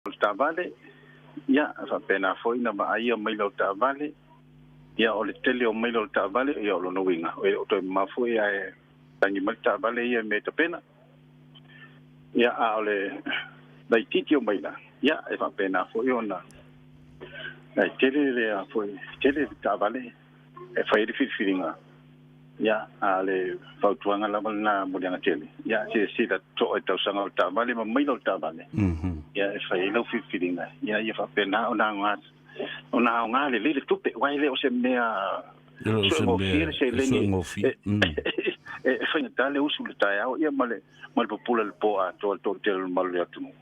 O le taavale, ia, e faapena foi na vaaia maila o le taavale, ia, o le tele o maila o le taavale, ia, o lona uiga, e le o toe mamao foi ae tagi mai le taavale ia i mea e tapena. Ia, a o le laitiiti o maila, ia, e faapena foi ona e tele le a foi, tele le taavale e fai ai le filifiliga. Ia, a o le fautuaga lava lena Muliaga Tele, ia, silasila totoa i tausaga o le taavale ma maila o le taavale, ia, e fai ai lau filifiliga, ia, ia faapena ona aoga, ona aoga lelei le tupe, aua e le o se mea E le o se suegofie mea le e seleni suegofie. E faigata le usu i le taeao, ia, ma le pupula i le po atoa le toatele o le mamalu o le atunuu.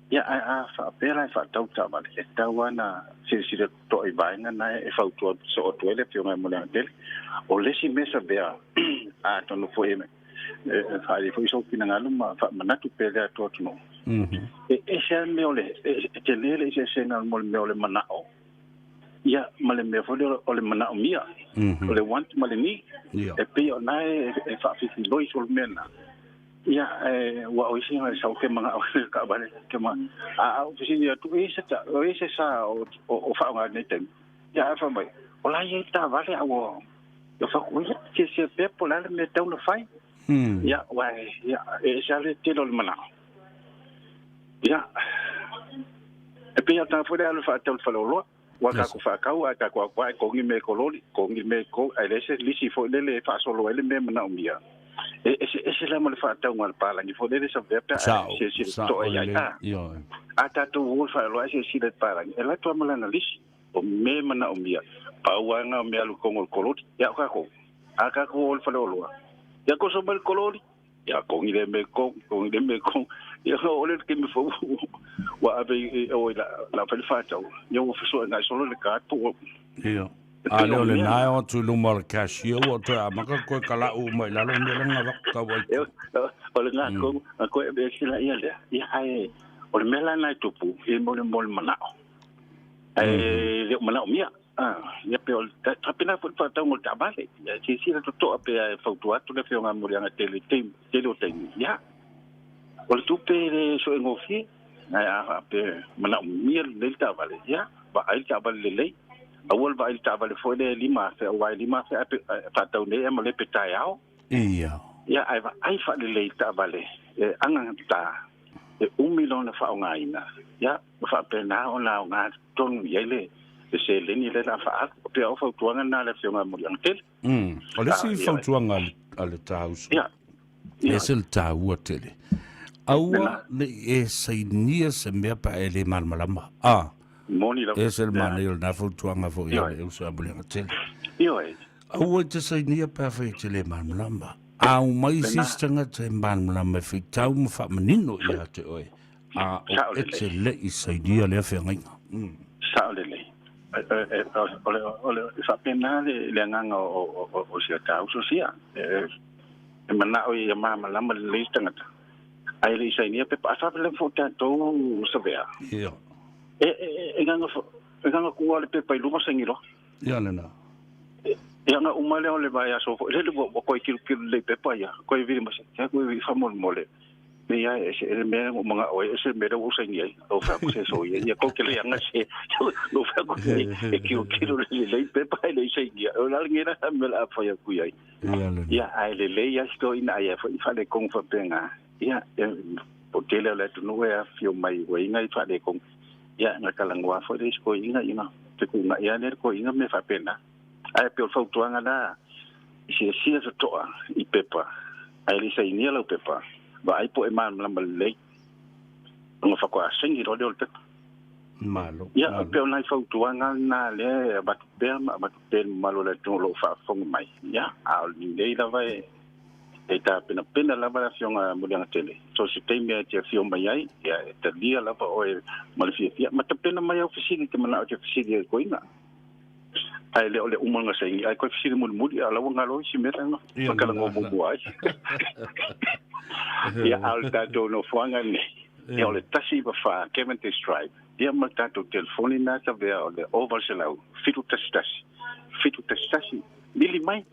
Ia, ae a faapea la e faatau taavale, e tatau lava ona silasila totoa i vaega na e fautua soo atu ai le Afioga i Muliagatele. O le isi mea savea, atonu foi e faaali foi sou finagalo ma faamanatu pea le atu atunuu, e ese lava le mea o le, e tele le eseesega mo le mea o le manao, ia, ma le mea foi lea o le manaomia, o le want ma le need. E pei o na e faafifiloi solo mea na. Ia, ua o isi e sau ke manao i le taavale, ke ma, a ou fesili atu, e se ta, o se sa o faaaoga i lenei taimi. Ia, ae fai mai, o la e i ai le taavale, a ua, ia fai atu, ia, silasila pea po o le a le mea e tatau ona fai. Ia, aua, ia, e ese lava le tele o le manao. Ia, e pei o le tagata foi lea e alu e faatau i le faleoloa. Ua tatou faatau ae tatou aua e togi mea e kololi, togi mea e togi, ae leai se lisi foi lele e faasolo ai le mea e manaomia. E eseese la ma le faatauga a le palagi foi lele savea pe a silasila totoa i ai. A tatou o i le faleoloa ae silasila i le palagi, e alu atu lava ma lana lisi o mea e manaomia. Pau lava lena o mea alu i totonu o le kololi. Ia o tatou, a tatou o i le faleoloa, ia toso mai le kololi, Ia kogi le me kogi, kogi le me kogi. Ia o le taimi fou ua ave i o i la la fai le faatau. Ia ua fesoa ngai solo le card po. Ia. A le o le nae o atu i luma o le cashier ua toe amata toe kala'u uma i lalo mea langa waka tau ai. O le ngā kogu, a koe e sila ia lea. Ia ae, o le mea la nai tupu, i mo le mo le manao. Ae le o manao mia. Ia pe o le tapena foi le faatauga o le taavale. Ia silasila totoa pe e fautua atu le Afioga a Muliaga tele taimi, tele o taimi. Ia, o le tupe e le soegofie, ae a faapea e manaomia lelei le taavale, ia, vaai le taavale lelei. Aua le vaai i le taavale foi lea e $5,000, aua e $5,000 e faatau nei ae ma le pe taeao. Ia. Ia, ae vaai faalelei le taavale e agagata, e umi lona faaaogaina, ia, ma faapena ona aoga tonu i ai le seleni lea o le a faaalu. E pei o fautuaga na a le Afioga ia Muliagatele. O le isi fautuaga a le Tāuso, e ese le taua tele. Aua ne i e sainia se mea pe a e le malamalama. A, Moni lava. E ese le manaia o lena fautuaga foi a le uso ia Muliagatele. Ioe. Aua e te sainia pe a fai e te le malamalama. A omai se isi tagata e malamalama e faitau ma faamanino ia te oe, a o e te le i sainia lea feagaiga. Sao lelei. O le faapena le agaga o si a ta uso sia. E manao ia malamalama lelei le tagata. Ae le i sainia pepa, a faapena foi tatou savea. Ia. E gaga kuua le pepa i luga saini loa. Ia lena. Ia na uma lea o le vaiaso foi lele ua koe kilokilo lelei pepa ia. Koe vili mai, se koe vili faamolemole. Me ia e se le mea ua manao ai, e se mea lea ua ou saini ai. Ou fai atu se soia, ia kou te le anga se. Ou fai atu e kilokilo lelei pepa e le i sainia. O le a lenei la mea o le a fai atu i ai. Ia, ae lelei lava si toeaina ai foi i faaletonu faapena. Ia, po o tele o le atunuu e afifio mai ua i ai faaletonu. Ia, na talanoa foi le isi toeaina, ia, fetuunai lava lea le toeaina ma mea faapena. Ae pei o le fautuaga la, i silasila totoa i pepa, ae le i sainia lau pepa, vaai po o e malamalama lelei, ona faatoa saini loa lea o le pepa. Malo. Ia, e pei o nai fautuaga na lea e avatu pea ma avatu pea i le mamalu o le atunuu o lo o faafofoga mai. Ia, a o lenei lava e e tapenapena lava le Afioga Muliagatele, so o se taimi e te afio mai ai, ia, e talia lava oe ma le fiafia, ma tapena mai au fesili i te manao e te fesili ai koe ina. Ae le o le uma ona saini, ae koe fesili mulimuli, a o la ua galo isi mea la Ia, talanoa muamua ai. Ia, a o le tatou nofoaga lenei, ia o le 194 Cavendish Drive, ia ma le tatou telefoni lena tavea o le 0800 711 711, vili mai,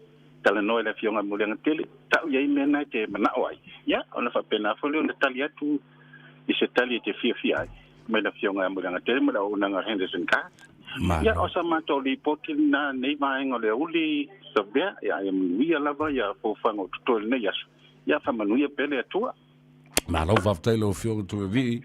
talanoa i le Afioga i Muliagatele, tau i ai mea na e te manao ai, ia, ona faapena foi lea ona tali atu i se tali e te fiafia ai. Mai le Afioga ia Muliagatele ma le auaunaga a Henderson Cars. Ia, o sa matou lipoti lena i lenei vaega o le aoauli Savea, ia, ia manuia lava ia fuafuaga o totoe i lenei aso. Ia faamanuia pea le Atua. Malo faafetai lau Afioga Tuiavii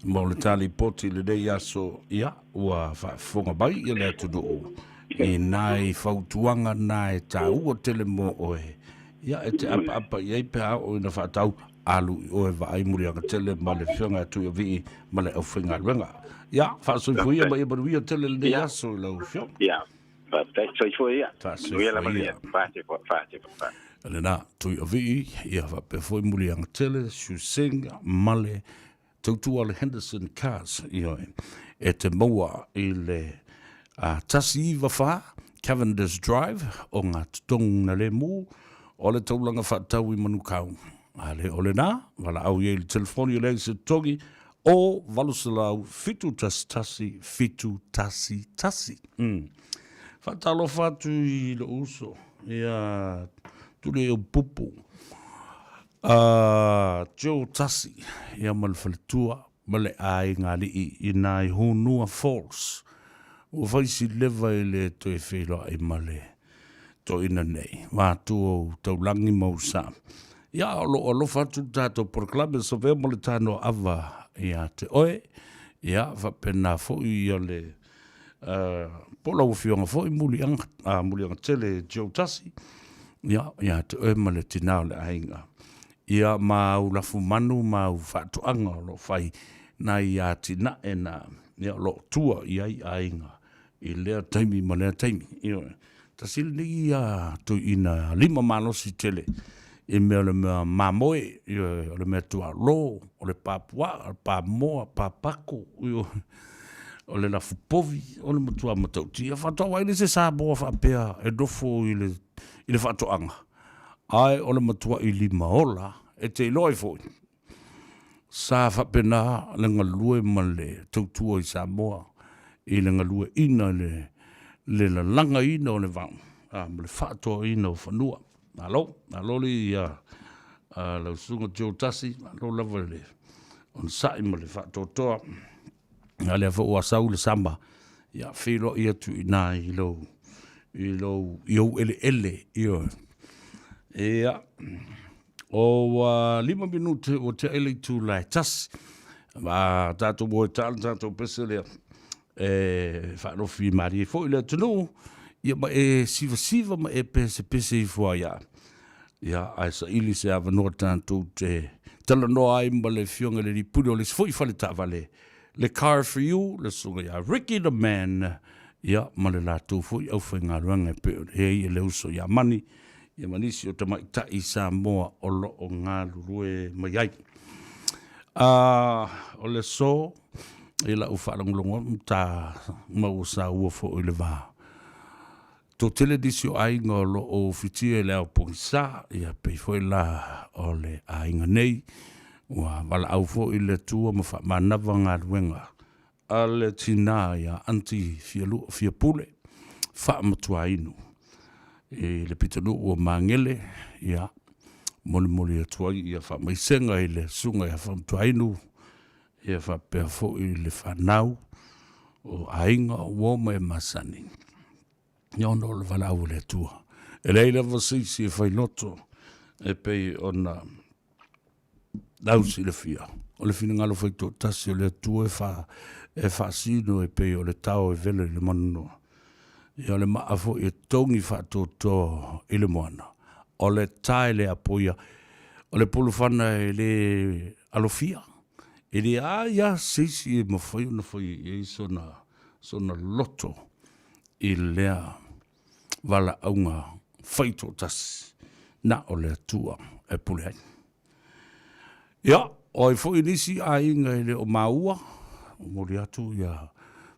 mo le ta lipoti i lenei aso. Ia, ua faafofoga mai ia le atunuu i nai fautuaga na e taua tele mo oe. Ia, e te apaapa i ai pe a oo ina faatau alu i oe vaai muliaga tele ma le Afioga ia Tuiavii ma le aufaigaluega. Ia, faasoifua ma ia manuia tele lenei aso i lau Afioga. Ia, faafetai. Soifua ia. Manuia lava le. Faafetai. Lena, Tuiavii, ia faapea foi muliaga tele, Shu Singh ma le tautua le Henderson Cars, ioe, e te maua i le 194 Cavendish Drive o ngā totogu na lemu o le taulaga faatau i Manukau. A le o lena, valaau i ai i le telefoni o leai se totogi o 800 711 711. Faatalofa atu i lou uso, ia Tuliaupupu Joe Tasi, ia ma le faletua ma le aiga alii i nai Hunua Falls. Ua fai si leva i le toe feiloai ma le toeaina nei, vatua ou taulagi ma ou sa. Ia, o lo o alofa atu le tatou polokalame Savea mo le tanoa ava ia te oe. Ia, faapena foi ia le po o lau afioga foi Muliaga, Muliaga tele Joe Tasi, ia, ia te oe ma le tina o le aiga. Ia ma au lafumanu ma au faatoaga o lo o fai nai atinae na, ia, o lo o tua i ai aiga i lea taimi ma lea taimi. Ioe. Tasi lenei ia toeaina lima malosi tele i mea o le mea mamoe, ioe, o le mea tualo, o le pā puaa, o le pā moa, pā pako, ioe, o le lafu povi, o le matua matautia. Faatoa vaai lea i se Samoa faapea e nofo i le, i le faatoaga, ae o le matuai lima ola, e te iloa ai foi, Sa faapena le galue ma le tautua i Samoa i le galueaiina le le lalagaina o le vao a ma le faatoaina o fanua. Malo, malo le ia lau Susuga Joe Tasi, malo lava le onosai ma le faatoatoa. A lea foi ua sau le sama, ia feiloai atu i ina i lou i lou i ou eleele, ioe. Ia. Ua 5 minute ua tea i le itula e 1. Ma tatou o e taa le tatou pese lea e faalofi malie foi le atunuu, ia ma e sivasiva ma e pesepese ifo ai lava. Ia, ae saili se avanoa tatou te talanoa ai ma le Afioga i le Alii Pule o le isi foi fale taavale, le Car For You, le Susuga ia Ricky the Man, ia ma le latou foi aufaigaluega e pei ona i ai le uso ia Mani, ia ma nisi o tamaitai Samoa o lo o galulue mai ai. O le aso i lau faalogologo atu ta maua saua foi i le va. Toatele nisi o aiga o lo o ufitia i le ao pogisa, ia pei foi la o le aiga nei, ua valaau foi le Atua ma faamanava galuega a le tina ia Aunty Fiapule Faamatuainu i le pitonuu o Magele, ia molimoli atu ai ia faamaisega i le susuga ia Faamatuainu, ia faapea foi le fanau o aiga o uo ma e masani, ia ona o le valaau a le Atua. E leai lava se isi e fai loto e pei ona lau silafia, o le finagalo faitoatasi o le Atua e fa, e faasino e pei o le tao e velo i le manunoa. Ia o le maa foi e togi faatoatoa i le moana, o le tae le apoia, o le pulufana e le alofia, e leai lava se isi e mafai ona fai i ai sona, sona loto i lea valaauga faitoatasi na o le Atua e pule ai. Ia, o ai foi nisi aiga e le o maua, momoli atu ia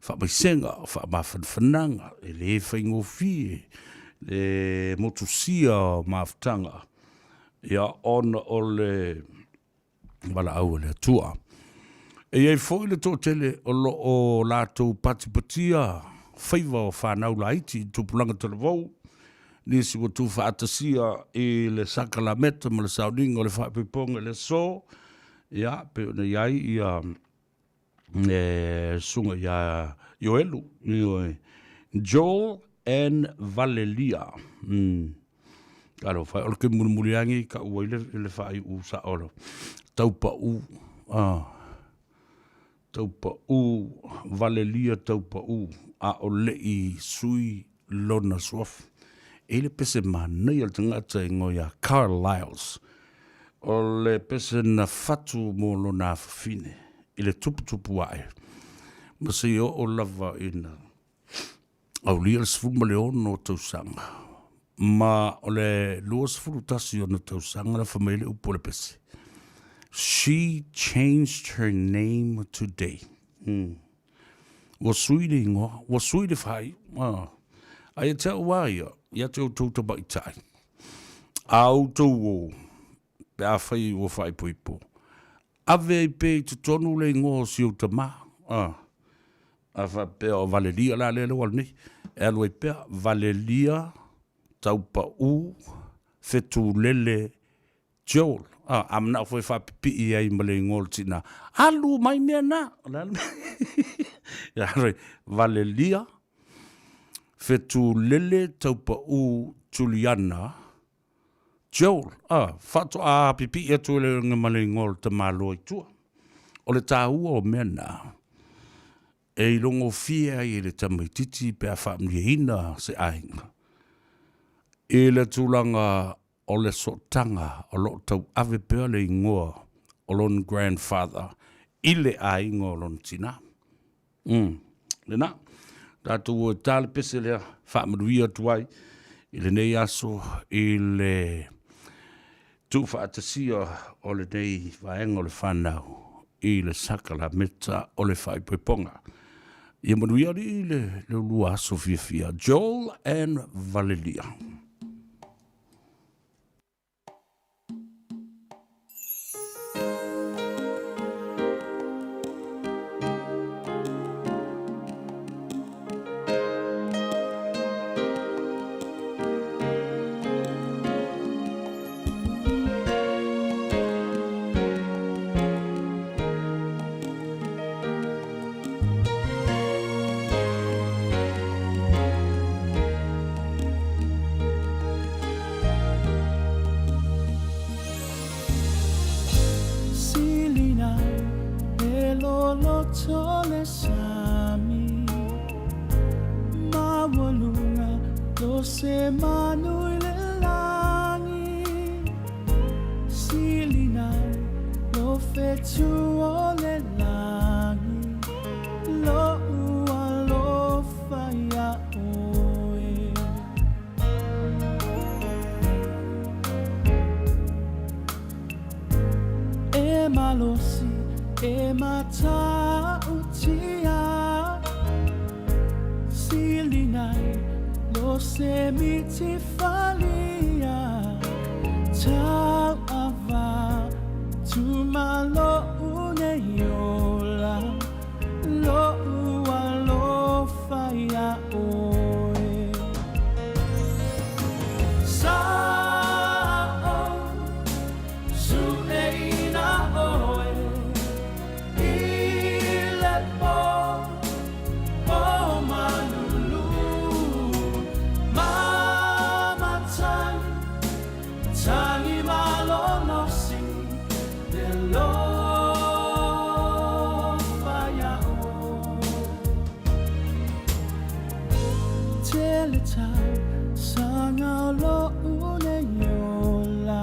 faamaisega, faamafanafanaga, e le faigofie le motusia o mafutaga, ia ona o le valaau a le Atua. E i ai foi le toatele o lo o latou patipatia faiva o fanau laiti i tupulaga talavou, nisi ua tuufaatasia i le sakalameta ma le sauniga o le faaipoipoga i le aso, ia, pei ona i ai ia. Le susuga ia Ioelu, ioe, Joel and Valelia. Talofa e, o le taimi mulimuli lava lenei e tau ai le faaiu'u sa'o o Taupa'u, Taupa'u, Valelia Taupa'u, a o le i sui lona suafa. E i ai le pese manaia o le tagata e igoa ia Carl Lyles. O le pese na fatu mo lona afafine i le tuputupu ae ma seia oo lava ina aulia le 16 tausaga ma o le 21 ona tausaga na fai mai ai le upu o le pese, She changed her name today. Ua sui le igoa, ua sui le faaiu. Ae ia te au lava ia, ia te outou tamaitai, a outou o, pe afai ua faaipoipo, ave ai pea i totonu le igoa o si ou tamā. A faapea o Valelia la lea ua alu nei, e alu ai pea Valelia Taupau Fetulele Joel. A manao foi e faapipii ai ma le igoa o le tina, alu mai mea na. O le a le mea? Valelia Fetulele Taupau Juliana Joel, faatoa pipii atu ai le ma le igoa o le tamaloa i tua. O le taua o mea na, e ilogofie ai e le tamaitiiti pe a faamalieina se aiga i le tulaga o le sootaga o lo o tauave pea le igoa o lona grandfather i le aiga o lona tina. Lena, tatou o e ta le pese lea, faamanuia atu ai i lenei aso i le tuufaatasia o lenei vaega o le fanau i le sakalameta o le faaipoipoga. Ia manuia alii le lua aso fiafia. Joel and Valelia. Silina e loloto le sami Maualuga lo se manu i le lagi Silina lo fetu o le lagi Lo'u alofa iā ʻoe. E malosi, e matautia Silinai lo se miti falia Tauava tumalo nei ola Lo'u alofa iā ʻoe. Sa'o su'eina ʻoe i le pō o Malulu Mamatagi tagi malolosi le alofa iā ʻoe. Tele tausaga o lo'u nei ola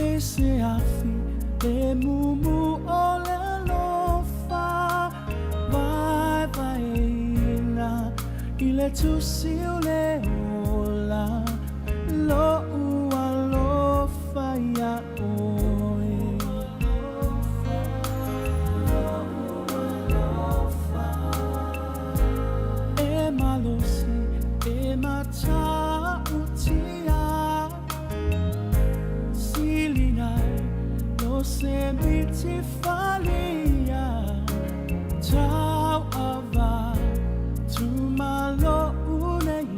E se afi le mumu o le alofa Vaevaeina i le tusi o le ola Lo'u alofa iā ʻoe. E malosi, e matautia Silinai lo se miti falia Tauava tumalo'u nei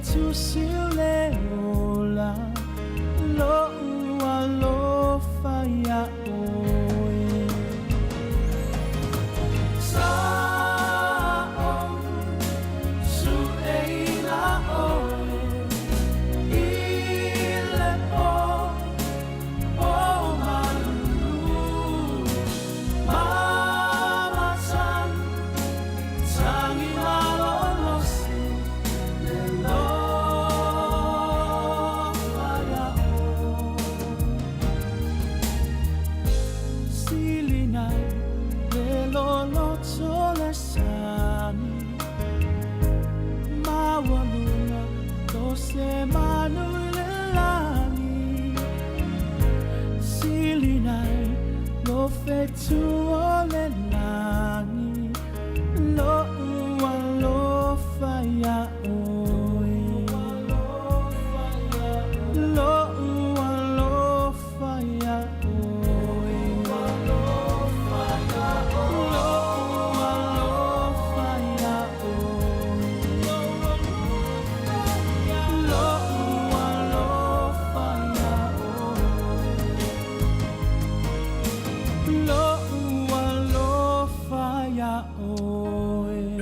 tusi le ola loʻu alofa iā ʻoe.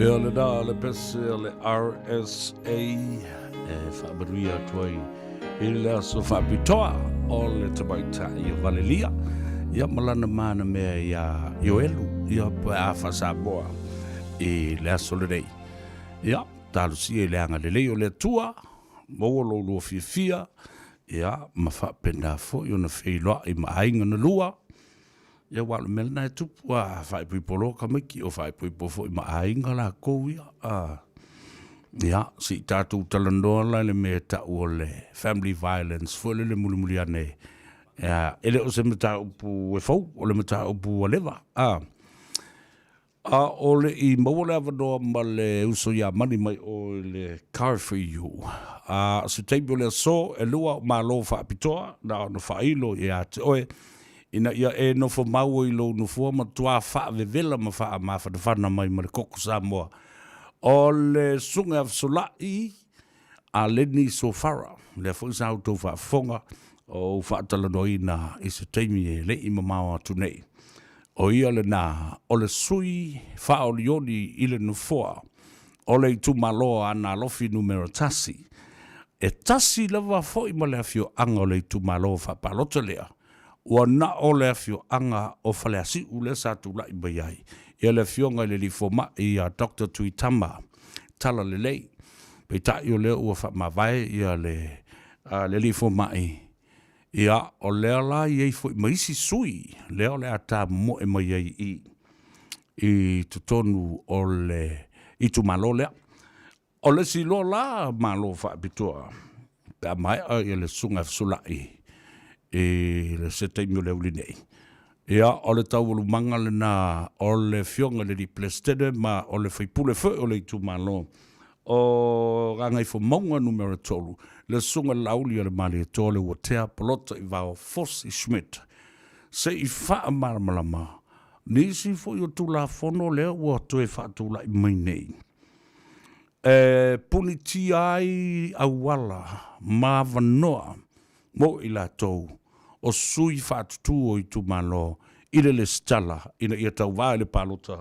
Ia lena le pese a le RSA e faamanuia atu ai i le aso faapitoa o le tamaitai o Valelia ia ma lana mana mea iā Ioelu ia pe a faa-Samoa i le aso lenei. Ia, talosia i le agalelei o le Atua, maua lo lua fiafia, ia, ma faapena foi ona feiloai ma aiga na lua, ia aua o le mea lena e tupu, a faaipoipo loa tamaiti, o faaipoipo foi ma aiga lakou ia, a. Ia, se i tatou talanoa la i le mea e tau o le family violence foi lele mulimuli ane, ia, e le o se mataupu e fou, o le mataupu ua leva, a. A o le i maua le avanoa ma le uso ia Mani mai o i le Car4U. A o se taimi o le aso, e lua au malo faapitoa na ona faailo ia te oe, ina ia e nofo maua i lou nofoa matua faavevela ma faamafanafana mai ma le koko Samoa. O le Susuga ia Fesolai a Lenny Sofara, lea foi sa outou faafofoga o ou faatalanoaina i se taimi e le i mamao atu nei. O ia lena o le sui faaolioli i le nofoa o le itumalo o Aana Alofi Numera 1. E tasi lava foi ma le afioaga o le itumalo faapalota lea, ua na o le afioaga o Faleasiu lea sa tulai mai ai ia le afioga i le alii fomai ia Doctor Tuitama Talalelei. Peitai o lea ua faamavae ia le alii fomai, ia o lea la e i ai foi ma isi sui lea o le a tamomoe mai ai i i totonu o le itumalo lea. O le isi loa la malo faapitoa pe a maea ia le Susuga ia Fesolai i le se taimi o le aoauli nei. Ia, o le taualumaga lena o le Afioga i le Alii Peresetene ma o le faipule foi o le itumalo o Gagaifomauga Numera 3, le Susuga i le Laauli a le Malietoa Leuatea Polota Ivao Fosi Schmidt, se i faamalamalama nisi foi o Tulafono lea ua toe faatulai mai nei e punitia ai auala ma avanoa mo i latou o sui faatutū o itumalo i le lesitala ina ia tauva i le palota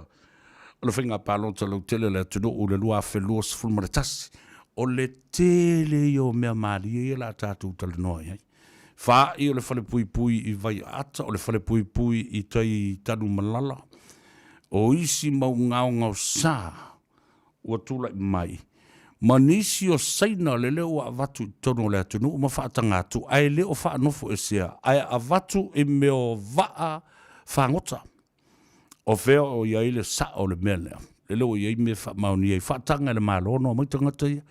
o le faiga palota lautele a le atunuu i le 2021. O le tele ia o mea malie ia o le a tatou talanoa i ai. Faa'i o le falepuipui i Vaiaata, o le falepuipui i tai i Tanumalala, o isi mau gaogaosa ua tulai mai, ma nisi o Saina lele ua avatu i totonu o le atunuu ma faataga atu, ae le o faanofoesea, ae avatu i mea o vaa fagota. O fea o i ai le sao o le mea lea? Lele ua i ai mea e faamaonia ai, faataga e le Malo ona omai tagata ia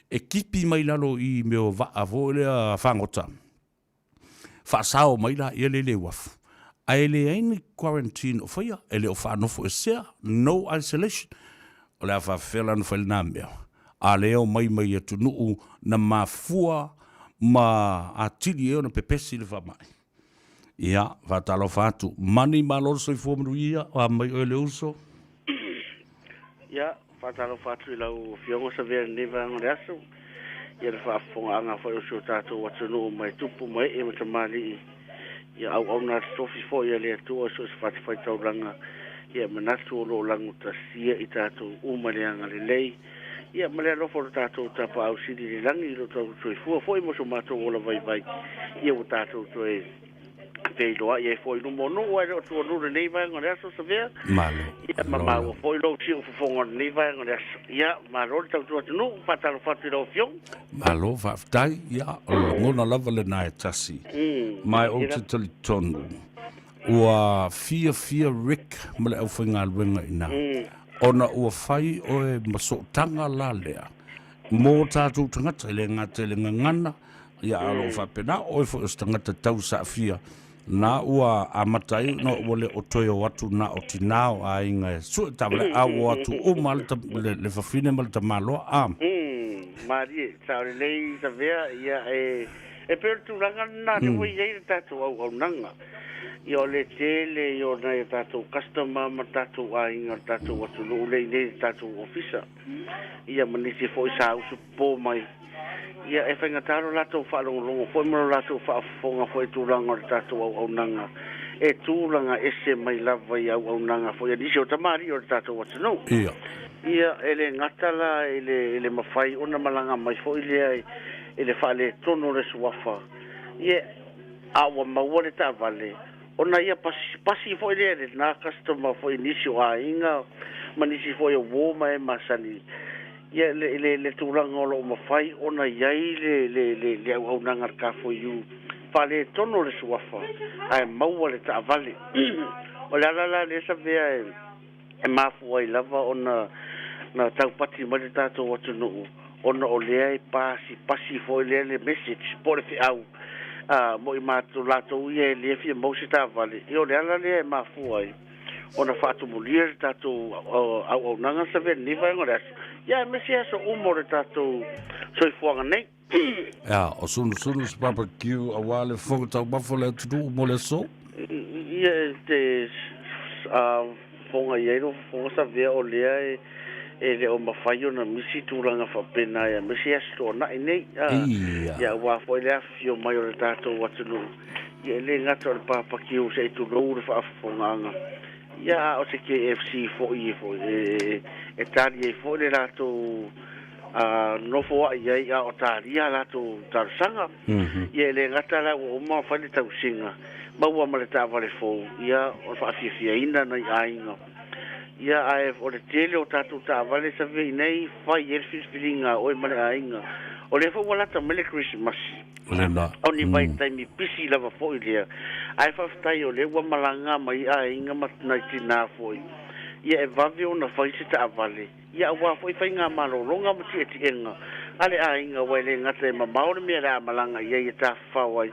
e kipi mai lalo i mea o vaa foi lea fagota, faasao mai laia lea i le uafu, ae leai ni quarantine o faia, e le o faanofoesea, no isolation. O le a faafefea la ona fai lena mea? A lea e omai mai atunuu na mafua ma atili ai ona pepesi le faamai. Ia, faatalofa atu. Mani malo le soifua manuia, o a mai oe le uso? Ia, faatalofa atu i lau Afioga Savea i lenei vaega o le aso. Ia le faafofogaaga foi o si o tatou atunuu mai tupu ma ee ma tamalii, ia auauna totofi foi a le Atua i so o se fatafaitaulaga. Ia e manatu o lo o lagutasia i tatou uma le agalelei, ia ma le alofa o le tatou Tapaau Sili i le lagi i lo tatou soifua foi ma so matou ola vaivai, ia ua tatou toe feiloai ai foi i luma o nuu, ae le o tuanuu lenei vaega o le aso Savea. Malo. Ia ma maua foi lou siufofoga o lenei vaega o le aso. Ia, malo le tautua atunuu, faatalofa atu i lau Afioga. Malo faafetai. Ia, o le lagona lava lena e tasi. Ma ou te talitonu ua fiafia Rick ma le aufaigaluega i ina, ona ua fai oe ma sootaga la lea mō tatou tagata, e le gata i le gagana, ia a o lo o faapena oe foi o se tagata tausaafia, na ua amata ai ona ua le o toe o atu na o tinā o aiga e sue taavale, a ua o atu uma lava le fafine ma le tamaloa, a. Malie, sao lelei Savea, ia e E pei o le tulaga lena lea ua i ai le tatou auaunaga. Ia o le tele ia o nai a tatou customer ma tatou aiga o le tatou atunuu lea i inei i le tatou ofisa. Ia ma nisi foi sa usu popo mai. Ia e faigata lo latou faalogologo foi ma lo latou faafofoga foi i tulaga o le tatou auaunaga e tulaga ese mai lava i auaunaga foi a nisi o tamalii o le tatou atunuu. Ia. Ia, e le gata la i le, i le mafai ona malaga mai foi lea i, i le faaletonu o le suafa, ia, a ua maua le taavale, ona ia pasi, pasi foi lea i lena customer foi i nisi o aiga ma nisi foi o uo ma e masani, ia, le, le, le tulaga o lo o mafai ona i ai le, le, le, le auaunaga a le Car4U, faaletonu o le suafa, ae maua le taavale. O le ala la lea Savea e E mafua ai lava ona na taupati mai le tatou atunuu ona o lea e pasipasi foi lea le message po o le feau a mo i matou latou ia e le fia maua se taavale. Ia o le ala lea e mafua ai ona faatumulia le tatou auaunaga sa avea i lenei vaega o le aso, ia aemaise aso uma o le tatou soifuaga nei. Ea, o Sunusunu's Barbecue aua le fofoga taumafa o le atunuu mo le aso. Ia e te fofoga i ai lou fofoga Savea o lea e le o mafai ona misi tulaga faapena aemaise aso Toonai nei. Ia aua foi le afifio mai o le tatou atunuu. Ia e le gata o le barbecue se i tulou le faafofogaaga. Ia a o se KFC foi e tali ai foi le latou a nofo ai ai a o talia a latou talosaga. Ia e le gata la ua uma ona fai le tausiga, maua ma le taavale fou, ia o le faafiafiaina nai aiga. Ia ae o le tele o tatou taavale sa vei nei fai ai le filifiliga a oe ma le aiga. O lea foi ua lata mai le Kerisimasi. Lena. O ni vaitaimi pisi lava foi lea. Ae faafetai o lea ua malaga mai aiga ma nai tinā foi. Ia e vave ona fai se taavale. Ia aua foi faigamalologa ma tietiega a le aiga, aua e le gata e mamao le mea o le a malaga i ai e tafafao ai,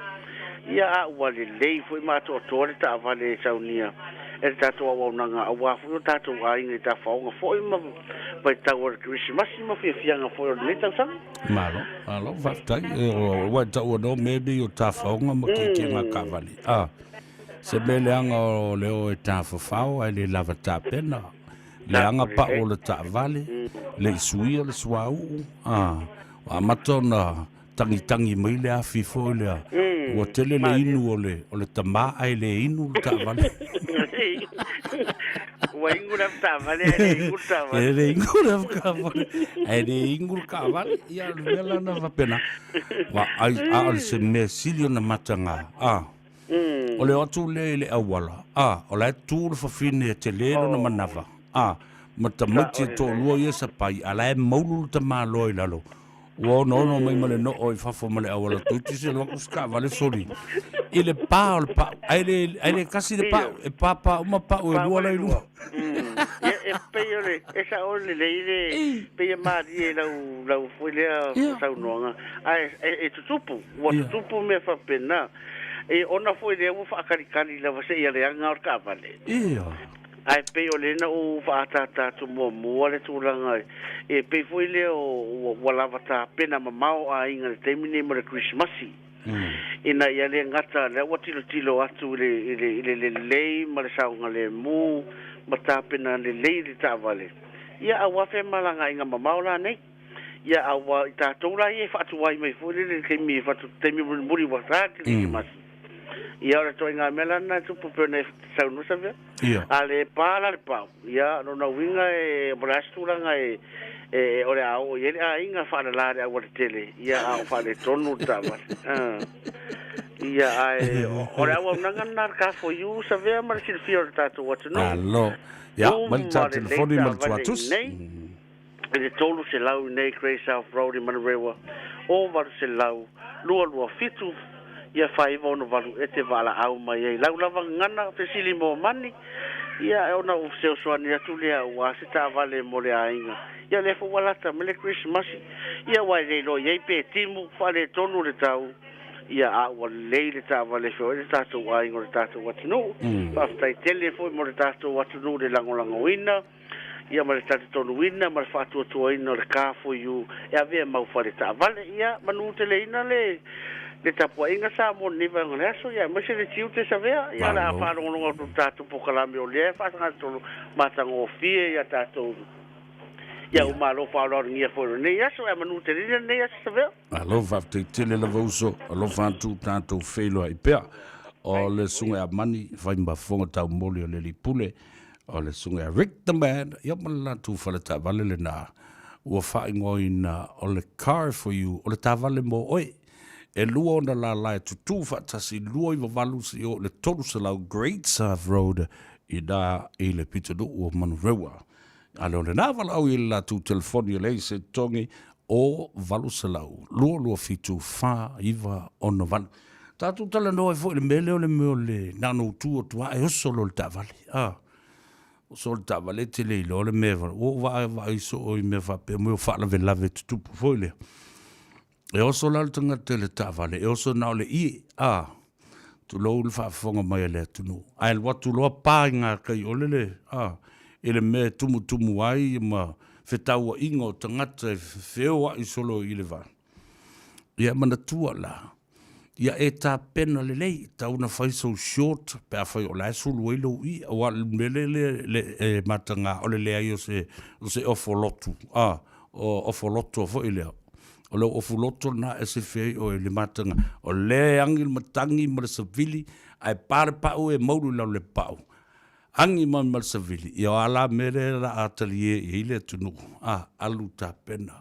ia a ua lelei foi ma atoatoa le taavale e saunia e le tatou auaunaga, aua foi o tatou aiga i tafaoga foi ma vaitau o le Kerisimasi ma fiafiaga foi o lenei tausaga. Malo, malo, faafetai. Ua e taua nō mea nei o tafaoga ma tietiega taavale. A, se mea leaga o le o e tafafao ae le lava tapena. Leaga pau o le taavale, le i suia le suauu, a, ua amata ona tagitagi mai le afi foi lea. Ua tele le inu o le, o le tamā ae le inu le taavale. Ua inu le taavale ae le inu le taavale. E le inu le taavale ae le inu le taavale. Ia, o le mea la lena faapena. Ua ai, a o se mea sili ona mataga, a. O le o atu lea i le auala, a, o la e tu le fafine e tele lona manava, a, ma tamaiti e toalua ia sapai, a la e maulu le tamaloa i lalo. Ua onoono mai ma le noo i fafo ma le auala toeitiiti se alu atu se taavale soli i le pa o le pau. Ae le, ae le kasi le pau, e pāpā uma pau e lua la i lua. Ia, e pei o le, e sao lelei le, pei e malie lau, lau foi lea saunoaga, ae e tutupu, ua tutupu mea faapena. E ona foi lea ua faakalikali lava seia leaga o le taavale. Ia. Ae pei o lea na ou faaataata atu muamua le tulaga e pei foi lea o ua lava tapena mamao aiga i le taimi nei mo le Kerisimasi. Ina ia le gata lea ua tilotilo atu i le, i le, i le lelei ma le saogalemu ma tapena lelei le taavale. Ia aua femalagaaiga mamao la nei. Ia, a ua i tatou la ia e faatuai mai foi lele i le taimi e taimi mulimuli ua ta Kerisimasi. Ia, o le ituaiga mea la lena e tupu pei ona e saunoa Savea. Ia. A le pa la le pau, ia, lona uiga e, po o le a se tulaga e, e, o le a oo i ai le aiga faalala i le aualatele, ia, a o faaletonu le taavale. Ah. Ia, ae o le auaunaga lena a le Car4U Savea ma le silafia o le tatou atunuu. Malo. Ia, mai le Uma ta lelei telefoni ma le taavale i tuatusi. inei. I le 300 i nei Great South Road i Manurewa, o 800 227 ia 4968 e te valaau mai ai. Lau lava gagana, fesili mo mani, ia ona ou fesoasoani atu lea aua se taavale mo le aiga. Ia lea foi ua lata mai le Kerisimasi, ia aua e le iloa i ai pe timu, faaletonu le tau, ia a ua lelei le taavale e feoai le tatou aiga o le tatou atunuu. Faafetai tele foi mo le tatou atunuu i le lagolagoina. ia ma le talitonuina ma le faatuatuaina o le Car4U e avea mau fale taavale. Ia manuteleina le le tapuaiga Samoa i lenei vaega o le aso, ia aemaise le tiute Savea, ia o le a faalogologo atu i le tatou polokalame o lea e faasagatolu matagofie ia tatou ia ua malo faaaloalogia foi i lenei aso, ae manuteleina lenei aso Savea. Malo faafetai tele lava uso, alofa atu tatou feiloai pea. O le susuga ia Mani Faimafofoga Taumoli o le Alii Pule, O le susuga ia Rick the Man, ia ma le latou fale taavale lena ua faaigoaina o le Car for You, o le taavale mo oe. E lua ona lala e tutū faatasi 298 seia oo i le 300 Great South Road i ina i le pitonuu o Manurewa. A le o lena valaau i le latou telefoni e leai se totogi o 800 227 4968. Tatou talanoa ai foi i le mea lea o le mea o le na ona ou tu atu lava ae oso loa le taavale. A, oso le taavale e te le iloa le mea e ua ou vaavaai soo i mea faapea, mea o faalavelave tutupu foi lea. E oso la le tagata i le taavale, e oso na o le ie, a, tulou le faafofoga mai a le atunuu. Ae alu atu loa pa i gakai ole le, a, i le mea e tumutumu ai ma fetauaiga o tagata e feoai solo i le va. Ia manatua la, ia e tapena lelei, tau na fai sou short pe afai o la e sulu ai lou ie, aua o le mea lea le, e mataga o le leai o se, o se ofo lotu, a, o ofo loto foi lea. O lou ofu loto lena e sefe ai oe i le mataga, o lea e agi le matagi ma le savili, ae pa le pau e maulu i lalo le pau. Agi mai ma le savili, ia o a la mea lea o le a talie i ai le atunuu, a, alu tapena,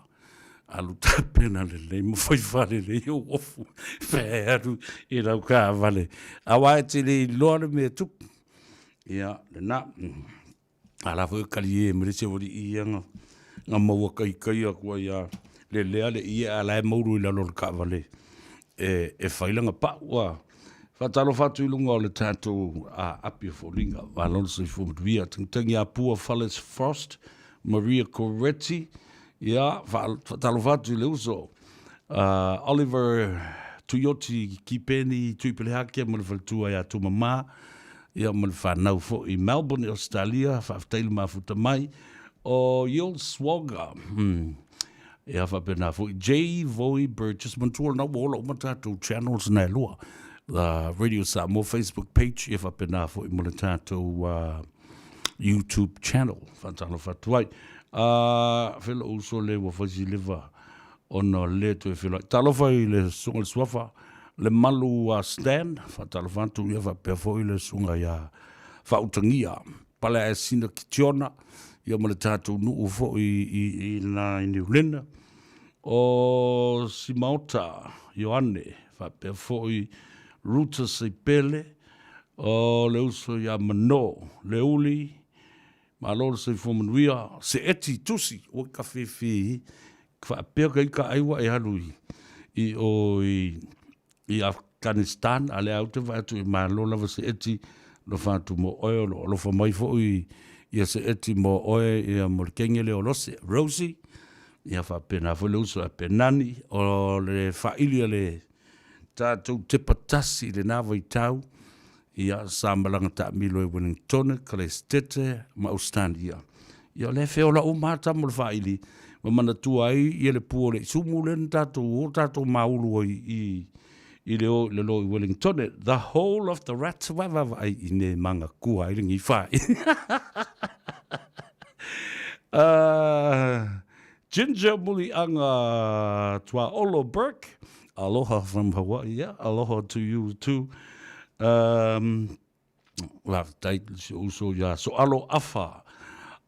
alu tapena lelei ma fai faalelei ou ofu pe alu i lau taavale, aua e te le iloa le mea e tupu. Ia, lena. A la foi e talie mai le isi aualii ia na, na maua kaikai atu ai lava, lelea le ie a o la e maulu i lalo o le taavale e, e fai lana pau. A. Faatalofa atu i luga o le tatou api o foliga, malo le soifua manuia. Tagitagi ia Pua Fales Frost, Maria Coretti, ia, faatalofa atu i le uso Oliver Tuioti Kipeni Tuipelehake ma le faletua ia Tumamā, ia ma le fanau foi i Melbourne i Ausetalia, faafetai le mafuta mai. O Yul Swagger, Ia faapena foi J Voi Burgess, manatua lena ua ola uma tatou channels na e lua, the Radio Samoa Facebook page, ia faapena foi mo le tatou YouTube channel. Faatalofa atu ai. Fela uso le ua fai si leva ona le toe feiloai. Talofa i le susuga i le Suafa, le malu a Stan, faatalofa atu ia faapea foi le susuga ia Faautagia. Paleaesina Kitiona, ia ma le tatou nuu foi i, i na i Niulena. O Simaota Ioane, faapea foi Ruta Seipele, o le uso ia Mano Leuli, malo le soifua manuia, Seeti Tusi, ua ka fefe, faapea ka ika ai ua e alu i, i o i i Afghanistan, a lea ou te vaai atu i malo lava seeti alofa atu mo oe, o lo o alofa mai foi ia seeti mo oe ia mo le kenge lea o Lose, Rosie, ia faapena foi le uso a Penani, o le faaili a le tatou tepa tasi i lena vaitau, ia sa malaga taamilo i Wellingtone, Kalesetete ma Ausetalia. Ia o lea e feola uma lava tama o le faaili ma manatua ai ia le pua o le isumu lea na tatou o tatou maulu ai i i le o i le lo i Wellingtone. The whole of the rats vaavaai i ne mangakua ai le gifa. Ginger Muliaga Tuaolo Burke, aloha from Hawaii, yeah, aloha to you too. Um, faafetai si ou uso iā Soalo Afa,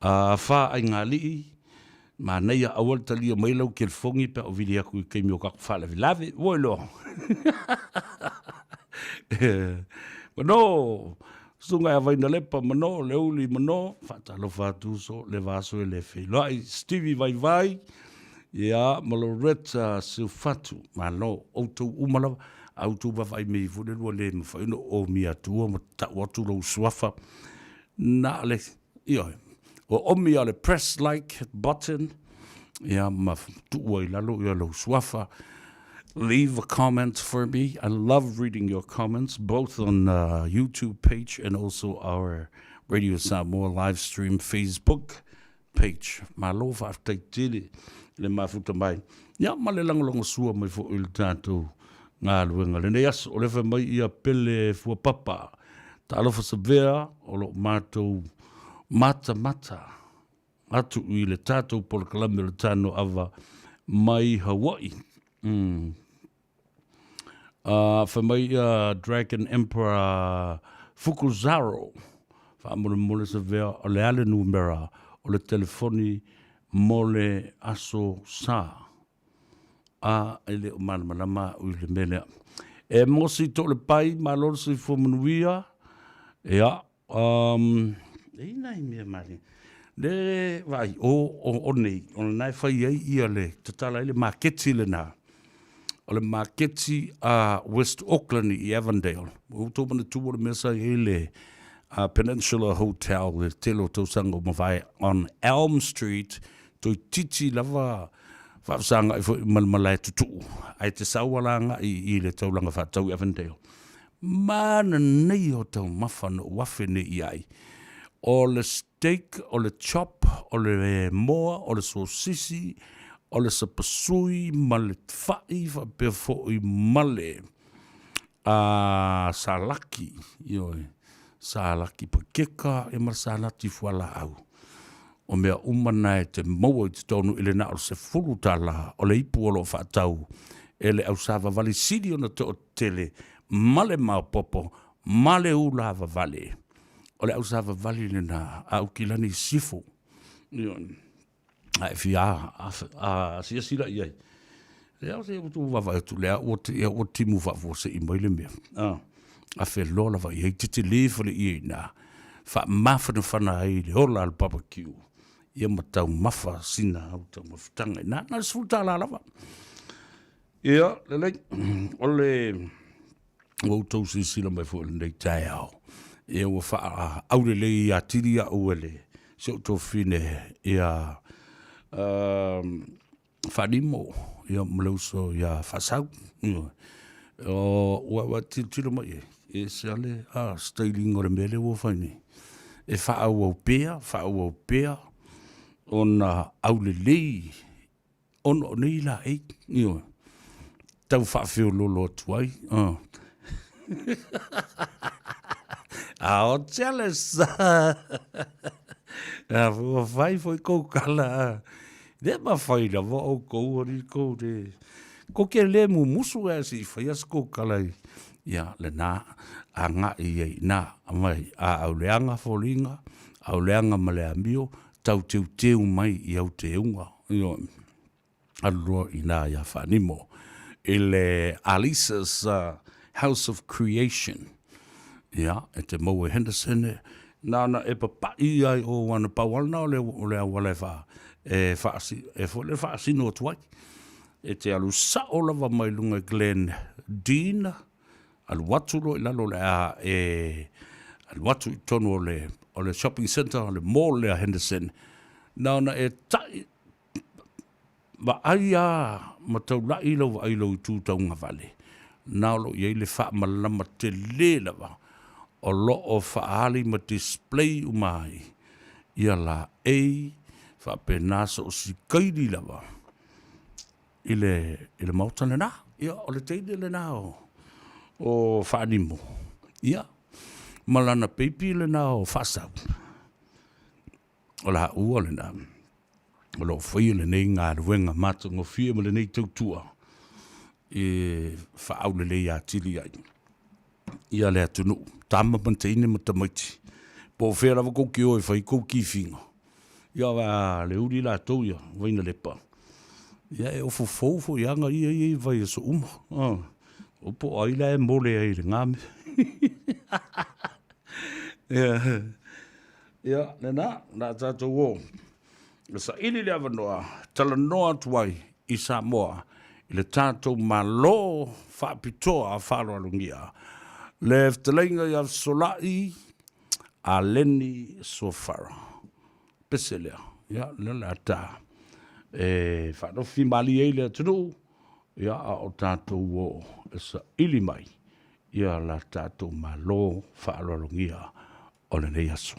Afa Aigalii, manaia aua le talia mai lau kelefogi pe a ou vili atu i taimi o tatou faalavelave, ua iloa. Mano, Susuga ia Vainalepa, mano, Leuli, mano, faatalofa atu uso, le vaaso e le feiloai, Stevie Vaivai, ia, ma Loretta Seufatu, malo, outou uma lava, a outou vaavaai mai foi le lua le mafai ona ou omia atua ma tau atu lou suafa, na o le, ioe, ua omi lava o le press like button, ia, ma tuu ai i lalo ia lou suafa, leave a comment for me, I love reading your comments, both on YouTube page and also our Radio Samoa live stream Facebook page. Malo faafetai tele le mafuta mai. Ia ma le lagolagosua mai foi i le tatou galuega. Lenei aso, o le fai mai ia Pele Fuapapa, Talofa Savea, o lo o matou matamata atu i le tatou polokalame o le Tano Ava mai Hawaii. Mm. Fai mai ia Dragon Emperor Fukuzaro, faamolemole Savea, o le a le numera o le telefoni mo le aso sa? A, e le o malamalama au i le mea lea. E Mosi Toalepai, malo le soifua manuia. Ia, um, e i nai mea mali. Le vaai, o, o, o nei, o lena e fai ai ia le, tatala ai le maketi lena. O le maketi a West Auckland i Avondale. Ua outou manatua le mea sa i ai le Peninsula Hotel le tele o tausaga ua mavae on Elm Street, toeitiiti lava faafesagai foi ma le malae tutuu, ae te sau ala agai i le taulaga faatau i Avondale. Manaia o taumafa na ou afe nei i ai. O le steak, o le chop, o le moa, o le sosisi, o le sapasui ma le fa'i faapea foi ma le salaki, ioe, salaki pakeka ia ma le salati fualaau. O mea uma na e te maua i totonu i le na o le $10 o le ipu o lo o faatau e le ausavavali sili ona toatele ma le maopoopo ma le ulavavale. O le ausavavali lena a Aukilani i Sisifo. Ioe. A e fia asiasi la i ai. Lea o se ua vaavaai atu lea ua ua timu faafuasei mai le mea. A feloa lava i ai, tetele fale ia i ina, faamafanafana ai le ola a le barbecue, ia ma taumafa sina au taumafataga i ina, na o le $10 lava. Ia, lelei, o le ua outou silasila mai foi i lenei taeao, ia ua faaaulelei atili au e le si ou tuafafine ia Faalimo ia ma le uso ia Faasau. Ioe. Ua ua tilotilo mai i ai, e ese lava le styling o le mea lea ua fai nei. E faaauau pea, faaauau pea ona aulelei ona o nei laei, ioe, tau faafeoloolo atu ai. Oh, jealous! Ua fai foi kou kala. Le mafai lava oukou alii kou le ko ke le mumusu ae se i faia se kou kala i ia lena agai ai i ina mai a au leaga foliga au leaga ma le amio tau teuteu mai i au teuga ioe alu loa i ina ia Faanimo i le Alisa's House of Creation ia e te maua i Henderson nāna e papaʻi ai o ana pau lava lena o le o le auala e faa e faasi e foi le faasino atu ai e te alu sao lava mai luga i Glen Dean alu atu loa i lalo o le a e alu atu i totonu o le o le shopping centre o le mall lea Henderson na ona e taʻi Vaai a ma taulai lau vaai i lou itu taugavale, na o lo o i ai le faamalama tele lava o lo o faaali ma display uma ai ia laei faapena so o si kaili lava i le i le maota lena. Ia o le teine lena o o Faanimo, ia ma lana peipi lena o Faasau. O la ua lena. O lo o faia lenei galuega matagofie ma lenei tautua e faaaulelei atili ai ia le atunuu, tama ma teine ma tamaiti, po o fea lava kou te o e fai kou kifiga, ia a le uli latou ia Vainalepa, ia e ofo fou foi aga ia ia i vaiaso uma. O po o ai la e mole ai i lena mea. Ia, ia lena, na tatou o. E saili le avanoa, talanoa atu ai i Samoa i le tatou Malo faapitoa faaaloalogia. Le fetalaiga ia Fesolai Aleni Suafara. Pese lea, ia, lea o le a ta e faanofi malie ai le atunuu, ia, a o tatou o e saili mai ia la tatou Malo faaaloalogia o lenei aso.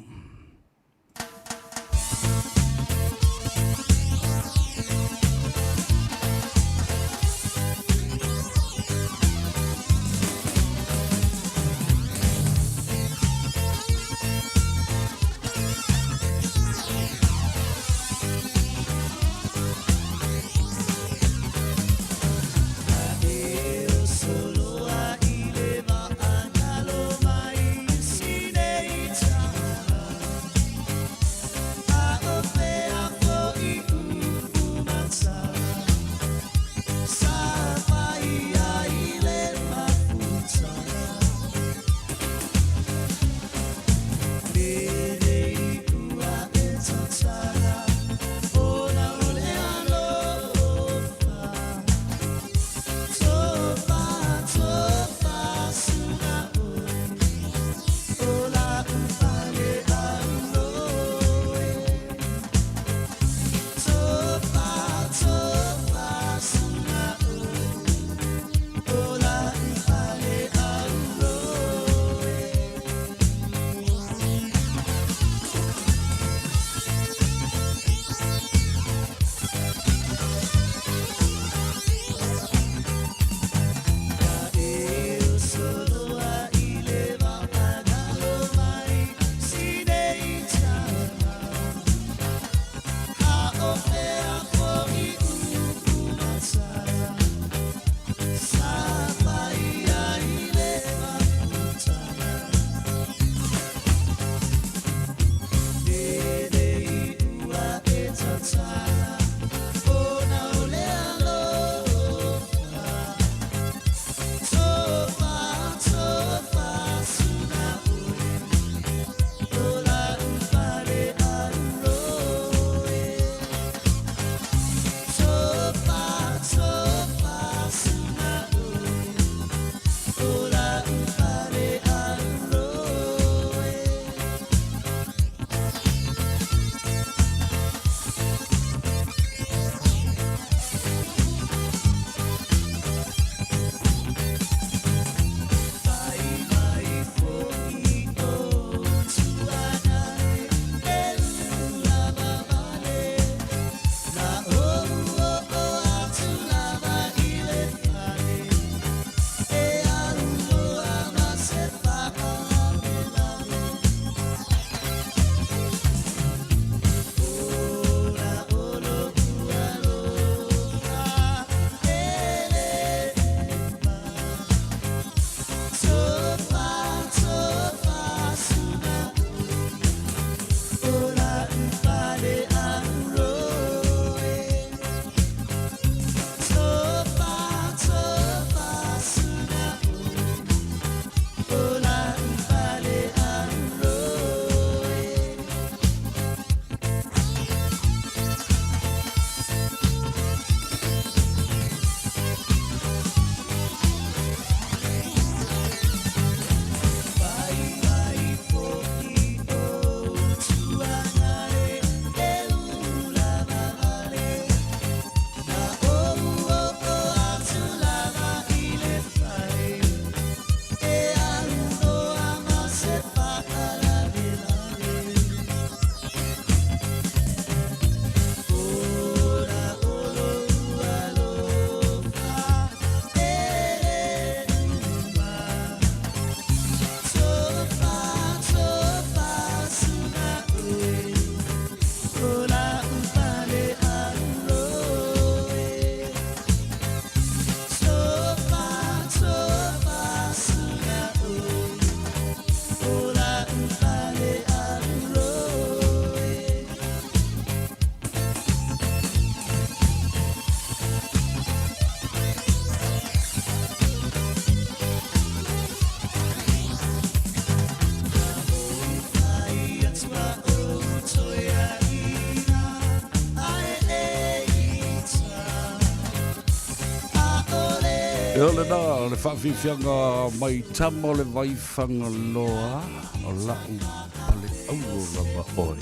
Ia o lena, o le faafiafiaga mai tama o le vai Fagaloa, o la'u pale auro lava oe.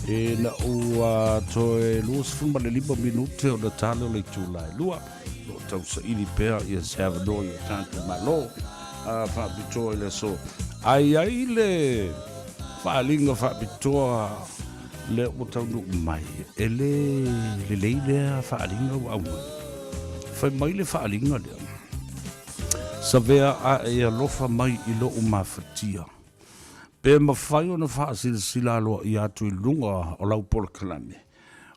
E na ua toe 25 minute ona ta lea o le itula e 2, o lo o tausaili pea ia se avanoa i o tatou Malo a faapitoa i le aso. A i ai le faaaliga faapitoa lea ua taunuu mai, e le lelei lea faaaliga ua aumai. Fai mai le faaaliga lea, Savea a e alofa mai i lou mafatia, pe mafai ona faasilasila aloaia atu i luga o lau polokalame,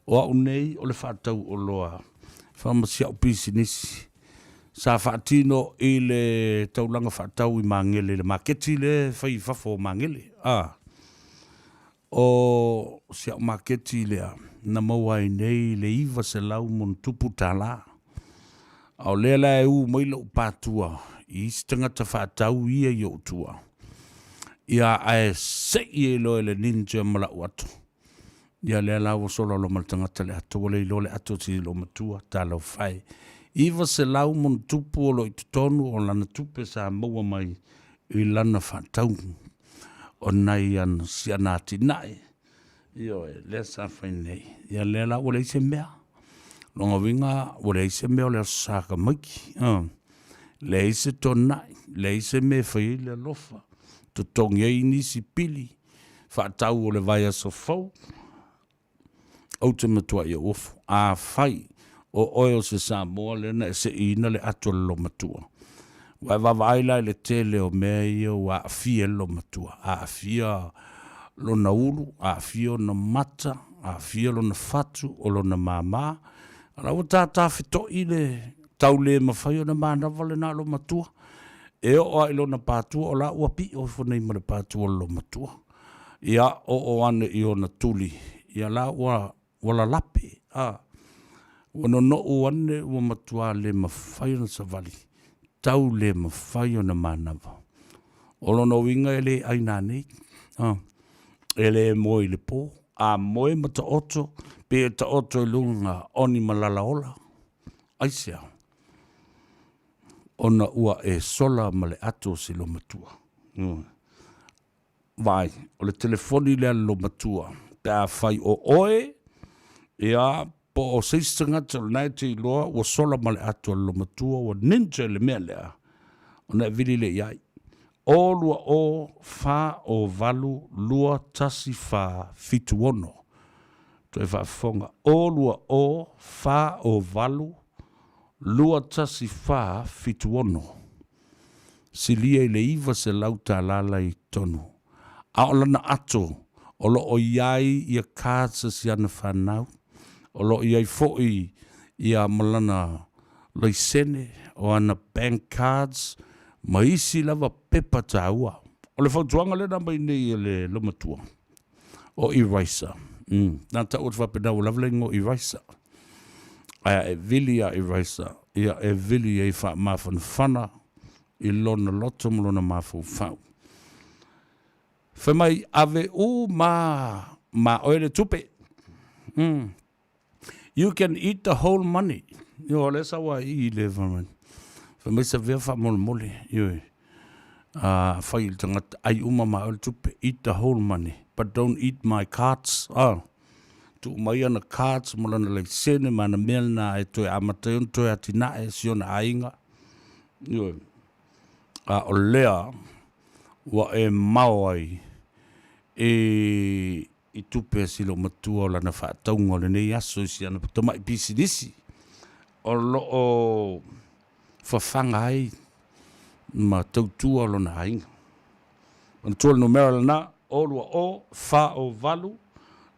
o au nei o le faatau oloa faamasia'u pisinisi sa faatino i le taulaga faatau i Magele i le maketi lea e fai i fafo o Magele, a o si a'u maketi lea na maua ai nei le $900+ tala. A o lea la e u mai lo'u patua i isi tagata faatau ia i o'u tua, ia ae se'i ai loa e le ninja ma la'u ato. Ia lea la ua sola loa ma le tagata le ato, ua le iloa le ato si loomatua, talofa e. $900+ o lo o i totonu o lana tupe sa maua mai i lana faatau o nai ana si ana atinae. Ioe, lea sa fai nei. Ia lea la ua leai se mea. Lona uiga ua leai se mea o le Aso Sa tamaiti. Leai se tonai, leai se mea e fai ai le alofa, totogi ai nisi pili faatau o le vaiaso fou. Ou te matuai ou ofo. Afai o oe o se Samoa lea na e seiina le ato a le loomatua, ua e vaavaai la i le tele o mea ia ua aafia ai le loomatua, aafia lona ulu, aafia ona mata, aafia lona fatu, o lona māmā, a la ua tātā feto'i le tau le mafai ona manava lena loomatua. E oo lava i lona patua, o la ua pi'o ifo nei ma le patua o le loomatua. Ia oo ane i ona tuli, ia la ua ua lalape, a, ua nonoʻu ane ua matuā le mafai ona savali, tau le mafai ona manava. O lona uiga e le ʻai nanei, a, e le moe i le pō, a moe ma taoto, pe e taoto i luga o ni malala ola. Aisea? Ona ua e sola ma le ato o si loomatua. Vaai, o le telefoni lea a le loomatua, pe afai o oe, ia, po o se isi tagata o lena e te iloa ua sola ma le ato a le loomatua, ua ninja i le mea lea, ona e vili lea i ai. 0 2 0 4 0 8 2 1 4 7 6. Toe faafofoga, 0 2 0 4 0 8 2 1 4 7 6. Silia i le $900 tala la i totonu. A o lana ato, o lo o i ai ia cards a si ana fanau, o lo o i ai foi ia ma lana laisene o ana bank cards ma isi lava pepa taua. O le fautuaga lea na aumai nei e le loomatua o Eraser. Na tau atu faapena ua lava le igoa o Eraser. Ae a e vili ia Eraser, ia e vili ai faamafanafana i lona loto ma lona mafaufau. Fai mai, ave uma ma oe le tupe. You can eat the whole money. Ioe, o lea sa ua i le fai mai. Fai mai savea faamolemole. Ioe. A fai i le tagata, ai uma ma oe le tupe, eat the whole money, but don't eat my cards. Ah. Tuu mai ana cards ma lana laisene ma ana mea lena e toe amata ai ona toe atinae si ona aiga. Ioe. A o lea ua e mao ai i i tupe a si loomatua o lana faatauga o lenei aso i si ana tamai pisinisi o lo o fafaga ai ma tautua lona aiga. Manatua le numera lena, 020 408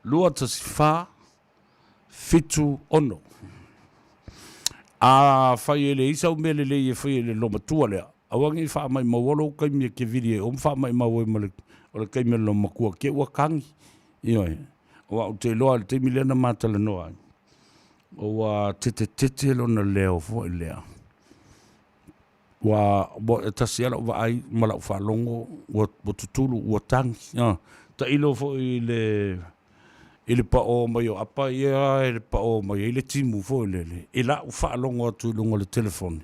214 76. Afai e leai sau mea lelei e fai e le loomatua lea, aua ne i faamaimaua lou taimi e te vili ai o ma faamaimau ai ma le, o le taimi o le loomatua te ua tagi. Ioe, aua ou te iloa i le taimi lea na ma talanoa ai, ua tetetete lona leo foi lea. Ua, ua e tasi lava lau vaai ma lau faalogo ua, ua tutulu, ua tagi. Tailo foi i le, i le paʻō mai o apa ia e le paʻō mai ai le timu foi lele i lau faalogo atu i luga o le telefoni.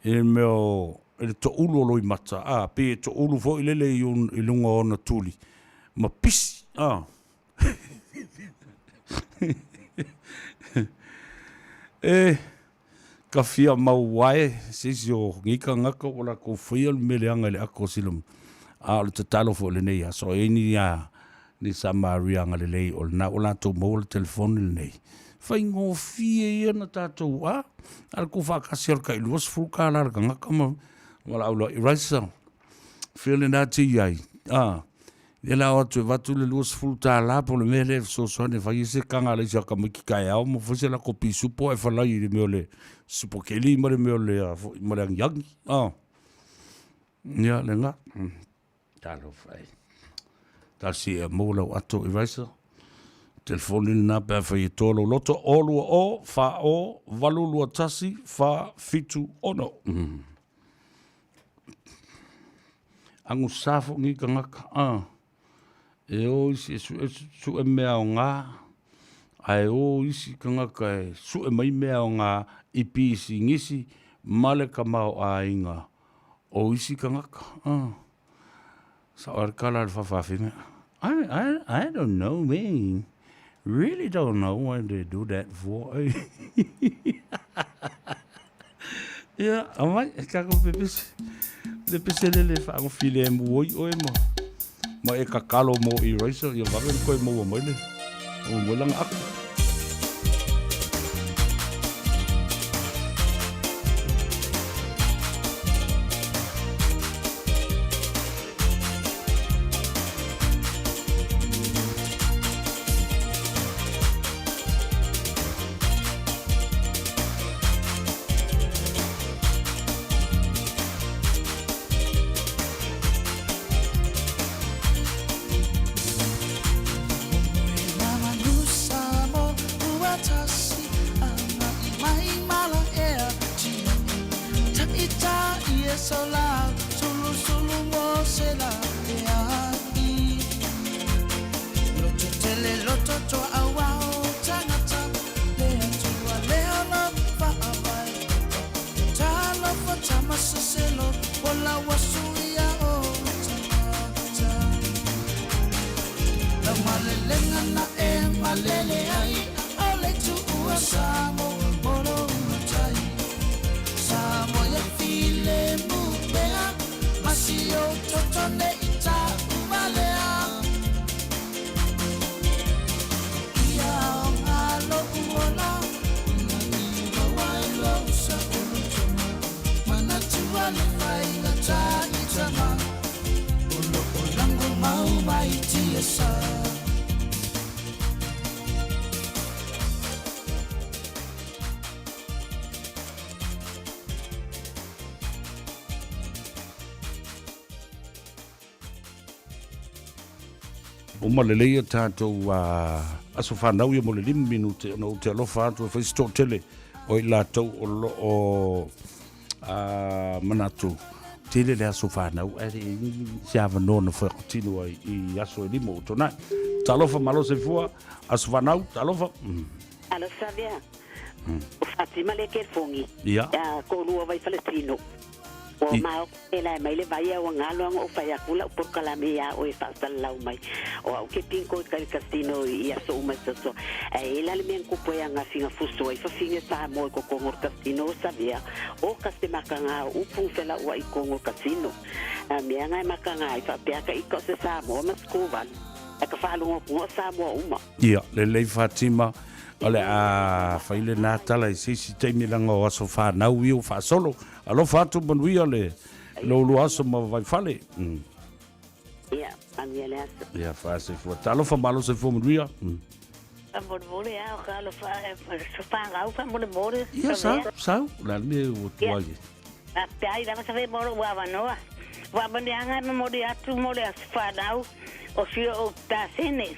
i le mea o i le toulu o Loimata, a, pei e toulu foi lele i, i luga o ona tuli, ma pisi, a. E, ka fia mauae se isi o nei tagata ua latou faia le mea leaga i le ato o Silomu. A o le tatalo foi i lenei aso, e i ai ni, a, ni Samaria agalelei o lena ua latou maua le telefoni lenei. Faigofie ia na tatou, a, a le tuufaatasi o le tai $20 a le tagata ma valaau loa, Raisa, fea lena te i ai, a, ia la o atu e avatu le $20 po o le mea lea e fesoasoani e fai ai se taga a le isi a tamaiti taeao ma fai se latou pisupo ae falai i le mea o le supakeli ma le mea o le, a foi, ma le agiagi, a. Ia, lena. Talofa e. Tasi e maua lau ato i Raisa. Telefoni lena pe a fai e toa lou loto. O lua o, fa o, valu lua tasi, fa fitu ono. Mm. Agu sa fo ni tagata. Ah. E o isi e sue, sue mea o ngā. Ae o isi tagata e sue mai mea o ngā i pisi ngisi ma le kamaoaiga o isi tagata. Ah. Sa o le kala le whawhawhine. I, I, I don't know, me. Really don't know why they do that for. Ia, amai, e kako pepese. Le pese le le whaango file e muoi oe ma. Ma e kakalo mo i raisa, ia wawe koe maua mai le. O mo langa aku. Uma lelei a tatou aso fanau ia mo le 5 minute ona ou te alofa atu e fai se toatele o i latou o lo o manatu tele le aso fanau ae le i se avanoa na whakatino ai i aso e lima o tonai. Talofa malo soifua, aso fanau, talofa. Mm. Alofa vea. O Fatima le ke fongi. Ia. Ya ko lua vai Falestino. Ua mao e lae mai le vai a ua galo aga ou fai atu lau polokalame iā oe e faasalalau mai. O au ke pinko i kai le casino i aso uma e soso. Ae e la le mea na kupu ai aga figa fusu ai fafine Samoa i kokoga o le casino o Savea o ka se makaga o upu fela ua i kogo o le casino. A mea aga e makaga ai faapea ka ika o se Samoa ma Sikuvalu. Ae ka faalogo o Samoa uma. Ia, lelei Fatima, o le a fai lena tala i se isi taimi leaga o aso fanau ia ua faasolo. Alofa atu manuia le lo ulua aso ma Vaifale. Mm. Ia, manuia le aso. Ia, faasoifua. Talofa malo soifua manuia. Mm. Faamolemole a o ka alofa whangau faamolemole. Ia, sau, sau. La le mea ua tuai. Faafetai lava sa mo lou avanoa. Ua manuiaga e momoli atu mo le aso fanau o si o'u tasene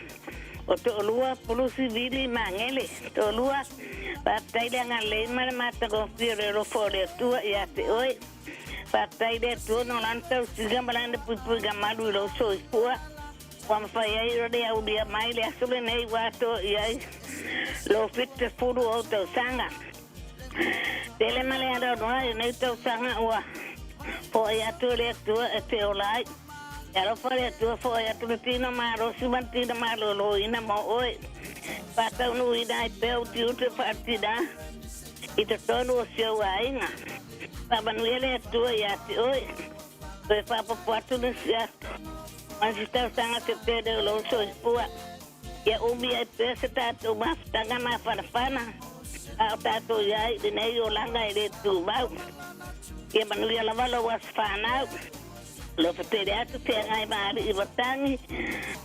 o to'olua Pulusi Vili Magele. To'olua, faafetai le agalelei ma le matagofie o le alofa o le Atua ia te oe. Faafetai i le Atua no lana tausiga ma lana puipuiga malu i lou soifua ua mafai ai ona le aulia mai le aso lenei ua atoa i ai lou 70 ou tausaga. Tele ma le aloaloa i lenei tausaga ua foai atu e le Atua e te ola ai. E alofa le Atua foai atu le tino malosi ma le tino malōlōina mo oe. Faataunuuina ai pea ou tiute faatinā i totonu o si ou aiga. Faamanuia le Atua iā te oe. Toe faaopoopo atu nisi aso ma nisi tausaga se tele o lou soifua. Ia umi ai pea se tatou mafutaga mafanafana a o tatou i ai i lenei olaga e le tumau. Ia manuia lava lou aso fanau. Alofa tele atu Feagai ma Alii Matagi,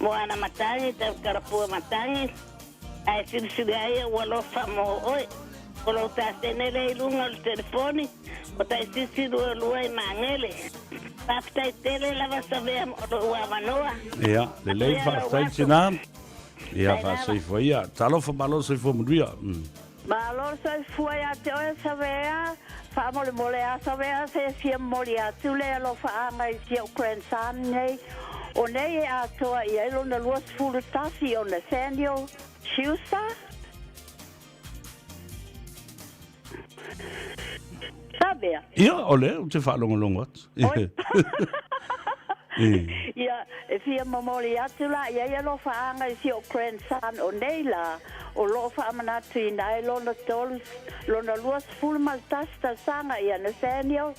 Moana Matagi, Tautalapua Matagi, ae silisili ai ou alofa mo oe. O lou tasene lea i luga o le telefoni, o Taisisi 22 i Magele. Faafetai tele lava Savea mo lou avanoa. Ia, lelei, faafetai tina. Ia, faasoifua ia. Talofa malo soifua manuia. Malo le soifua ia te oe Savea. Faamolemole a Savea se fia momoli atu le alofaaga i si ou grandson nei. O nei e atoa i ai lona 21 o Nathaniel Schuster. Savea. Ia, o lea ou te faalogologo atu. Oi. Ia, e fia momoli atu la i ai alofaaga i si ou grandson o nei la, o lo o faamanatuina ai lona tolu, lona 21 tausaga ia Nathaniel,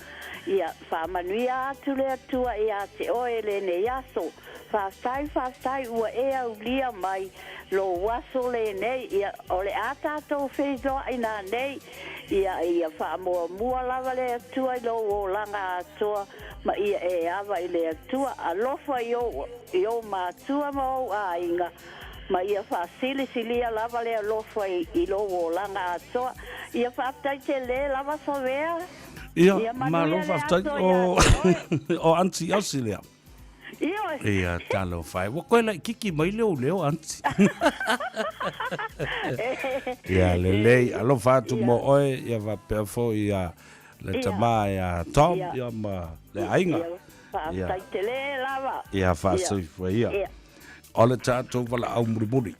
ia, faamanuia atu le Atua ia te oe lenei aso. Faafetai, faafetai ua e aulia mai lou aso lenei, ia, o le a tatou feiloai nanei, ia, ia faamuamua lava le Atua i lou olaga atoa, ma ia e ava i le Atua, alofa i ou, i ou matua ma ou aiga, ma ia faasilisilia lava le alofa i, i lou olaga atoa. Ia faafetai tele lava Savea. Ia, Ia manuia malo le faafetai. aso ia O, te oe. o Aunty Elsie lea. Ioe. Ia, talofa e. Ua koe laititi mai le ou leo, Aunty. Ia, lelei, alofa atu mo oe, ia faapea foi ia le tama ia Tom, ia ma le aiga. Ia, faafetai tele lava. Ia, faasoifua ia. O le tatou valaau mulimuli.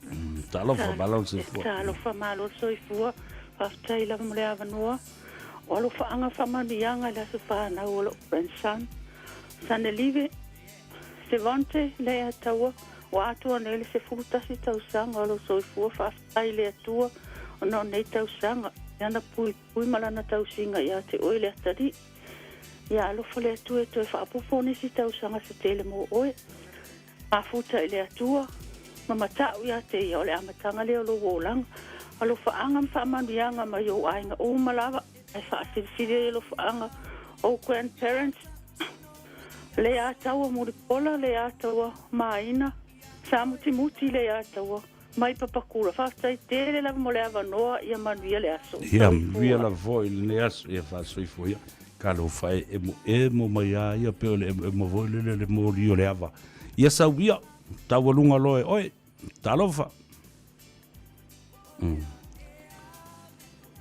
Talofa, malo le soifua. Talofa, malo le soifua. Faafetai lava mo le avanoa. O alofaaga faamanuiaga i le aso fanau o lou grandson. Sanelive Sevante Leiataua, ua atoa nei le 11 tausaga o lou soifua faafetai i le Atua ona o nei tausaga, i Lana puipui ma Lana tausiga ia te oe le atalii. Ia alofa le Atua e toe faaopoopo nisi tausaga se tele mo oe. Mafuta i le Atua ma matau ia te Ia o le amataga lea o lou olaga. Alofaaga ma faamanuiaga mai ou aiga uma lava, ae faasilisili ai alofaaga ou grandparents, Leiataua Mulipola, Leiataua Maina, Samutimuti Leiataua mai Papakura. Faafetai tele lava mo le avanoa, ia manuia le aso. Ia manuia lava foi i lenei aso, ia faasoifua ia. Talofa e emo emo mai a ia pei o le emoemo foi lele le moli o le ava. Ia sau ia, taualuga loa e oe. Talofa. Mm.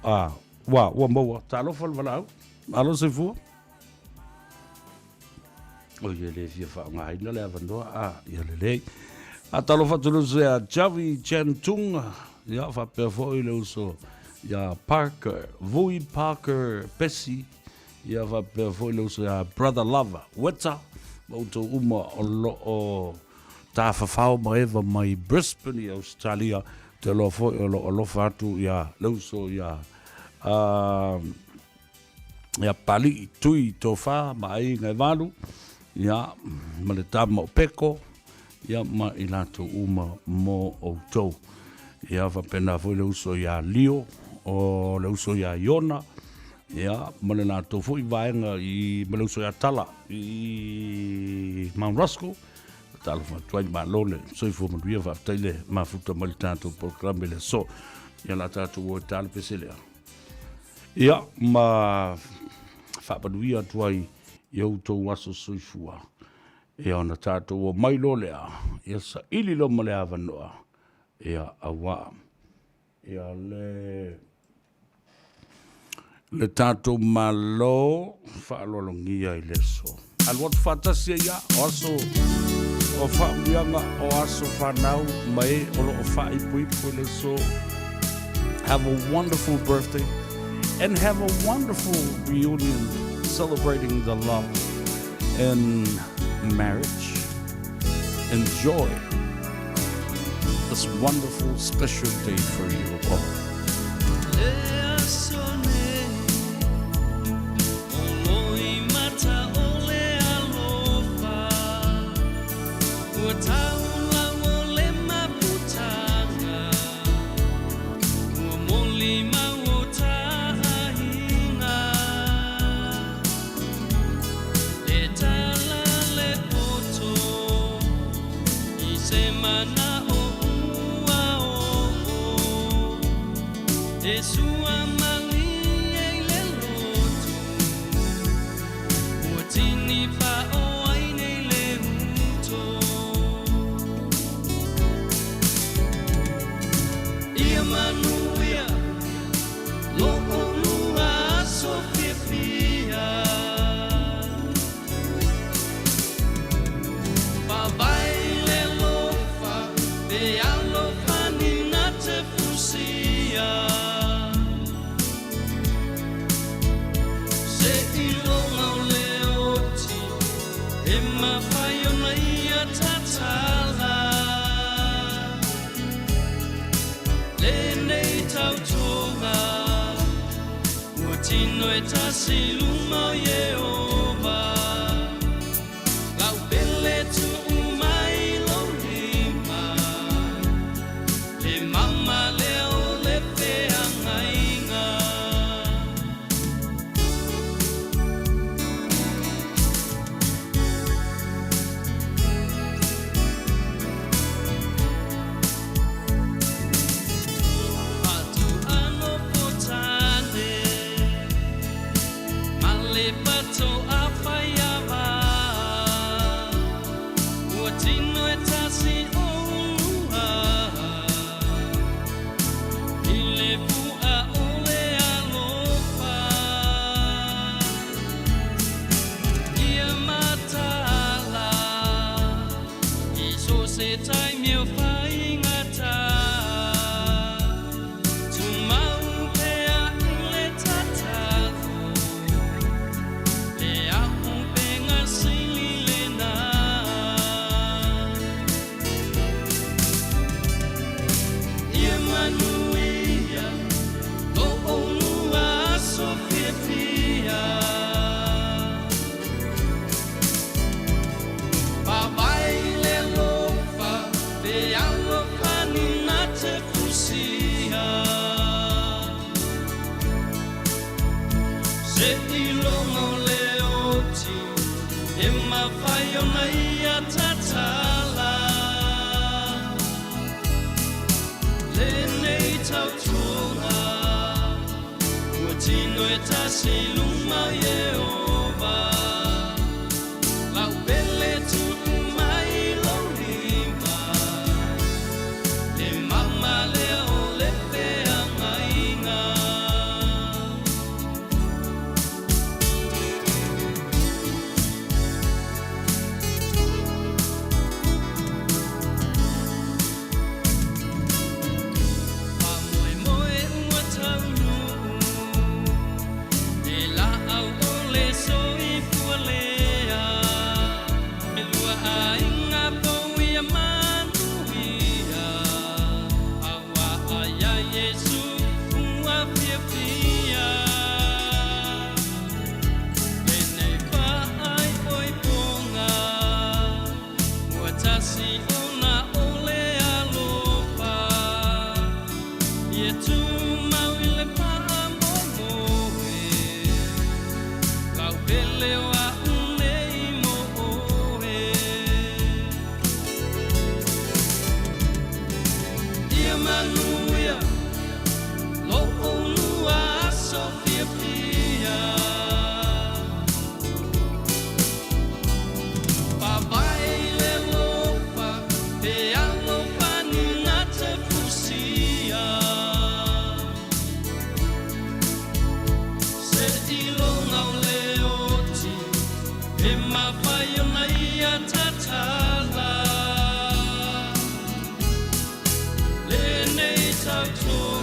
Ah, ua, ua maua. Talofa le valaau. Malo soifua. O ia le fia faaaogaina le avanoa, a, ia lelei. A talofa atu le uso ia Javi Chan Tung, ia faapea foi le uso ia Parker, Vui Parker Pesi, ia faapea foi le uso ia Brother Lava Weta, ma outou uma o lo o tafafao ma eva mai Brisbane i Ausetalia, te loa foi o lo o alofa atu ia le uso ia ia Pali'i Tui Tofa ma aiga e valu, ia, ma le tama o Peko, ia, ma i latou uma mo outou. Ia, faapena foi le uso ia Lio, o le uso ia Iona, ia, ma le latou foi vaega i, ma le uso ia Tala i Mount Roskill. Talofa atu ai, malo le soifua manuia, faafetai le mafuta mai le tatou polokalame i le aso. Ia, la tatou o e ta le pese lea. Ia, ma faamanuia atu ai i outou aso soifua. Ia ona tatou omai loa lea, ia saili loa ma le avanoa, ia auā ia le le tatou Malo faaaloalogia i le aso. Alu atu faatasi ai ia, o aso o faamanuiaga, o aso fanau ma e o lo o faaipoipo i le aso. Have a wonderful birthday. and have a wonderful reunion celebrating the love in marriage. Enjoy this wonderful special day for you all.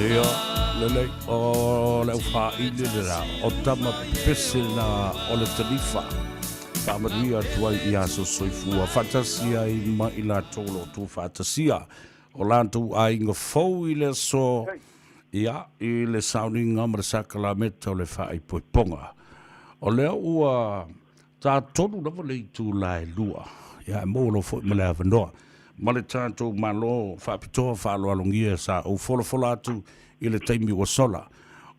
Ia. Lelei, o le au faaili lena, o tama pepese lena o le talifa. Faamanuia atu ai ia sosoifua faatasi ai ma i latou o lo o tuufaatasia o latou aiga fou i le aso, ia, i le sauniga ma le sakalameta o le faaipoipoga. O lea ua tatolu lava le itula e 2, ia, e maua loa foi ma le avanoa ma le tatou Malo faapitoa faaaloalogia sa ou folafola atu i le taimi ua sola.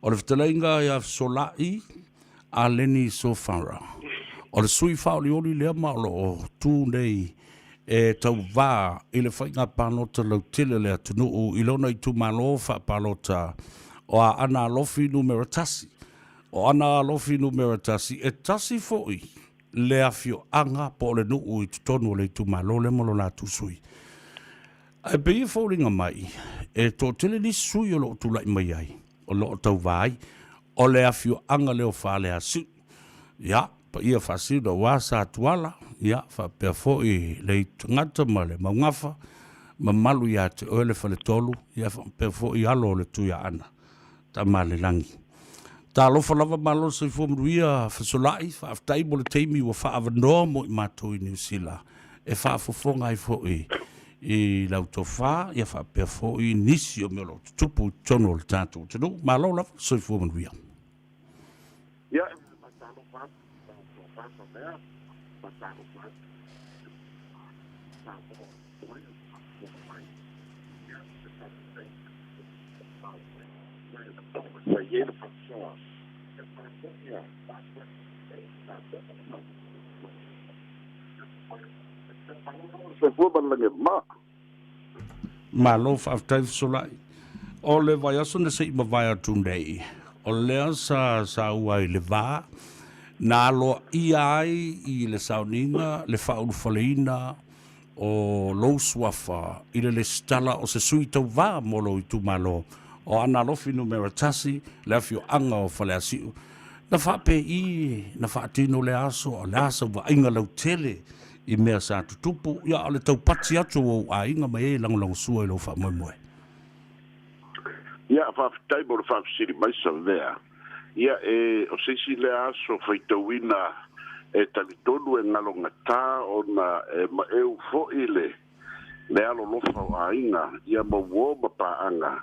O le fetalaiga ia Fesolai Aleni Sofara, o le sui faaolioli lea ma o lo o tu nei e tauvā i le faiga palota lautele a le atunuu i lona itumalo faapalota o Aana Alofi Numera 1. O Aana Alofi Numera 1, e tasi foi le afioaga po o le nuu i totonu o le itumalo lea ma lo latou sui. Ae pei e foliga mai, e toatele nisi sui o lo o tulai mai ai, o lo o tauvā ai, o le afioaga lea o Faleasiu. Ia, paia faasiuna aua Satuala, ia, faapea foi le Aitutagata ma le Maugafa, mamalu ia te oe le Faletolu, ia faapea foi alo o le Tuiaana, Tamalelagi. Talofa lava malo le soifua manuia Fesolai, faafetai mo le taimi ua faaavanoa mo i matou i Niu Sila e faafofoga ai foi i lau tofa, ia faapea foi nisi o mea o lo o tutupu i totonu o le tatou atunuu. Malo lava, soifua manuia. Ia, e faatalofa atu i lau tofa Samea, faatalofa atu i Samoa oi o faafofoga mai. Ia, se faafetai e fai ai le faasoa. Ia faafetai Soifua ma le lagi e mama. Malo faafetai Fesolai. O le vaiaso na se i mavae atu nei, o lea sa saua ai le va na aloaia ai i le sauniga le faaulufaleina o lou suafa i le lesitala o se sui tauvā mo lou itumalo o Aana Alofi Numera 1, le afioaga o Faleasiu. Na faapei na faatino lea aso, o le a sau vaaiga lautele i mea sa tutupu, ia o le taupati atu o ou aiga ma e e lagolagosua i lou faamoemoe. Ia, faafetai mo le faafesili mai Savea. Ia, e, o se isi lea aso faitauina e talitonu e galogata ona e maeu foi le, le alolofa o aiga, ia ma uo ma paaga,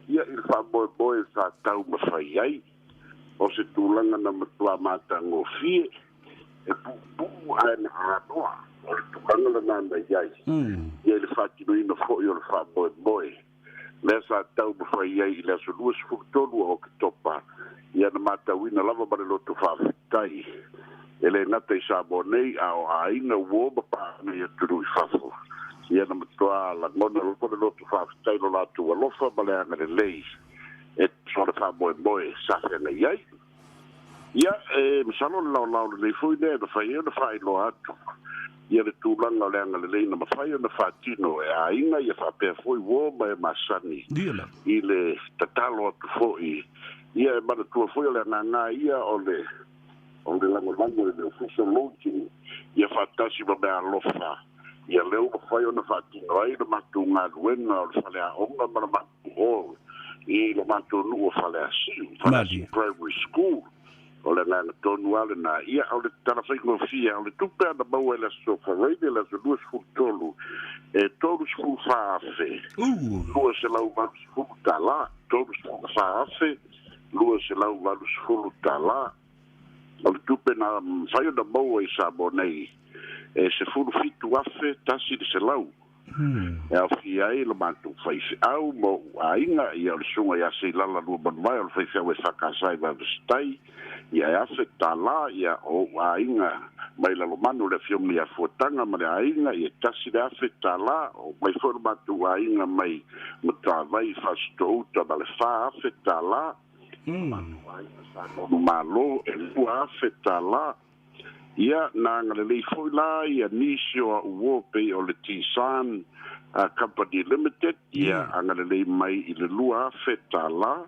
ia i le faamoemoe sa taumafai ai. O se tulaga na matua matagofie, e puupuu ae na anoa, o le tulaga lena na i ai, ia i le faatinoina foi o le faamoemoe. Lea sa taumafai ai i le aso 23 o Oketopa, ia na matauina lava ma le loto faafetai, e le gata i Samoa nei, a o aiga uo ma paaga i atunuu i fafo. Ia na matua lagona lava le loto faafetai i lo latou alofa ma le agalelei e tusa o le faamoemoe sa feagai ai. Ia, e masalo o le laolao lelei foi lea e mafai ai ona faailoa atu ia le tulaga o le agalelei na mafai ona faatino e aiga ia faapea foi uo ma e masani i le tatalo atu foi. Ia e manatua foi o le agaga ia o le o le lagolago i le official launching ia faatasi ma meaalofa ia lea ua mafai ona faatino ai le matou galuega o le faleaoga ma le matou Hall i lo matou nuu o Faleasiu, Faleasiu Primary School. O le agaga tonu lava lena. Ia, o le tala faigofie, o le tupe lava na maua i le Aso Faraile, le aso 23, e $34,280, $34,280. O le tupe na mafai ona maua i Samoa nei, e $17,100. E aofia ai lo matou faifeau ma ou aiga, ia o le susuga ia Seilala Luamanuvae o le faifeau EFKS i Vaivasitai, ia e $1,000, ia o ou aiga mai Lalomanu le afioga ia Fuataga ma le aiga, ia $1,000, o mai foi lo matou aiga mai Matavai Fasitouta ma le $4,000, lo matou aiga sa Malo e $2,000. Ia, na agalelei foi la ia nisi o au uo pei o le Tisan Company Limited, ia agalelei mai i le $2,000.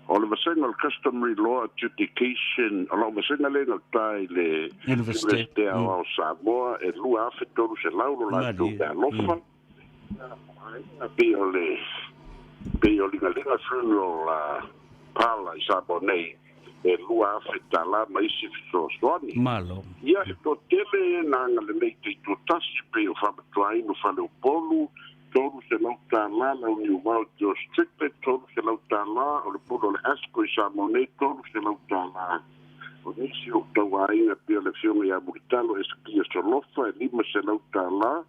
O le vasega o le Customary Law Adjudication, o lau vasega lea i gauta i le Iunivesite Aoao o Samoa, e $2,300 lo latou meaalofa. Pei o le. Pei o Ligalega Funeral Parlour i Samoa nei, e $2,000 ma isi fesoasoani. Malo. Ia, e toatele e na agalelei taitoatasi pei o Faamatuaina Faleupolu, $300, Launiuvao Joe Strickland, $300, o le pule o le ASCO i Samoa nei, $300. O nisi o ou tauaiga pei o le Afioga ia Mulitalo Esekia Solofa, e $500,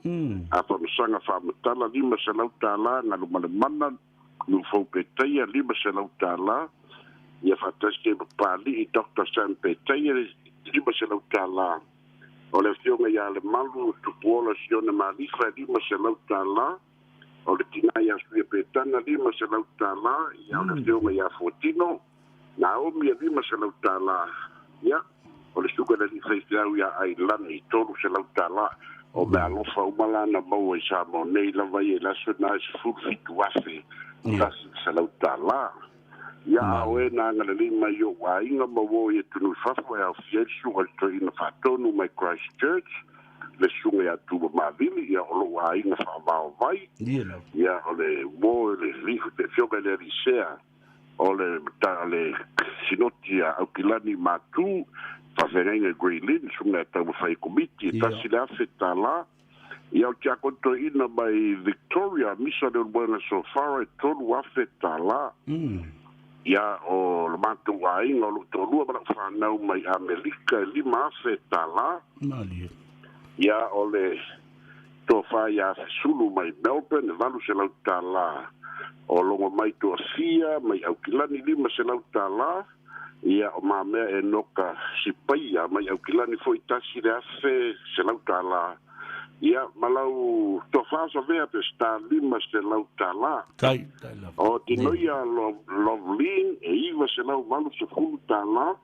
a Famasaga Faamatala, $500, Galumalemana Nuufou Petaia, $500, ia faatasi ai ma Papalii Doctor Sam Petaia, $500. O le Afioga ia Lemalu Tupuola Sione Malifa, e $500. O le tina ia Suia Petana, $500. Ia, o le Afioga ia Fuatino Naomi, e $500. Ia, o le suka le alii faifeau ia Ailani, $300. O meaalofa uma la na maua i Samoa nei lava ia i le aso lena e $17,100. Ia, a o e na agalelei mai i ou aiga ma uo i atunuu i fafo e aofia ai le susuga i le toeaina faatonu mai Christchurch, le susuga ia Tuva Mavili, ia o lou aiga faavaovai, ia o le uo i le afioga i le alii sea o le le Sinoti a Aukilani Matu, faafeagaiga i Grey Lynn, susuga ia Taumafai Komiti, e $1,000. Ia o le tiakono toeaina mai Victoria, Misa Leulumoega Sofara, e $3,000. Ia o le matou aiga o lou toalua ma lau fanau mai Amerika, e $5,000. Ia o le tofa ia Fesulu mai Melbourne, e $800. O logo mai Toafia mai Aukilani, $500. Ia, o Mamea Enoka Sipaia mai Aukilani foi, $1,100. Ia, ma lau tofa Savea Peseta, $500. Tai, tai lava. O Tinoia Loveleen, e $980.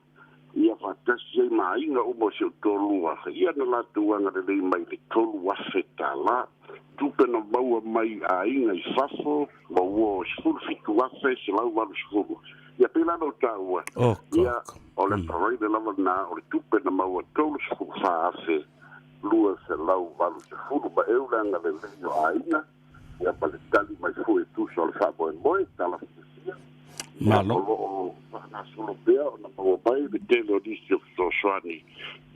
Ia faatasi ai ma aiga uma o si ou toalua, ia na latou agalelei mai i le $3,000. Tupe na maua mai aiga i fafo ma ua $17,180. Ia pei la ona ou taua, ia o le parade lava lena o le tupe na maua $34,280 ma eu le agalelei o aiga. Ia ma le tali mai foi e tusa o le faamoemoe, tala fiafia. Ia Malo. o lo o faagasolo pea ona maua mai le tele o nisi o fesoasoani.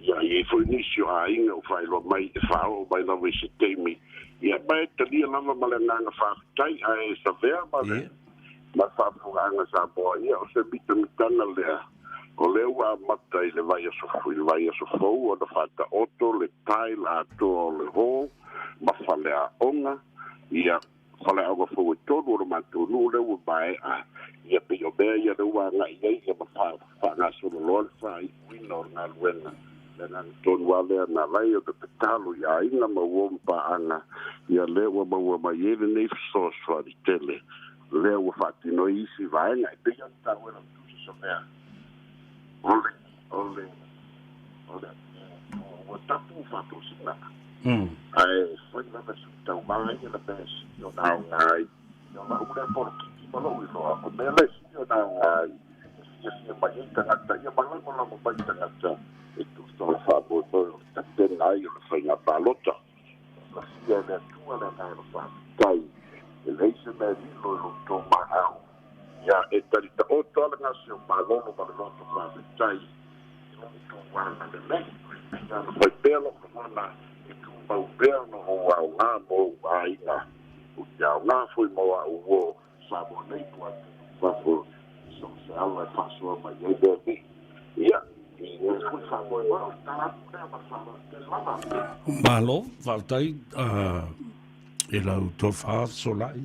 Ia e i ai foi nisi o aiga ua faailoa mai e faaoo mai lava i se taimi. Ia ma e talia lava ma le agaga faafetai ae savea ma le ma le faafofogaaga Samoa. Ia o se mitamitaga lea o lea ua amata i le vaiaso i le vaiaso fou ona faataoto le tile atoa o le hall ma faleaoga, ia, faleaoga fou e tolu o le matou nuu lea ua maea, ia pei o mea ia lea ua agai i ai, ia ma faagasolo loa le faaiuina o le galuega. Le agaga tonu lava lea na ala ai ona tatalo i aiga ma uo ma paaga, ia lea ua maua mai ai lenei fesoasoani tele, lea ua faatino ai isi vaega e pei ona taua e lau tusi Savea, o le, o le, o le, ua tapu faatosina. Ae fai lava si taumaga ia le mea e sili ona aoga ai. Ia o lau lea polokiki ma lou iloa, o mea la e sili ona aoga ai, e fiafia mai ai tagata, ia ma lagolago mai tagata e tusa o le faamoemoe o le tapena ai o le faiga palota. Lafia e le Atua le agaga faafetai, e leai se mea e lilo i lo outou maau. Ia e tali taoto lava le gase o malolo ma le loto faafetai i lo outou agalelei. Ia na fai pea lou lagona e tumau pea ona ou aoga mo ou aiga, ou te aoga foi mo au uo Samoa nei po atunuu i fafo i so o se ala e faasoa mai ai le Alii. Ia, i nei foi faamoemoe o le tala atu lea ma le faaaloalo tele lava. Malo, faafetai i lau tofa Solai.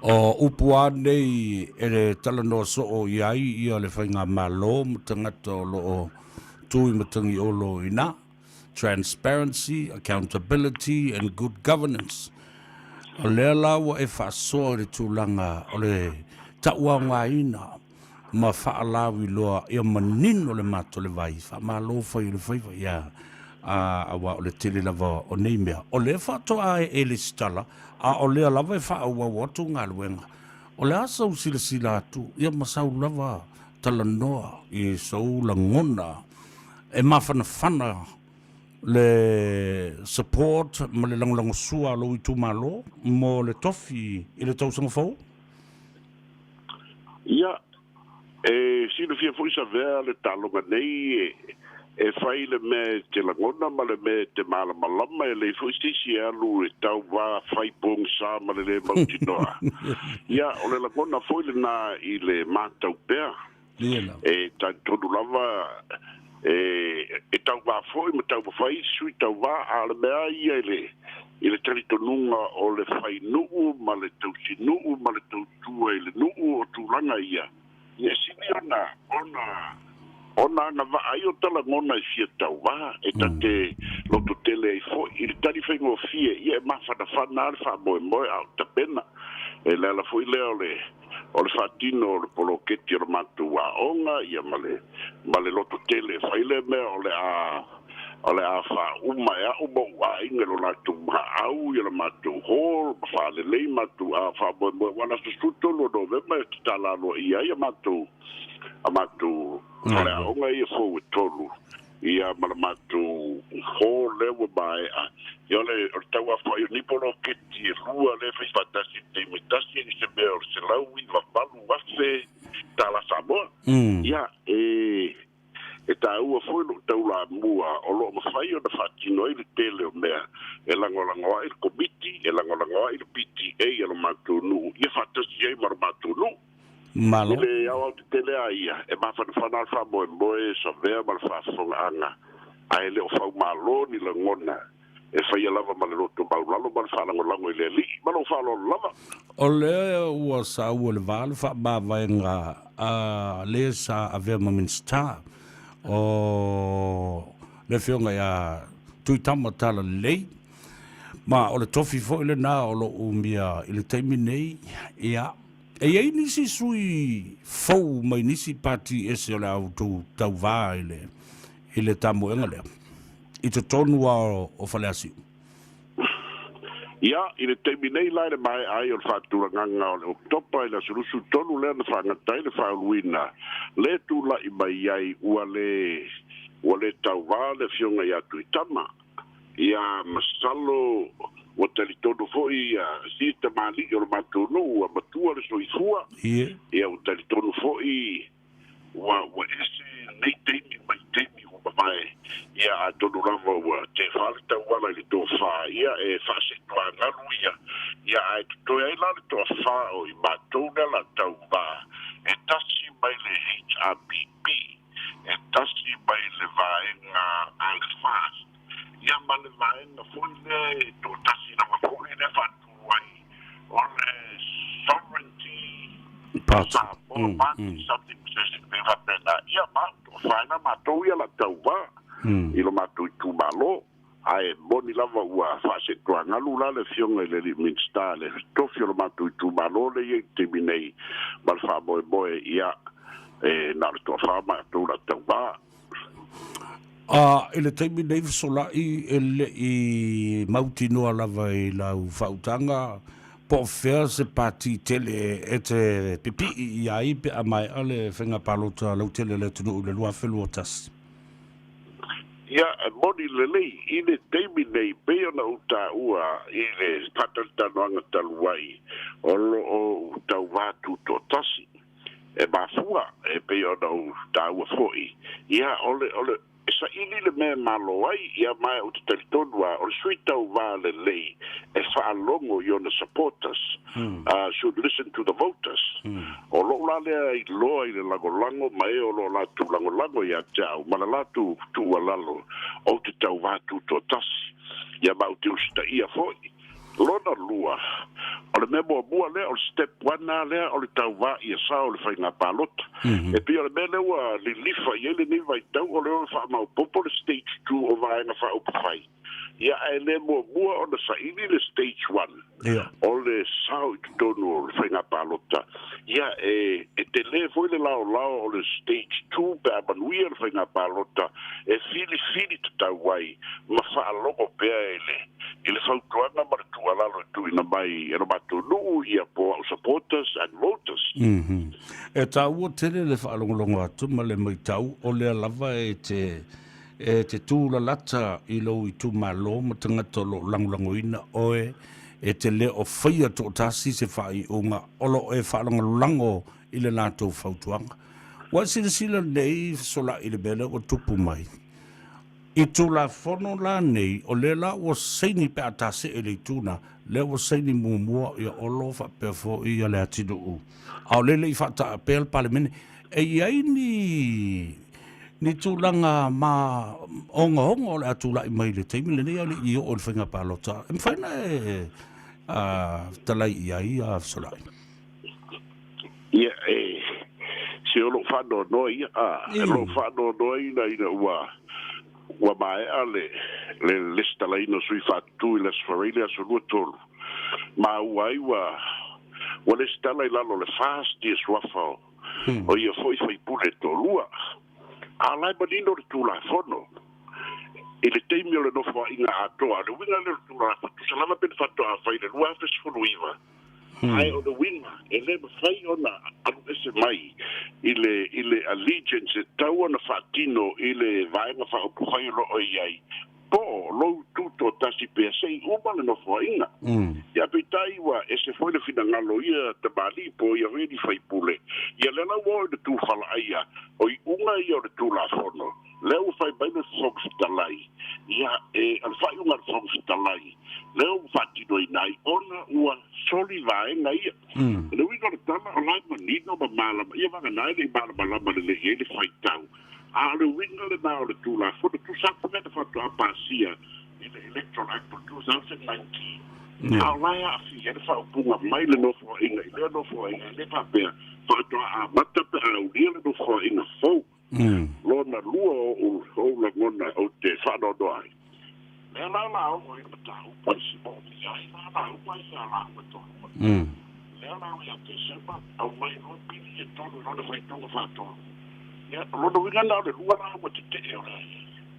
O upu lava nei e le talanoa soo i ai ia le Faigamalo ma tagata o lo o tu i Matagiolo i ina, Transparency, Accountability and Good Governance. O lea la ua e faasoa i le tulaga o le tauaogaina ma faalauiloa ia manino le mato le vai, faamalo fai o le faiva ia a aua o le tele lava o nei mea. O lea faatoa e lesitala, a o lea lava e faaauau atu galuega. O le a sau silasila atu ia ma sau lava talanoa i sou lagona e mafanafana. Le support ma le lagolagosua a lou itumalo mo le tofi i le tausaga fou? Ia, e silafia foi Savea le taaloga nei e fai le mea e te lagona ma le mea e te malamalama, e lelei foi se isi e alu e tauva fai pogisa ma le le mautinoa. Ia, o le lagona foi lena i le matau pea. E talitonu lava e tauvā foi ma taumafai isi sui tauvā, a o le mea lava ia i le talitonuga o le fai nuu ma le tausi nuu ma le tautua i le nuu, o tulaga ia, ia e sili ona ona ona agavaa ai o ta lagona e fia tauvā, e ta te lototele ai foi. I le tali faigofie, ia e mafanafana lava le faamoemoe a o tapena. E le ala foi lea o le O le faatino o le poloketi o le matou aoga ia ma le ma le loto tele e fai lea mea o le a o le a faauma e a'u ma o'u aiga i lo latou maau ia le matou hall ma faalelei matou a faamoemoe aua o le aso 13 o Novema e tatala aloaia ai a matou a matou faleaoga ia fou e tolu. Ia ma le matou hall lea ua maea. Ia o le o le tauafa'i o nei poloketi e lua lea e fai faatasi i le taimi e tasi e le se mea o le $198,000 tala Samoa. Ia e e taua foi lo'u taulamua o lo'o mafai ona faatino ai le tele o mea e lagolago ai le Komiti, e lagolago ai le PTA a lo matou nuu, ia faatasi ai ma lo matou nuu. Malo. I le aoaotetele a ia, e mafanafana le faamoemoe, savea ma le faafofogaaga, ae le o faumalo ni lagona e faia lava ma le loto maulalo ma le faalagolago i le Alii. Ma lou faaaloalo lava. O lea ua saua i le va le faamavaega a le sa avea ma Minisita o le Afioga ia Tuitama Talalelei, ma o le tofi foi lena o lo o umia i le taimi nei, ia, E i ai nisi sui fou mai nisi pati ese o le a outou tauvā i le, i le tamoega lea, i totonu lava o, o Faleasiu? Ia, i le taimi nei la i le maea ai o le faatulagaga o le Oketopa i le aso 23 lea na faagata ai le faauluina le tula'i mai ai ua le, ua le tauvā le Afioga ia Tuitama. Ia, masalo ua talitonu foi ia si tamalii o le matou nuu ua matua le soifua. Ia, ua talitonu foi ua ua ese nei taimi mai taimi ua mavae. Ia, atonu lava ua tefa le tauala i le tofa, ia, e faasetuagalu ia. Ia, ae totoe ai la le toafa o i matou lea la tauva, e tasi mai le HRPP. E tasi mai le vaega a le FAST, ia ma le vaega foi lea e toatasi lava foi lea faatu ai o le Sovereignty Samoa Party something se isi mea faapena. Ia ma toafaina matou ia la tauva i lo matou itumalo. Ae moni lava ua faasetuagalu la le Afioga i le Alii Minisita le tofi o lo matou itumalo lea e i ai i le taimi nei ma le faamoemoe, ia, e na o le toafa matou la tauva. A i le taimi nei Fesolai e le i mautinoa lava i lau faautaga po o fea se pati tele e te pipii i ai pe a maea le faiga palota lautele a le atunuu i le 2021. Ia, e moni lelei, i le taimi nei, pei ona ou taua i le faatalitanoaga talu ai, o lo o ou tauvā tutoatasi. E mafua, e pei ona ou taua foi, ia, o le, o le, e saili le mea e malo ai, ia, ma ou te talitonu lava, o le sui tauvā lelei e faalogo i ona supporters, should listen to the voters. O lou la lea iloa i le lagolago ma e o lo o latou lagolago ia te au ma le latou tuualalo, ou te tauvā tutoatasi, ia ma ou te usitaia foi. Lona lua, o le mea muamua lea, o le step one lava lea, o le tauvā ia sao i le faiga palota. E pei o le mea lea ua lilifa i ai lenei vaitau, o le o e faamaopoopo le stage two o Vaega Faaupufai. Ia, ae le muamua ona saili le stage one, o le sao i totonu o le faiga palota. Ia, e, e tele foi le laolao o le stage two pe a manuia le faiga palota e filifili tatau ai ma faalogo pea i le, i le fautuaga ma le tuualalo e tuuina mai e lo matou nuu, ia, po au supporters and voters. E taua tele le faalogologo atu ma le maitau o lea lava e te. E te tūlalata i lou itumalo ma tagata o lo o lagolagoina oe, e te le o faia toatasi se faaiuga o lo o e faalagolago i le latou fautuaga. Ua e silasila nei fesolai i le mea lea ua tupu mai. I Tulafono la nei, o lea la ua saini pe a tasee i le itu na, lea ua saini muamua ia Olo faapea foi ia Leatinuu, a o lea e le i faataapea le Palemene. E i ai ni ni tulaga ma ogaoga o le a tulai mai i le taimi lenei a o le i oo i le faiga palota. E mafai ona e talai i ai a Fesolai? Ia, e, se o lou faanoanoa ia, a, e lou faanoanoa ina ina ua, ua maea le, le lesitalaina o sui faatutu i le Aso Faraile aso 23, maua ai ua, ua lesitala i lalo o le FAST ia suafa o, o ia foi faipule e toalua. A o la e manino le Tulafono i le taimi o le nofoaiga atoa. O le uiga lea o le Tulafono, tusa lava pe na faatoa fai i le 2019, Ae o le uiga, e le mafai ona alu ese mai i le, i le allegiance e tatau ona faatino i le Vaega Faaupufai o lo o i ai, po o lou tutoatasi pea se i uma le nofoaiga. Ia peitai ua ese foi le finagalo o ia tamalii po o ia foi alii faipule, ia lea la ua oo i le tufalaia o iuga ia o le Tulafono, lea ua fai mai le Fofoga Fetalai, ia, e, o le faaiuga a le Fofoga Fetalai, lea ua faatinoina ai ona ua soli vaega ia. O le uiga o le tala, o la e manino ma malama, ia vagana e le i malamalama lelei ai le faitau, a o le uiga lena o le Tulafono, tusa atu mea na faatoa pasia i le Electoral Act o 2019, a o la e aafia ai le faaupuga mai le Nofoaiga i lea Nofoaiga, e le faapea faatoa amata pe a aulia le Nofoaiga fou. Lona lua o ou lagona ou te faanoanoa ai. Lea la la oo i le mataupu ai si moomia ai la la uma ai a lāua e toalua. Lea la o ia Tesema aumai loa pili e tolu i lona faitauga faatolu. Ia, o lona uiga na o le lua la ua tetee o le a i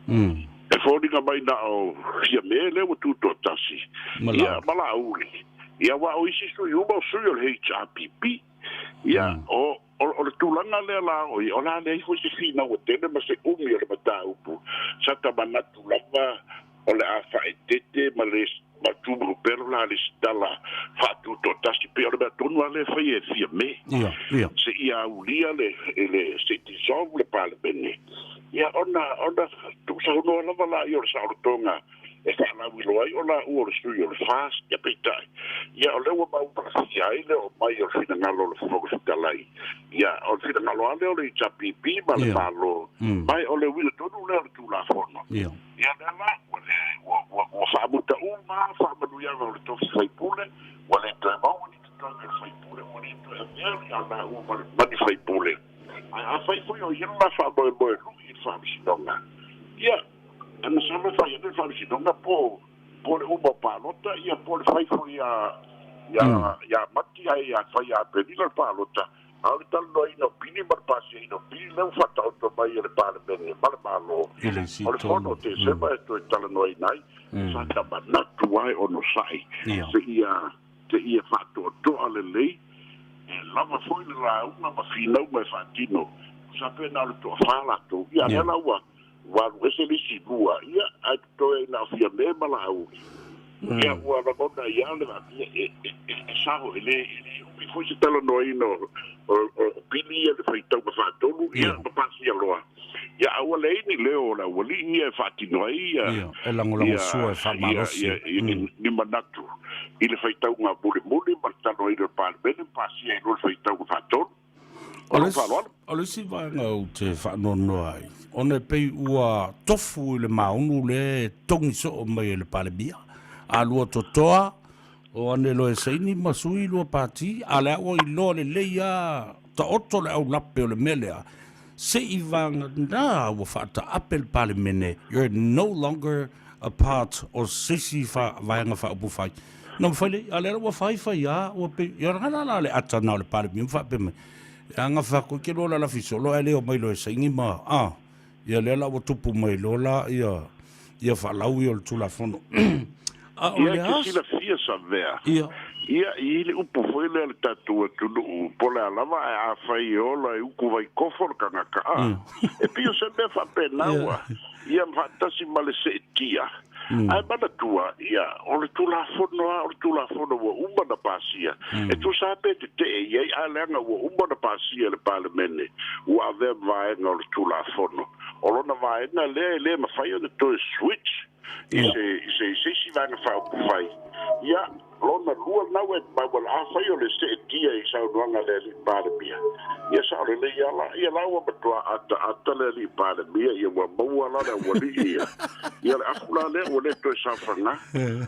ai. E foliga mai na o Fiame lea ua tutoatasi, ia, ma Laauli. Ia, aua o isi sui uma o sui o le HRPP. Ia, o, O le tulaga lea la o ia, o le a leai foi se finau e tele ma se umi o le mataupu, sa ta manatu lava o le a faaeteete ma le ma tumau pea lo la lesitala faatutoatasi pei o le mea tonu lava lea e fai e Fiame. Ia, ia. Seia aulia le, le, se i dissolve le Palemene, ia ona, ona tuusaunoa lava laia o le saolotoga e faalauiloa ai o laua o le sui o le FAST, ia peitai, ia o lea ua maumalasia ai le oo mai o le finagalo o le Fofoga Fetalai, ia o le finagalo lava lea o le HRPP ma le Malo, ma o le uiga tonu lea o le Tulafono. Ia lea la, ua le, ua, ua, ua faamuta uma lava faamanuiaga o le tofi faipule, ua le toe maua ni totogi o le faipule, ua le toe avea ni a laua ma, ma ni faipule. Ae afai foi o ia le la faamoemoe lui i le Faamasinoga, ia, E masalo e fai atu le faamasinoga po po le uma o palota ia po le fai foi ia ia ia Mati ae ia fai ia Aperila le palota, a o le talanoaina o pili ma le pasiaina o pili lea ua faataoto mai e le Palemene ma le Malo I le isi o le tonu. Fono o Tesema e toe talanoaina ai. Sa ta manatu lava e onosai seia seia faatoatoa lelei e lava foi le lauga ma finauga e faatino tusa pe na o le toafa latou. Ia lea la ua Ua alu ese le isi lua, ia, ae totoe ai na o Fiame ma Laauli. Ia, ua lagona ai lava le vaatia, e, e, e, e sao, e le, e le umi foi se talanoaina o, o, o pili ia i le faitauga faatolu, ia, ma pasia loa. Ia, a ua leai ni leo o le aualii ia e faatino ai ia, Ia, e lagolagosua e ia, faamalosi. ia, ia, ni, ni manatu i le faitauga mulimuli ma le talanoaina o le Palemene ma pasia ai loa le faitauga faatolu. O le, o le isi vaega ou te faanoanoa ai, ona e pei ua tofu i le maunu le togi soo mai e le Palemia. A lua totoa, o ane loa e saini ma sui lua pati, a lea ua iloa lelei a taoto le aulape o le mea lea, se i vagana ua faataape le Palemene, you're no longer a part o se isi vaega faaupufai. Na mafai le, a lea ua fai fai a, ua pe, ia la la le ata na o le Palemia ma faapea mai. E anga whako ke loa la la fiso, loa e leo mai loa e saini ma, a, ia lea la ua tupu mai loa la, ia, ia whaalau ia o le Tulafono. A o Ia le e te as... silafia Savea, Ia. Ia, e i ai le upu foi lea a le tatou atunuu, po o le a lava, ae afai e ola e uku vaikofo le tagata, a, e pei o se mea faapena ua ia faatasi ma le seetia. Ae manatua, ia, o le Tulafono lava o le Tulafono ua uma ona pasia. E tusa lava pe tetee i ai, ae leaga ua uma ona pasia e le Palemene, ua avea ma vaega o le Tulafono. O lona vaega lea e le mafai ona toe switch i se, i se, i se isi vaega faaupufai. Ia, lona lua lena ua e maua, afai o le seetia i saunoaga a le Alii Palemia, ia sao lelei lava la, ia la ua matua ataata le Alii Palemia, ia ua maua la le aualii ia, ia le afu la lea ua le toe saofaga.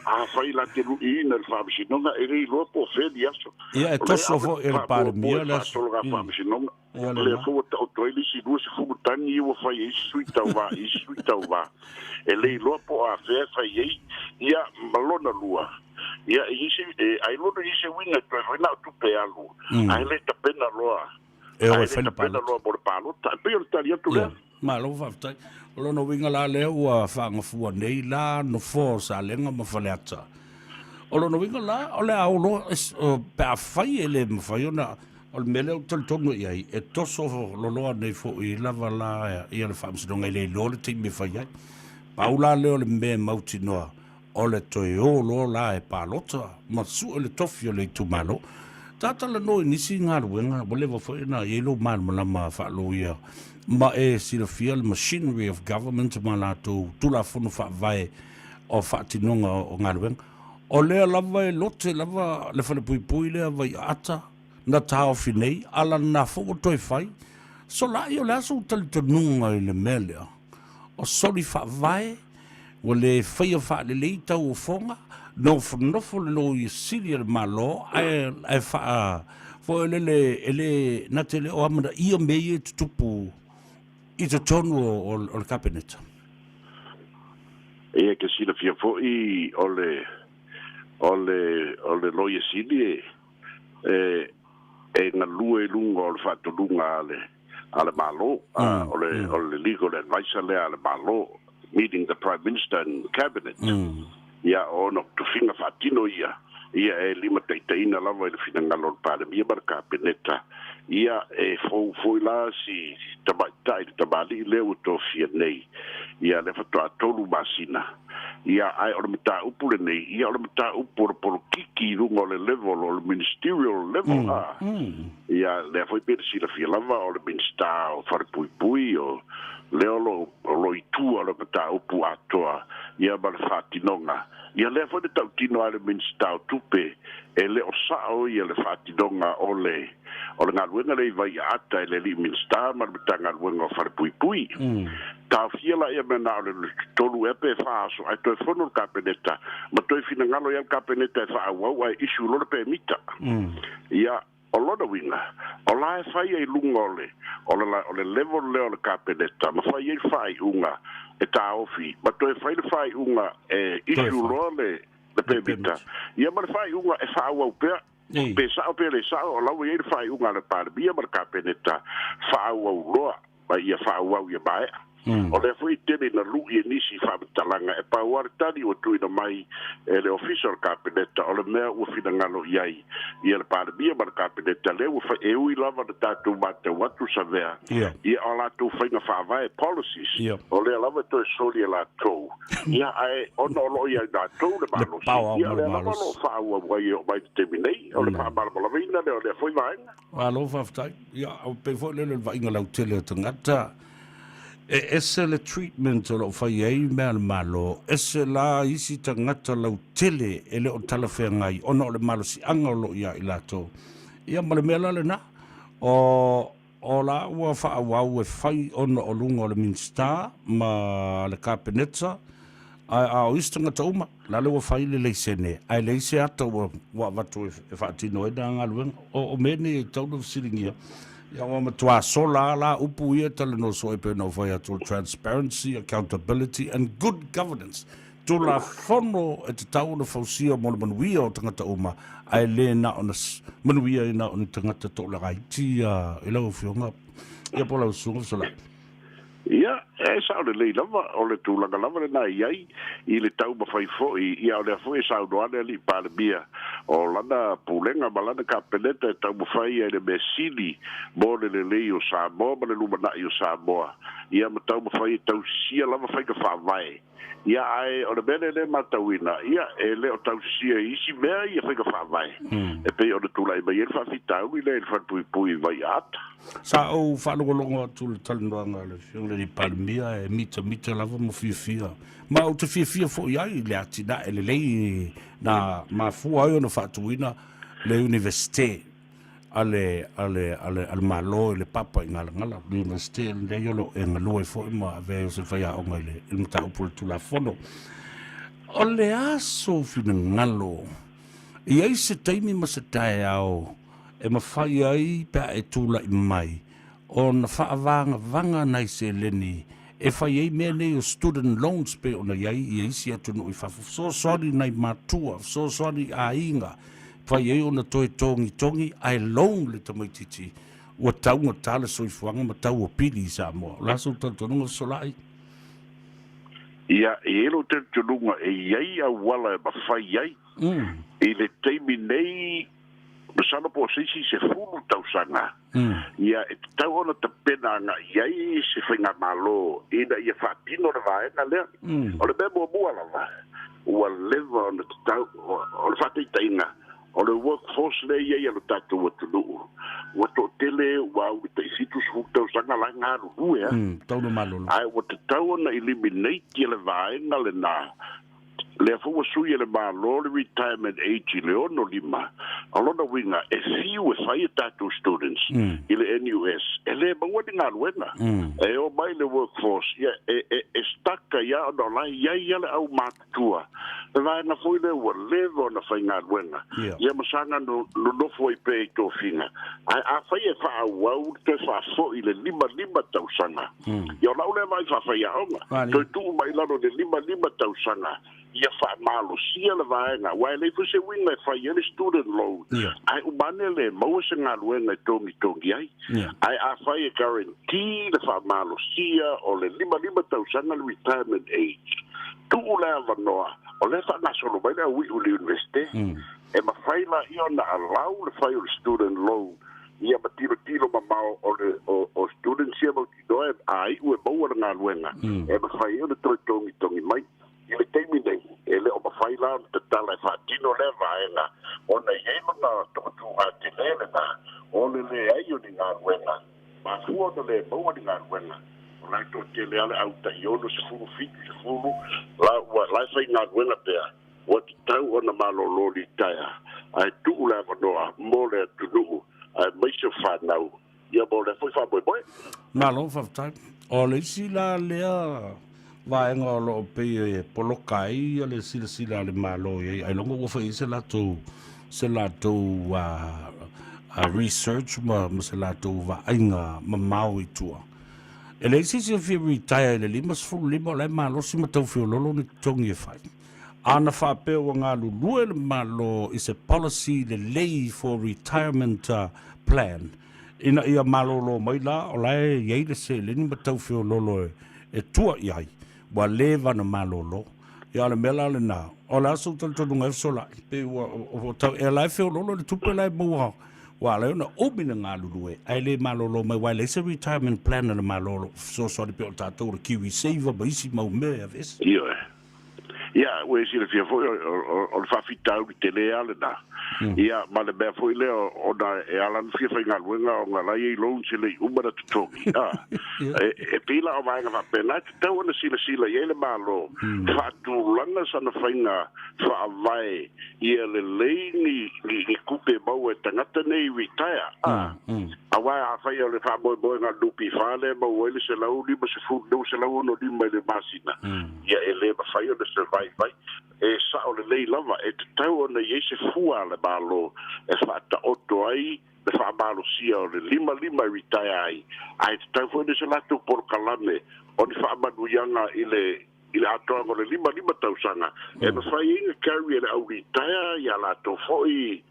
Afai la te luiina i le Faamasinoga, e le iloa po o fea ni aso. Ia, e toso foi e le Palemia le aso. Faasologa Faamasinoga. Ia O lea lena. foi ua taoto ai le isi 20 tagi ia ua fai e isi sui tauva i isi sui tauva. E le iloa po o afea e fai ai, ia ma lona lua, ia e i ai se, e ailoga e i ai se uiga e toe fai na o tupe alu, ae le tapena loa, E o ae e le fai le tapena palota. loa mo le palota. E pei o le tali atu Ia, lea. malo faafetai. O lona uiga la lea ua faagafua nei la nofoa o Salega ma Faleata. O lona uiga la, o le a o loa, pe afai e le mafai ona, o le mea lea ou te talitonu i ai, e toso loloa nei foi lava la ia le Faamasinoga e le iloa le taimi e fai ai. Pau la lea o le mea e mautinoa, o le toe o loa la e palota ma sue le tofi o le itumalo. Tatalanoa i nisi galuega ua leva foi ona i ai lou malamalama faaloia ma e silafia le machinery of government ma latou Tulafono Faavae o faatinoga o galuega. O lea lava e lote lava le falepuipui lea Vaiaata na taofi nei, a lana foi ua toe fai. Solai o le a sou talitonuga i le mea lea? O soli faavae, ua le faia faalelei tauofoga, nofonofo le Loia Sili a le Malo ae, ae faa, foi lele, e le, na te le o amanaia mea ia e tutupu i totonu o, o, o le Kapeneta. Ia e te silafia foi o le, o le, o le Loia Sili e, e, e galue i luga o le faatonuga a le, a le Malo, a, o le, o le legal advisor lea a le Malo, meeting the Prime Minister and Cabinet. Ia, o ona tofiga faatino ia, ia e limataitaiina lava i le finagalo o le Palemia ma le Kapeneta. Ia, e fou foi la si tamaitai le tamalii lea ua tofia nei, ia lea faatoa 3 masina. Ia, ae o le mataupu lenei, ia o le mataupu o le polokiki i luga o le level, o le ministerial level, a. Ia, lea foi pei ona silafia lava, o le Minisita o Falepuipui, o lea o lo o lo i tua o le mataupu atoa, ia ma le faatinoga. Ia lea foi na tautino ai le Minisita o Tupe, e le o sao ia le faatinoga o le o le galuega lea i Vaiaata e le alii Minisita ma le Matagaluega o Falepuipui. Taofia la ia mea na o le tolu ea pe fa aso ae toe fono le Kapeneta ma toe finagalo i ai le Kapeneta e faaauau ae issue loa le pemita. Ia, o lona uiga, o la e fai ai i luga o le, o le, o le level lea o le Kapeneta ma fai ai le faaiuga e taofi ma toe fai le faaiuga e issue loa le, le pemita, ia ma le faaiuga e faaauau pea. Pe sao pe le sao, o la ua i ai le faaiuga a le Palemia ma le Kapeneta, faaauau loa ma ia faaauau ia maea. O lea foi e tele ina lui e nisi i faamatalaga e pau lava le tali ua tuuina mai e le Ofisa o le Kapeneta o le mea ua finagalo i ai ia le Palemia ma le Kapeneta lea ua fai e ui lava na tatou matau atu Savea ia o latou faiga faavae policies o lea lava e toe soli e latou ia ae ona o lo o i ai latou le malosi ia o lea lava o lo o faaauau ai e oo mai i le taimi nei o le faamalamalamaina lea o lea foi vaega. Malo faafetai. Ia, e pei foi lele o le vaaiga lautele o tagata, e ese le treatment o lo o fai ai mea a le Malo, ese la isi tagata lautele e le o talafeagai ona o le malosiaga o lo o ia i latou. Ia ma le mea la lena, o, o la ua faaauau e fai ona o luga o le Minisita ma le Kapeneta, Ae a o isi tagata uma, la le ua fai le laisene, ae leai se ata ua ua avatu e, e faatino ai na galuega. O, o mea nei e tatau ona fesiligia, ia ua matua sola lava la upu ia e talanoa soo ai pei ona ou fai atu, o le transparency, accountability and good governance. Tulafono e tatau ona fausia mo le manuia o tagata uma, ae le na ona manuia ai na o ni tagata toalagaiti ia i lau Afioga, ia po o lau Susuga Fesolai. Ia. E sa'o lelei lava, o le tulaga lava lenā i ai i le taumafai foi, ia o lea foi e saunoa le Alii Palemia, o lana pulega ma lana Kapeneta e taumafai ai i le mea sili mo le lelei o Samoa ma le lumanai o Samoa, ia ma taumafai e tausisia lava faiga faavae. Ia, ae o le mea lea lea e matauina, ia, e le o tausisia i isi mea ia faiga faavae, e pei ona tulai mai ai le faafitauli lea i le falepuipui i Vaiaata. Sa ou faalogologo atu i le talanoaga a le Afioga i le Palemia e mitamita lava ma fiafia, ma ou te fiafia foi ai i le atinae lelei na mafua ai ona faatuina le Iunivesite a le, a le, a le, a le Malo i le Papa i Galagala, le Iunivesite lenei o lo o e galue foi ma avea ai o se faiaoga i le, i le mataupu o le Tulafono. O le a sou finagalo i ai se taimi ma se taeao e mafai ai pe a e tulai mai ona faavagavaga nai seleni e fai ai mea nei o student loans pei ona i ai i isi atunuu i fafo, fesoasoani nai matua, fesoasoani i aiga, fai ai ona toe togitogi ae loan le tamaitiiti ua taugata le soifuaga ma tau o pili i Samoa. O le a sou talitonuga Fesolai? Ia, e i ai lou talitonuga e i ai auala e mafai ai i le taimi nei, masalo po o se isi 10 tausaga, ia e tatau ona tapena agai i ai se faigamalo ina ia faatino le vaega lea. O le mea muamua lava, ua leva ona tatau, o le faataitaiga, o le workforce lea e i ai a lo tatou atunuu, ua toatele ua au i le tai 70 tausaga la e galulue lava. Ae ua tatau ona eliminate le vaega lena. Lea foi ua sui e le Malo le retirement age i le 65, o lona uiga e fiu e fai a tatou students i le NUS e le maua ni galuega. E o mai le workforce ia e, e, e stuck ai lava ona o la e i ai lava le au matutua. Le vaega foi lea ua leva ona faigaluega ia ma saga nonofo ai pea i tofiga. Ae afai e faaauau le toe faafoi i le 55 tausaga, Ia o lau lea vaai faafaiaoga, toe tuu mai lalo i le 55 tausaga ia faamalosia le vaega, aua e leai foi se uiga e fai ai le student loan, ae uma ane le maua se galuega e togitogi ai. Ae afai e guarantee le faamalosia o le 55 tausaga le retirement age, tuu le avanoa, o lea e faagasolo mai le auiu i le Iunivesite, e mafai laia ona allow le fai o le student loan ia ma tilotilo mamao o le o, o students ia mautinoa e a iu e maua le galuega e mafai ai ona toe togitogi mai. I le taimi nei, e le o mafai la ona tatala e faatino lea vaega ona e i ai lona toʻatuga tele lena o le leai o ni galuega. Mafua ona le maua ni galuega, o la e toatele lava le au tai 60, 70 la ua la e faigaluega pea. Ua tatau ona malolo litaea ae tuu le avanoa mo le atunuu aemaise o fanau ia mo lea foi faamoemoe. Malo faafetai. O le isi la lea vaega o lo o pei e poloka ai le silasila a le Malo i ai, ailoga ua fai ai se latou se latou research ma se latou vaaiga mamao i tua. E leai se isi e fia retire i le 55 o la e malosi ma tau feololo ni totogi e fai. Ana faapea ua galulue le Malo i se policy lelei for retirement plan ina ia malolo mai la o la e i ai le seleni ma tau feololo e tua i ai, ua leva ona malolo. Ia o le mea la lena, o le a sou talitonuga e fesolai, pei ua ua tau, e la e feololo le tupe la e maua ua ala ai ona umi le galulue ae le malolo mai aua e leai se retirement plan a le Malo o lo o fesoasoani pei o tatou le Kiwi Saver ma isi mau mea e aveese. Ioe. Ia, ua e silafia foi, o le faafitauli tele lava lena. Ia, ma le mea foi lea, ona e ala ona fia faigaluega ona la e i ai loans e le i uma ona totogi. A, e pei la o vaega faapena e tatau ona silasila i ai le Malo, faatulaga sana faiga faavae ia lelei ni tupe e maua e tagata nei retire. A, aua afai o le faamoemoega a le NPF lea e maua ai le 150, 265 i le masina, ia e le mafai ona survive ai. E sao lelei lava, e tatau ona i ai se fua a le Malo e faataoto ai le faamalosia o le 55 e retire ai, ae tatau foi ona i ai se latou polokalame o ni faamanuiaga i le i le atoaga o le 55 tausaga e mafai ai ona carry e le au retire ia latou foi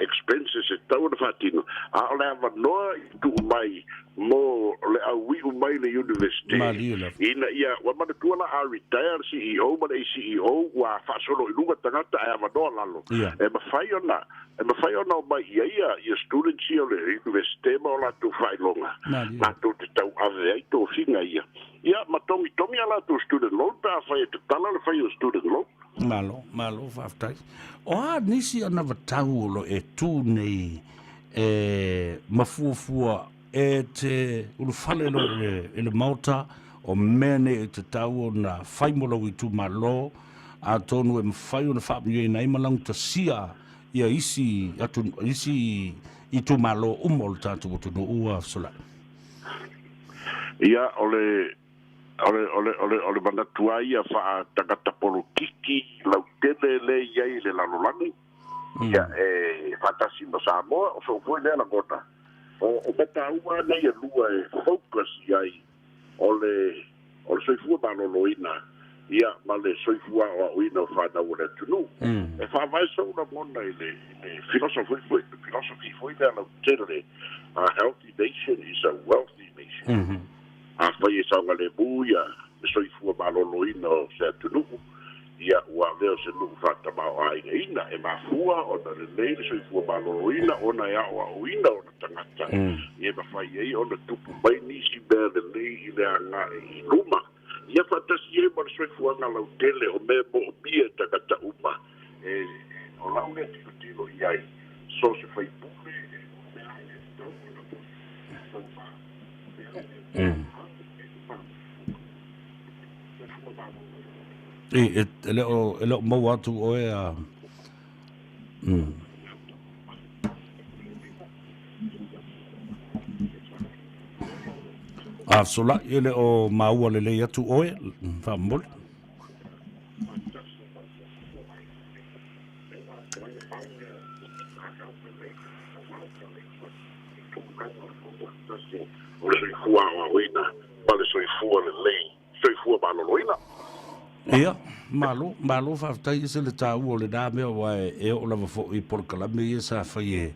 Expenses e tatau ona faatino, a o le avanoa i tuu mai mo le aui'u mai le Universite Malie lava. ina ia, ua manatua la a retire le CEO ma le ACEO ua faasolo i luga tagata ae avanoa lalo Ia. e mafai ona e mafai ona omai i ai ia ia students ia o le Universite ma o latou faailoga Malie lava. latou te tauave ai tofiga ia. Ia ma togitogi a latou student loan pe afai e tatala le fai o student loan. Malo, malo faafetai. O a nisi anavatau o lo e tū nei e mafuafua e te ulufale loa i le, i le Maota o mea nei e tatau ona fai mo lou itumalo, atonu e mafai ona faamanuiaina ai ma laugatasia ia isi atu, isi itumalo uma o le tatou atunuu ua fesolai. Ia, o le O le, o le, o le, o le manatu lava ia faa-tagata polokiki lautele lea e i ai i le lalolagi, ia, e faatasi ma Samoa, o sou foi lea lagona. O, o mea taua lava nei e lua e focus i ai, o le, o le soifua maloloina, ia, ma le soifua aoaoina o fanau a le atunuu. E faavae sou lagona i le, i le philosophy foi, philosophy foi lea lautele, a healthy nation is a wealthy nation. Afai e saogalemu ia le soifua maloloina o se atunuu, ia ua avea o se nuu faatamaoaigaina. E mafua ona lelei le soifua maloloina ona e aoaoina ona tagata e mafai ai ona tupu mai nisi mea lelei i le agai i luma. Ia faatasi ai ma le soifuaga lautele o mea e moomia e tagata uma. E, o lau lea tilotilo i ai, so o se faipule e mea e tatau ona E, e, le o, e le o maua atu oe a... A solai e le o maua lelei atu oe, faamolemole. O le soifua aoaoina ma le soifua lelei, soifua maloloina. Ia, malo, malo faafetai ese le taua o lena mea aua e oo lava foi i polokalame ia sa fai e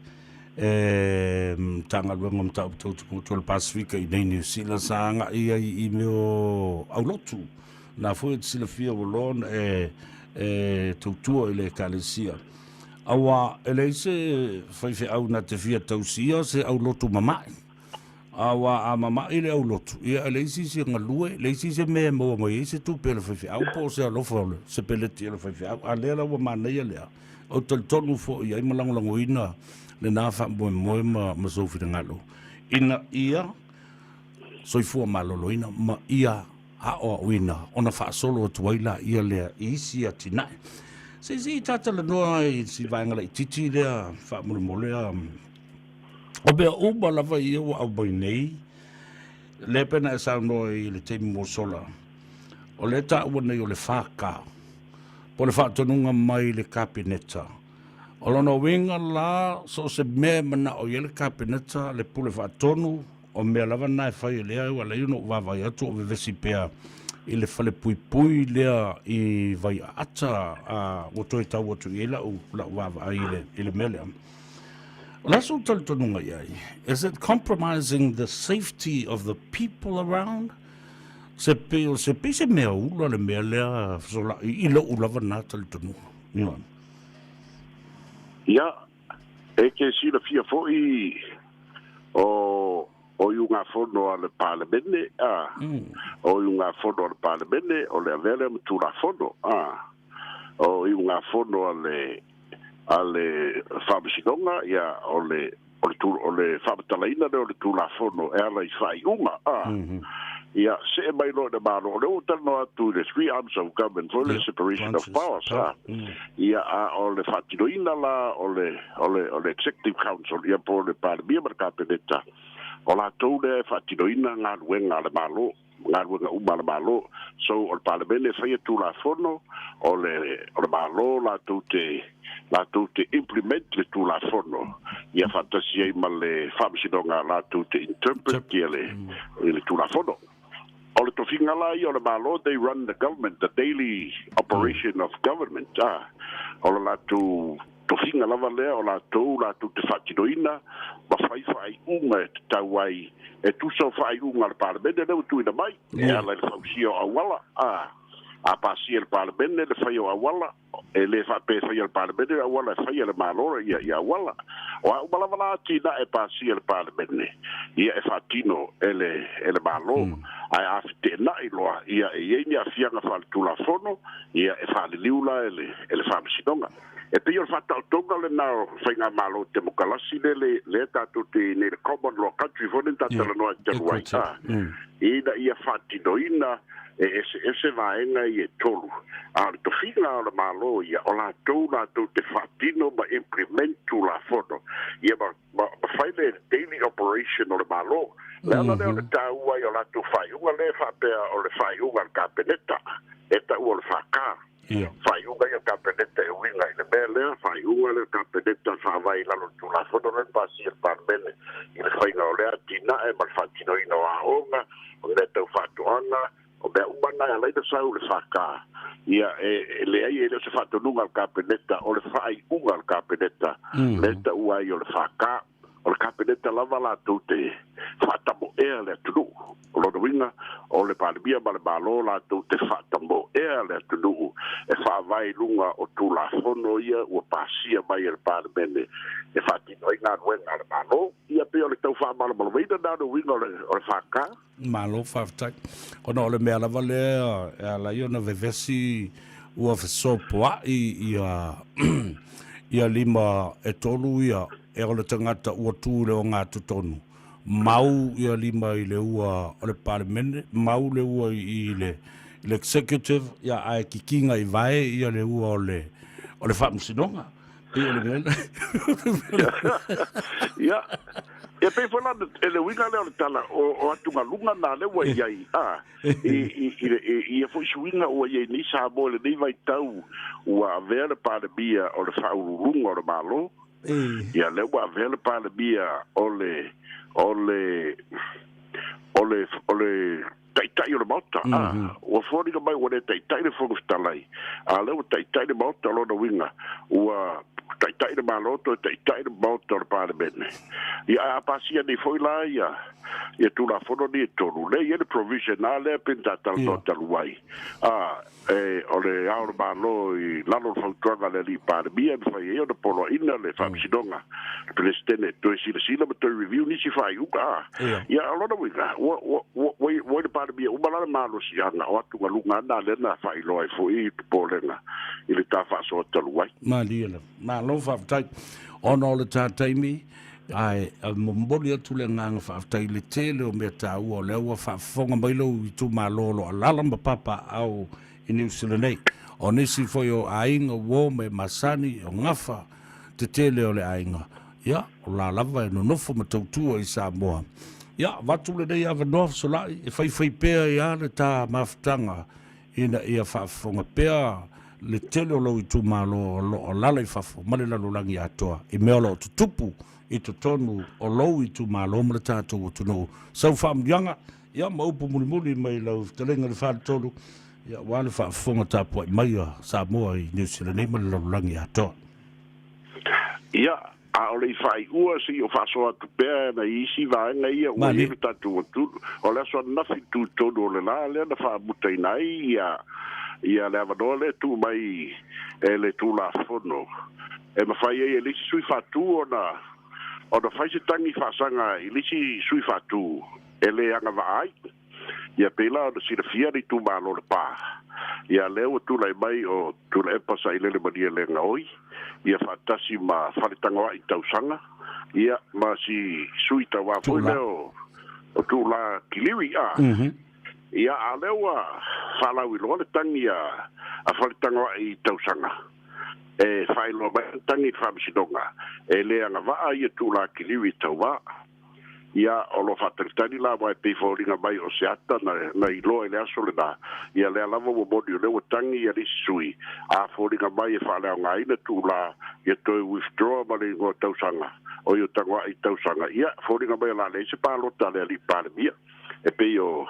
e Matagaluega o Mataupu Tau Tuputu o le Pasefika i nei Niu Sila sa agai ai i mea o aulotu. Na foi e te silafia ua loa ona e e tautua i le Ekalesia. Aua e leai se faifeau na te fia tausia se aulotu mama'i. Aua a mama'i le aulotu, ia e leai se isi e galue, leai se isi e mea e maua mai ai se tupe a le faifeau po o se alofa o le se peleti a le faifeau. A lea la ua manaia lea, ou te talitonu foi i ai ma lagolagoina lena faamoemoe ma, ma sou finagalo ina ia soifua maloloina ma ia aoaoina ona faasolo atu ai laia lea i isi atinae. Se i ta talanoa i si vaega laitiiti lea faamolemole a o mea uma lava ia ua aumai nei, lea pe na e saunoa i le taimi mo sola, o lea taua nei o le 4K, po o le faatonuga mai le Kapeneta. O lona uiga la, so o se mea e manao i ai le Kapeneta, le pule faatonu, O mea lava na e fai e lea ua leai ona ou vaavaai atu o vevesi pea i le falepuipui lea i Vaiaata a ua toe tau atu i ai lau, lau vaavaai i le, i le mea lea. O le a sou talitonuga i ai? Is it compromising the safety of the people around? Se pei o se pei se mea ula le mea lea fesolai i lou lava na talitonuga. Ia. Ia, E te silafia foi o o iugafono a le Palemene, a, o iugafono a le Palemene, o le avea lea ma Tulafono, a, o iugafono a le a le Faamasinoga, ia, o le o le o le faamatalaina lea o le Tulafono e ala i faaiuga, a. Ia, see mai loa i le Malo, o lea ua ou talanoa atu i le three arms of government foi le separation of powers, a. Ia, a o le faatinoina la o le, o le, o le Executive Council, ia po o le Palemia ma le Kapeneta, o latou lea e faatinoina galuega a le Malo, galuega uma a le Malo. So, o le Palemene e faia Tulafono, o le, o le Malo latou te, latou te implement le Tulafono, ia faatasi ai ma le Faamasinoga latou te interpret ia le, le Tulafono. O le tofiga la ia o le Malo, they run the government, the daily operation of government, a, o le latou. tofiga lava lea o latou latou te faatinoina ma fai faaiuga e tatau ai e tusa o faaiuga a le Palemene lea ua tuuina mai e ala i le fausia o auala. A a pasia e le Palemene le faia o auala, e lē faapea e faia e le Palemene le auala, e faia e le Malo ia ia auala. O a uma lava la atinae e pasia e le Palemene, ia e faatino e le e le Malo. Ae a feteenai loa, ia e i ai ni aafiaga faaletulafono, ia e faaliliu la e le e le Faamasinoga. E pei o le faataotoga lena o faigamalo temokalasi le le lea tatou te i nei, le common law country foi lea na talanoa ai talu ai, a ina ia faatinoina e eseese vaega ia e tolu, a o le tofiga o le Malo ia, o latou latou te faatino ma implement Tulafono ia ma ma ma fai le daily operation o le Malo. Le ala lea o le taua ai o latou faaiuga lea e faapea o le faaiuga a le Kapeneta e taua o le FK. Faaiuga ia a le Kapeneta e uiga i le mea lea, faaiuga lea a le Kapeneta e faavae i lalo o le Tulafono lea na pasia e le Palemene i le faiga o lea atinae ma le faatinoina o aoga, o mea tau faatoaga, o mea uma na e ala ai ona sau le FK. Ia, e leai, e le o se faatonuga a le Kapeneta, o le faaiuga a le Kapeneta lea e taua ai o le FK. O le Kapeneta lava latou te faatamoea le atunuu. O lona uiga, o le Palemia ma le Malo latou te faatamoea le atunuu e faavae i luga o Tulafono ia ua pasia mai e le Palemene e faatino ai galuega a le Malo. Ia pei o le tau faamalamalamaina lena o le uiga o le o le FK. Malo faafetai. Ona o le mea lava lea e ala ai ona vevesi ua fesopoai ia ia lima e tolu ia e o le tagata ua tu i le ogatotonu, mau ia lima i le ua o le Palemene, mau le ua i le i le executive, ia ae kikiga i vae ia le ua o le o le Faamasinoga. Pei o le mea Ia, e pei foi la e le uiga lea o le tala o atugaluga na lea ua i ai a i i i ia foi suiga ua i ai nei Samoa i lenei vaitau, ua avea le Palemia o le faauluuluga o le Malo. Ia lea ua avea le Palemia o le o le o le o le Taitai o le Maota, a, ua foliga mai ua le taitai le Fofoga Fetalai, a o lea ua taitai le Maota, o lona uiga, ua taitai le Malo toe taitai le Maota o le Palemene. Ia, ae a pasia nei foi la ia, ia Tulafono nei e tolu, lea e i ai le provision a lea pei ona ta talanoa talu ai, a, E, o le Ao o le Malo i lalo o le fautuaga a le Alii Palemia e mafai ai ona poloaiina le Faamasinoga, le Peresetene, toe silasila ma toe review nisi faaiuga. A, ia, o lona uiga, ua, ua, ua, ua i ua i le Palemia uma la le malosiaga o atugaluga ana lea na faailoa ai foi popolega i le ta faasoa talu ai. Malie lava. Malo faafetai. Ona o le ta taimi, ae momoli atu le agaga faafetai i le tele o mea taua o lea ua faafofoga mai lou itumalo o lo o alaala ma papaaao i Niu Sila nei. O nisi foi o aiga uo ma e masani, o gafa te tele o le aiga, ia, o la lava e nonofo ma tautua i Samoa. Ia, avatu lenei avanoa fesolai e faifai pea ia le ta mafutaga ina ia faafofoga pea le tele o lou itumalo o lo o alaala i fafo ma le lalolagi atoa i mea o lo o tutupu i totonu o lou itumalo ma le tatou atunuu. Sau faamanuiaga, ia ma upu mulimuli mai lau fetalaiga i le Faletolu, ia aua le faafofoga tapuai mai a Samoa i Niu Sila nei ma le lalolagi atoa. Ia, a o le i faaiua se i o faasoa atu pea nai isi vaega ia ua i ai le tatou atunuu. O le aso ananafi i tutonu o le la lea na faamutaina ai ia ia le avanoa lea e tuu mai e le Tulafono e mafai ai e le isi sui faatu ona ona fai se tagi faasaga i le isi sui faatu e le agavaa ai. Ia pei la ona silafia le itumalo o Lepa, ia lea ua tulai mai o Tuilaepa Sailele Malielegaoi, ia faatasi ma Faletagoai Tausaga, ia ma si sui tauā foi lea o o Tuula Kiliwi, a. Ia a o lea ua faalauiloa le tagi a a Faletagoai Tausaga e faailoa mai le tagi i le Faamasinoga e le agavaa ia Tuula Kiliwi tauā. Ia, o lo o faatalitali la aua e pei foliga mai o se ata na, na iloa i le aso lena. Ia lea lava ua moni o lea ua tagi ia le isi sui, a foliga mai e faaleaogaina tuulā, ia toe withdraw ma le igoa tausaga, oi o Tagoai tausaga. Ia, foliga mai o le a leai se palota a le Alii Palemia. E pei o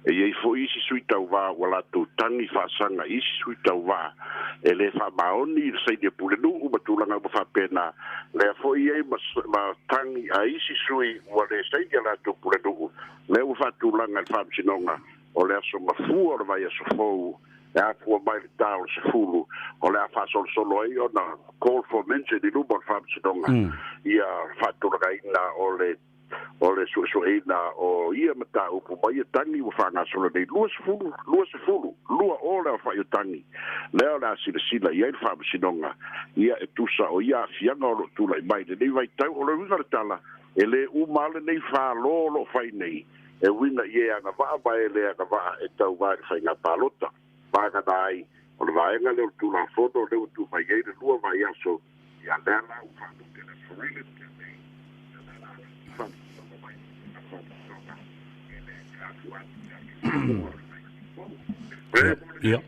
e i ai foi isi sui tauvā ua latou tagi faasaga i isi sui tauvā e lē faamaoni i le sainia pulenuu ma tulaga uma faapena. Lea foi e i ai ma, ma tagi a isi sui ua lē saini a latou pulenuu. Lea ua faatulaga e le Faamasinoga o le aso mafua o le vaiaso fou e afua mai le ta o le 10 o le a faasolosolo ai ona call for mention i luma o le Faamasinoga ia faatulagaina o le o le suesueina o ia mataupu ma ia tagi ua faagasolo nei 20 20 20 le aofai o tagi lea o le a silasila i ai le Faamasinoga ia e tusa o ia aafiaga o loo tulai mai lenei vaitau. O le uiga o le tala, e lē uma a lenei fālō o loo fai nei e uiga i e agavaa ma e lē agavaa e tauvā i le faiga palota. Vagana ai o le vaega lea o le Tulafono lea ua tuu mai ai le 2 vaiaso ia lea la ua faamute le Aso Faraile na tea nei, ia lea la a faamasinoga mai le Faamasinoga i le afua atu ia te Samoa o le vaiaso fou. Ia.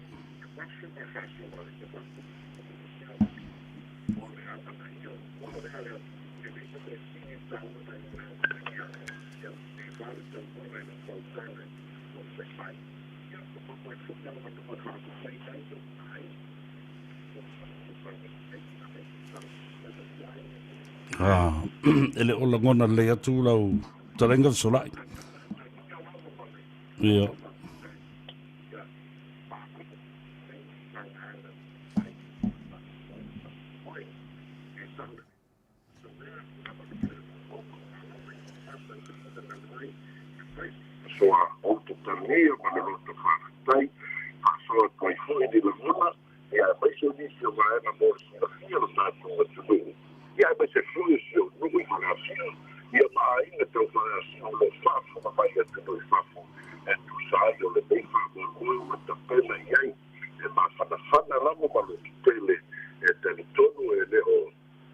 Ah, e le o lagona lelei atu lau talenga fesolai. Ia. Soa ou te talia ma le loto faafetai, faasoa atu ai foi ni lagona, ia aemaise o nisi o vaega mo le silafia o le tatou atunuu, ia aemaise foi o si ou nuu i Faleasiu, ia ma aiga tau Faleasiu o lo o faafofoga mai i atunuu i fafo e tusa ai o lenei faamoemoe ua tapena i ai e mafanafana lava ma lototele e talitonu e le o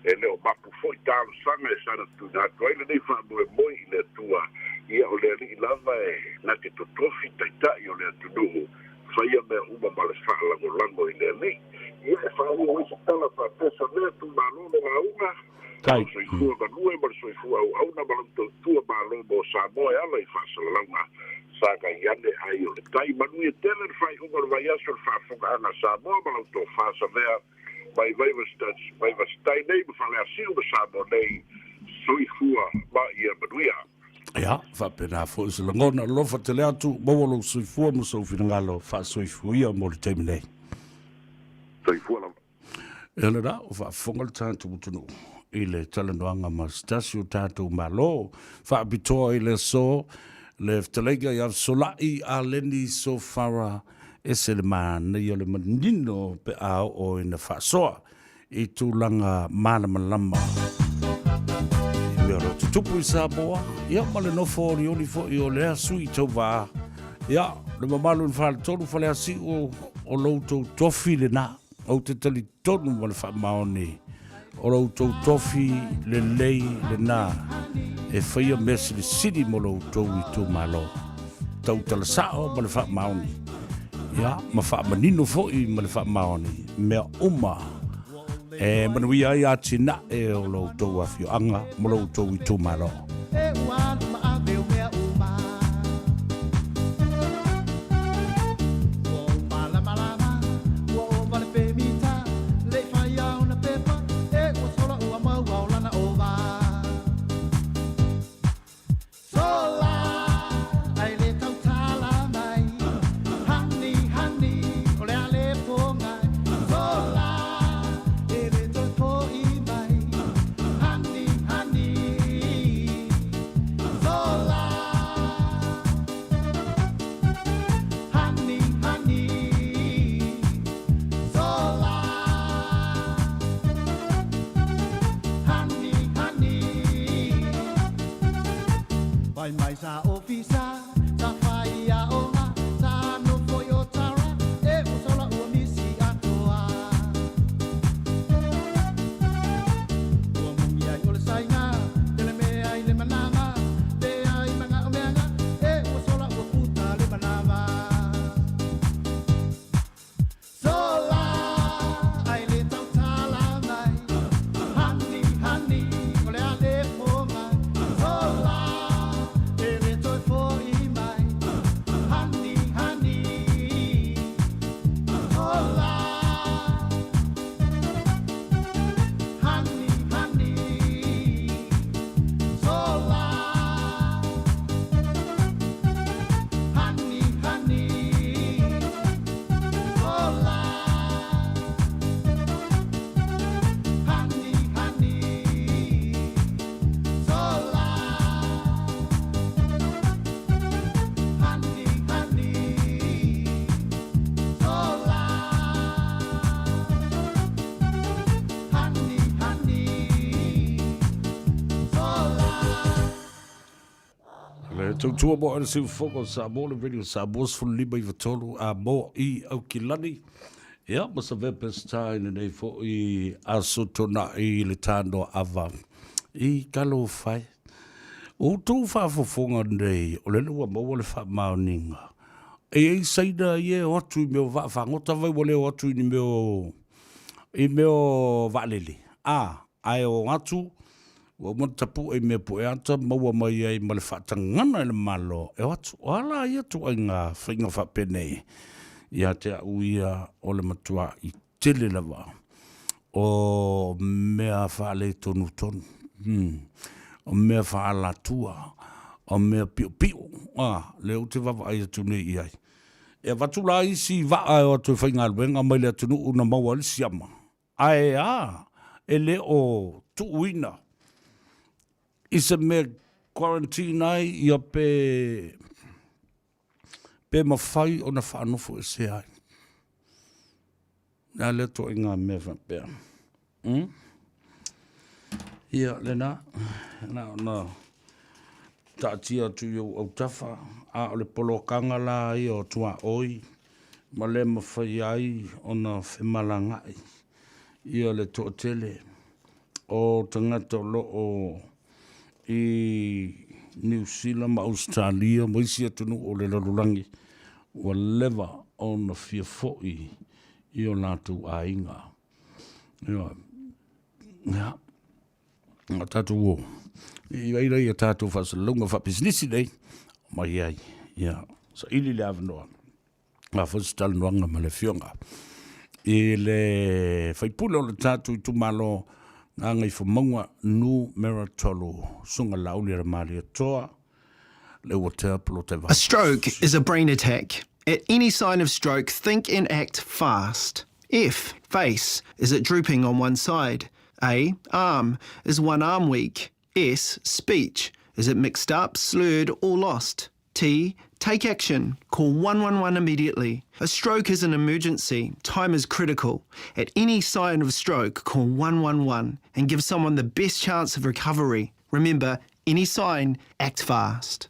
E le o mapu foi talosaga e sana tuuina atu ai lenei faamoemoe i le Atua, ia o le Alii lava e na te totofi taitai o le atunuu, faia mea uma ma le faalagolago i le Alii. Ia e faauu ai se tala faapea, Samea tumalo le lauga, Tai. Lau soifua galue ma le soifua auauna ma lau tautua Malo mo Samoa e ala i faasalalauga sagai ane ai o le tai. Manuia tele le faaiuga o le vaiaso i le faafofogaaga a Samoa ma lau tofa Savea. Mai Vaivasitai nei ma Faleasiu ma Samoa nei, soifua ma ia manuia. Ia, faapena foi se lagona, alofa tele atu, maua lou soifua ma sou finagalo faasoifuia mo le taimi nei. Soifua lava. Ia lena, ua faafofoga le tatou atunuu i le talanoaga ma se tasi o tatou Malo faapitoa i le aso, le fetalaiga ia Fesolai Aleni Sofara Ese le manaia o le manino pe a oo ina faasoa i tulaga malamalama i mea o lo o tutupu i Samoa, ia ma le nofo olioli foi o lea sui tauvā. Ia, le mamalu i le faletolu Faleasiu o lo outou tofi lena. Ou te talitonu ma le faamaoni o lo outou tofi lelei lena e faia mea silisili mo lo outou itumalo. Tautala sao ma le faamaoni, ia, ma faamanino foi ma le faamaoni mea uma e manuia ai atinae o lo outou afioaga ma lo outou itumalo. Tautua mo le siufogo o Samoa, le Radio Samoa 15 93 a mo i Aukilani. Ia, ma sa vea pesita i lenei fo'i aso tona'i i le tānoa ava i Talofa e. O outou faafofoga nei, o lele ua maua le faamaoniga. E i ai Saina ia e o atu i mea o vaafagota vai ua le o atu i ni mea o, i mea o vaalele. A, ae o atu, ua uma ona tapue i mea pueata, maua mai ai ma le faatagana e le Malo e o atu. O a la ia ituaiga faiga faapenei? Ia te au ia o le matua'i tele lava o mea faaletonutonu, o mea faaalatua, o mea piopio, a, lea ou te vaavaai atu nei i ai. E avatu la isi vaa e o atu e faigaluega mai le atunuu na maua ai le siama, Ae a, e le o tuuina i se mea quarantine ai ia pe, pe mafai ona faanofo ese ai. Le a lea ituaiga mea faapea? Hmm? Ia, lena, na ona taatia atu i ou autafa, a o le polokaga la ia o tuaoi, ma le mafai ai ona femalagaai ia le toatele o tagata o lo o i Niu Sila ma Ausetalia ma isi atunuu o le lalolagi ua leva ona fia foi i o latou aiga. Ioe. Ia, o tatou o i ai ia tatou faasalalauga faapisinisi nei, mai ai, ia, saili le avanoa. A foi se talanoaga ma le Afioga i le faipule o le tatou itumalo Gagaifomauga Numera 3, Susuga Laauli Malietoa, Leuatea Polataivao. A stroke is a brain attack. At any sign of stroke, think and act fast. F, face, is it drooping on one side? A, arm, is one arm weak? S, speech, is it mixed up, slurred or lost? T, take action. Call 111 immediately. A stroke is an emergency. Time is critical. At any sign of stroke, call 111 and give someone the best chance of recovery. Remember, any sign, act fast.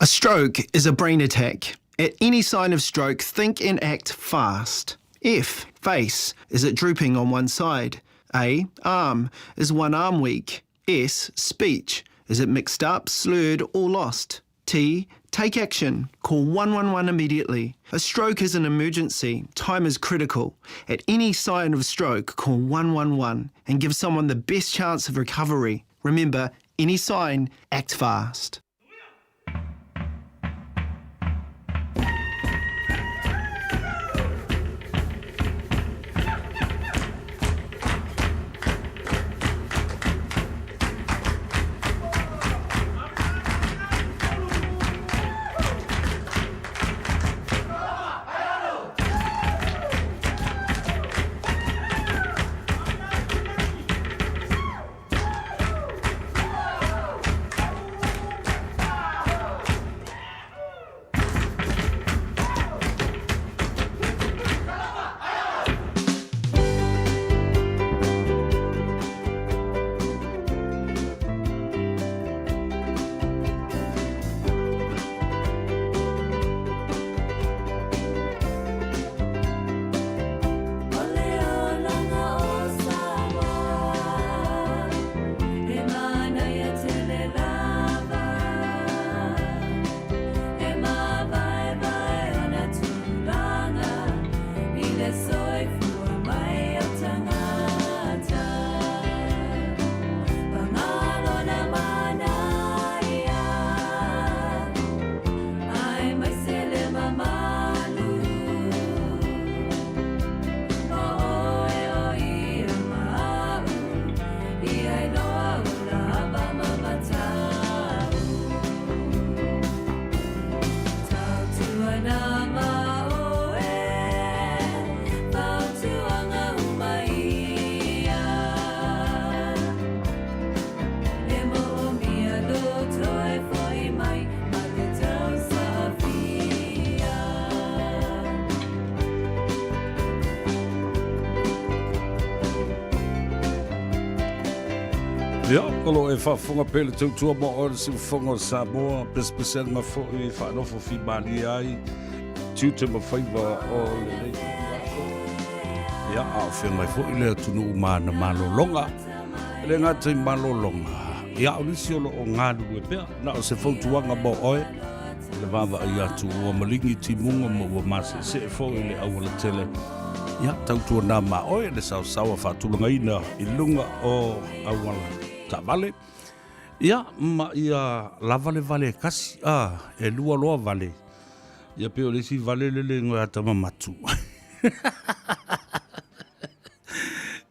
A stroke is a brain attack. At any sign of stroke, think and act fast. F. Face. Is it drooping on one side? A. Arm. Is one arm weak? S. Speech. Is it mixed up, slurred, or lost? T. Take action. Call 111 immediately. A stroke is an emergency. Time is critical. At any sign of stroke, call 111 and give someone the best chance of recovery. Remember, any sign, act fast. Ia, o lo o e faafofoga pea i le tautua mo oe le siufofoga o Samoa, pesepeseaga foi e faanofo fimalie ai tiute ma faiva o lenei aso. Ia, a o feagai foi le atunuu ma ana malologa. E le gata i malologa, ia o nisi o lo o galulue pea, na o se fautuaga mo oe, i le vaavaai atu ua maligi timuga ma ua maseesee foi le aualatele. Ia, tautuana ma oe le saosaoa faatulagaina i luga o auala taavale. Ia, ma ia lava le vale e kasi, a, e lua loa vale. Ia pei o le isi vale le le igoa ia Tamamatu.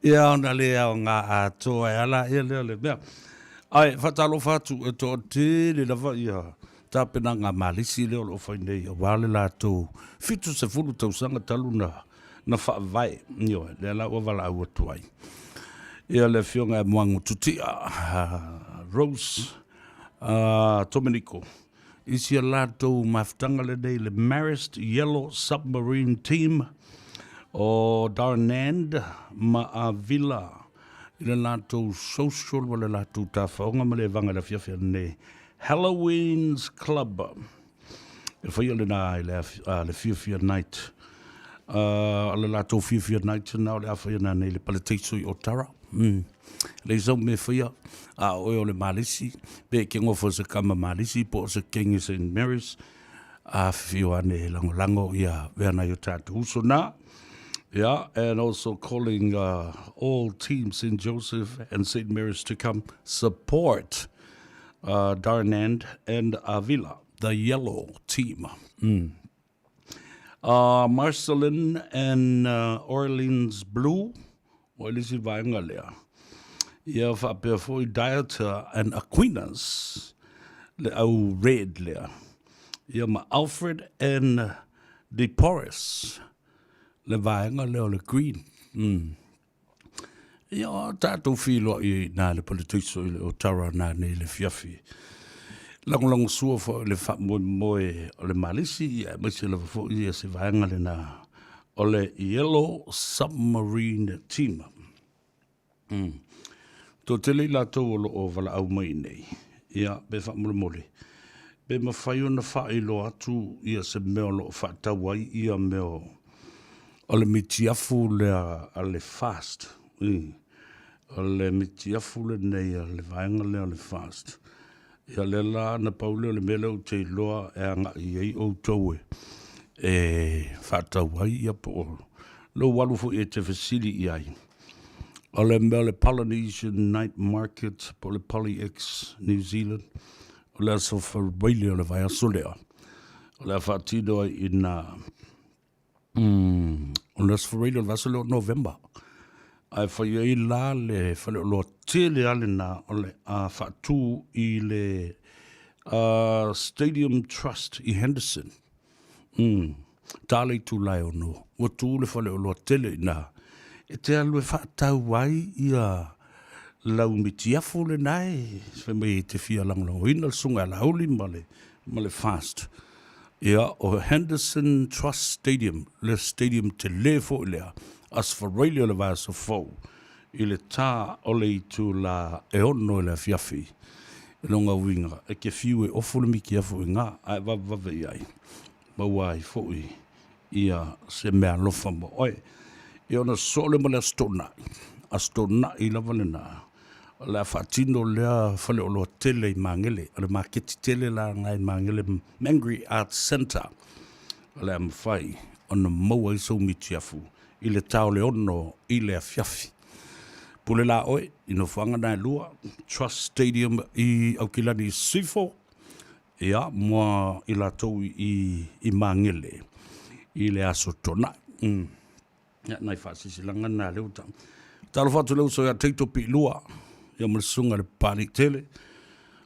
Ia ona le aoga atoa e ala ia lea o le mea. Ae faatalofa atu e toatele lava ia tapenaga a Malisi lea o lo o fai nei aua le latou 70 tausaga talu na na faavae. Ioe, lea la ua valaau atu ai. Ia le afioga ia Moagu Tutia, Rose Dominico, i si a latou mafutaga lenei le Marist Yellow Submarine Team o Darnand ma Avila i le latou social ma le latou tafaoga ma le vaga i le afiafi ananei Halloween's Club. E faia lena i le, le Fiafia Night. O le latou Fiafia Night na o le a faia nanei i le Paletaiso i Otara. Leai sau mea e faia, a o oe o le Malisi, pe e ke gofo i se kama Malisi po o se kenge St. Mary's, afifio ane e lagolago ia vea nai o tatou uso na. Yeah, and also calling all teams St. Joseph and St. Mary's to come support Darnand and Avila, the yellow team. Marcelin and Orleans Blue, o le isi vaega lea. Ia faapea foi Dieter and Aquinas, le au red lea. Ia ma Alfred and Deporis, le vaega lea o le green. Ia, o tatou feiloai ai i ina i le Paletaiso i le Otara nanei i le afiafi. Lagolagosua foi i le faamoemoe o le Malisi, ia aemaise lava foi ia se vaega lena o le Yellow Submarine Team. Toatele i latou o lo o valaau mai nei, ia, pe faamolemole, pe mafai ona faailoa atu ia se mea o lo o faatau ai ia mea o O le mitiafu lea a le FAST, o le mitiafu lenei a le vaega lea o le FAST. Ia lea la na pau lea o le mea lea ou te iloa e agai i ai outou e faatau ai ia po o lou alu foi e te fesili i ai. O le mea o le Polynesian Night Market po o le PolyX New Zealand, o le aso Faraile o le vaiaso lea, o le a faatino ai i nā O le Aso Faraile o le vaiaso lea o November, ae fai ai la le faleoloa tele lava lena o le a faatu i le Stadium Trust i Henderson. Ta le itula e 6, ua tu le faleoloa tele i ina e te alu e faatau ai ia lau mitiafu lena e fai mai e te fia lagolagoina le Susuga ia Laauli ma le FAST. Ia, o Henderson Trust Stadium, le stadium tele foi lea, Aso Faraile o le vaiaso fou, i le tā o le itula e 6 i le afiafi. I lona uiga, e te fiu e ofu le mitiafu i ina, ae vavevave i ai, maua ai foi ia se meaalofa mo oe. Ia ona sosoo lea ma le Aso Toonai, Aso Toonai lava lena, O le a faatino lea faleoloa tele i Magele, o le maketi tele la lena i Magele, Mangere Arts Centre. O le a mafai ona maua ai sou mitiafu i le ta o le 6 i le afiafi. Pule la oe i nofoaga na e lua, Trust Stadium i Aukilani i Sisifo, ia, mo i latou i Magele i le Aso Toonai. Ia, nai faasilasilaga na lea ua tau. Talofa atu i le uso ia Taito Piilua, ia ma le susuga i le Papalii tele,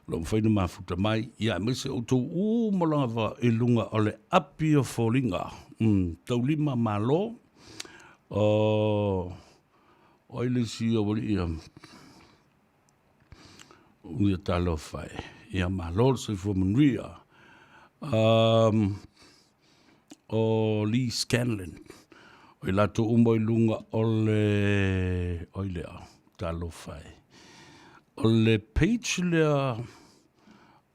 o lo o mafai ona mafuta mai, ia aemaise outou uma lava i luga o le api o foliga, taulima malo, o ai le isi aualii ia, Ia talofa e. Ia malo le soifua manuia. O Lee Scanlon, o i latou uma i luga o le, oi lea, talofa e. O le page lea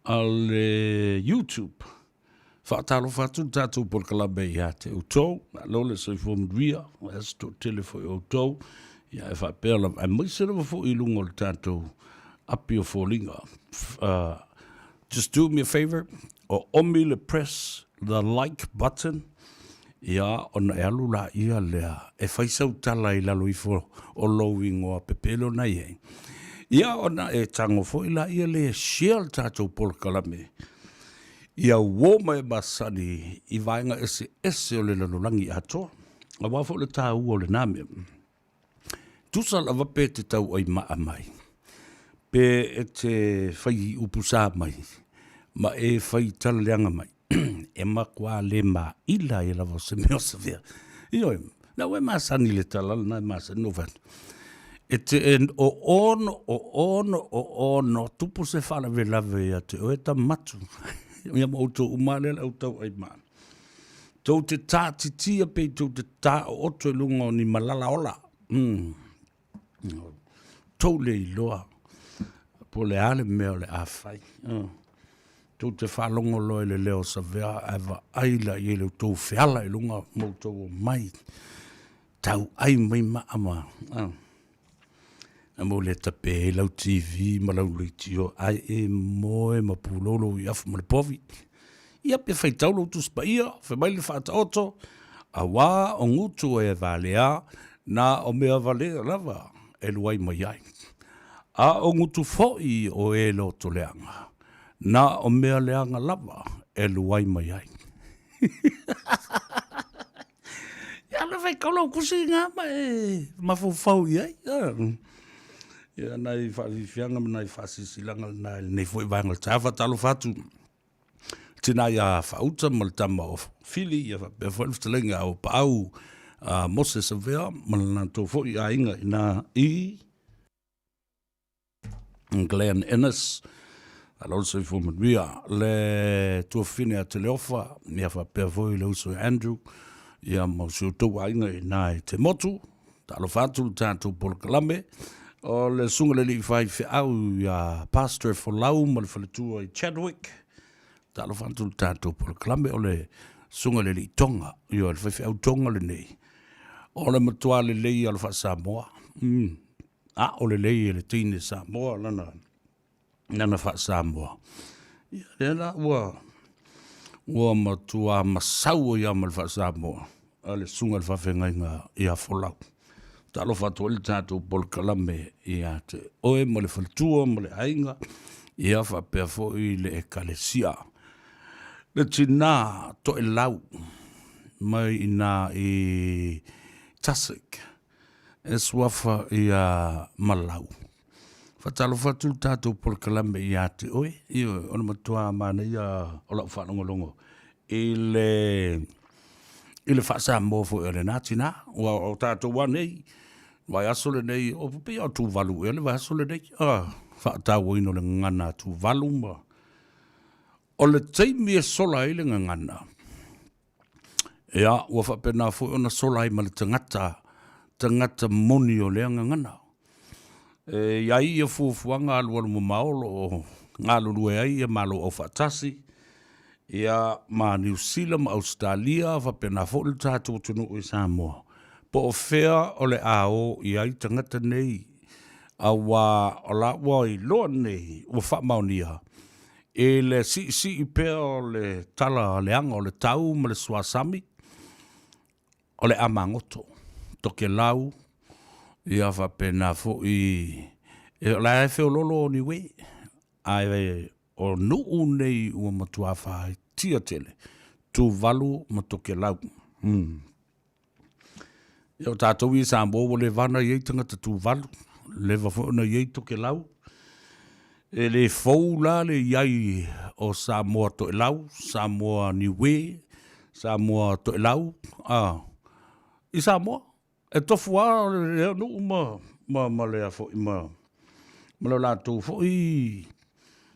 a le YouTube. Faatalofa atu le tatou polokalame ia te outou, malo le soifua manuia, ae se toatele foi o outou, ia e faapea lava, aemaise lava foi i luga o le tatou api o foliga. Just do me a favor, o omi le press the like button, ia ona e alu laia lea e fai sau tala i lalo ifo o lou igoa pepelo na i ai. Ia ona e tago foi laia lea e share le tatou polokalame ia uō mai e masani i vaega eseese o le lalolagi atoa, aua foi le taua o lena mea. Tusa lava pe te tauai maa mai, pe e te fai upu sa mai, ma e fai tala leaga mai, e matua le maila ai lava o se mea o se mea. Ioe, la ua e masani i le tala lena e masani ona ou fai atu. E te o ono, o ono, o ono, tupu se faalavelave ia te oe Tamatu. Ia ma outou uma lea le au tauai maa. Tou te tātitia pei tou te tāooto i luga o ni malala ola. Tou le iloa po o le a le mea o le a fai. Tou te faalogo loa i le leo o Savea ae vaai la i ai le tou feala i luga ma outou omai tauai mai maa ma Na mo le tape ai lau TV ma lau leitio ae e moe ma pulou lou iafu ma le povi. Ia pe faitau lou Tusi Paia, fai mai le Faataoto, auā o gutu e valea, na o mea valea lava e luai mai ai. A o gutu foi o e loto leaga, na o mea leaga lava e luai mai ai. Ia le fai kau lau kusi ngā ma e mafaufau i ai. Ia nai whaafifianga ma nai whaasisilaga na i lenei foi vaega o le taeao. Faatalofa atu tina ia Faauta ma le tama o Fili, ia faapea foi le fetalaiga o Paau a Moses Avea ma le latou foi aiga ina i Glen Innes, alo le soifua manuia, le tuafafine a Teleofa, ia faapea foi le uso ia Andrew, ia ma si outou aiga i ina i te motu, talofa atu le tatou polokalame, o le susuga i le alii faifeau ia Pastor Folau ma le faletua i Chadwick, talofa atu le tatou polokalame, o le susuga i le alii Tonga, ioe, le faifeau Tonga lenei, o le matua lelei o le faa-Samoa. Aʻo lelei e le teine Samoa lana, lana faa-Samoa. Ia, lea la ua, ua matua masau ai lava ma le faa-Samoa a le susuga i le faafeagaiga ia Folau. Talofa atu ai le tatou polokalame ia te oe ma le faletua ma le aiga, ia faapea foi le ekalesia. Le tinā toelau mai i ina i Tussock, E suafa ia Malau. Faatalofa atu le tatou polokalame ia te oe, ioe, o le matua manaia o lau faalogologo i le i le faa-Samoa foi o lena tinā. Aua o tatou lava nei, vaiaso lenei, o pei lava o Tuvalu ea le vaiaso lenei, a, faatauaina o le gagana a Tuvalu ma o le taimi e sola ai le gagana, Ia, ua faapena foi ona sola ai ma le tagata, tagata moni o lea gagana. E i ai ia fuafuaga alualu mamao o lo o galulue ai ia Malo Aufaatasi, ia ma Niu Sila ma Ausetalia, faapena foi le tatou atunuu i Samoa, po o fea o le a o i ai tagata nei, aua o la ua iloa nei ua faamaonia I le siisii pea o le tala leaga o le tau ma le suasami, o le a magoto, Tokelau, ia faapena foi, o la e feololo o Niue, ae o nuu nei ua matua afatia tele, Tuvalu ma Tokelau. Ia o tatou ia i Samoa ua leva ona i ai tagata Tuvalu, leva foi ona i ai Tokelau. E le fou la le i ai o Samoa Toelau, Samoa Niue, Samoa Toelau, a, i Samoa. E tofu lava lea nuu ma, ma, ma lea foi ma, ma lo latou foi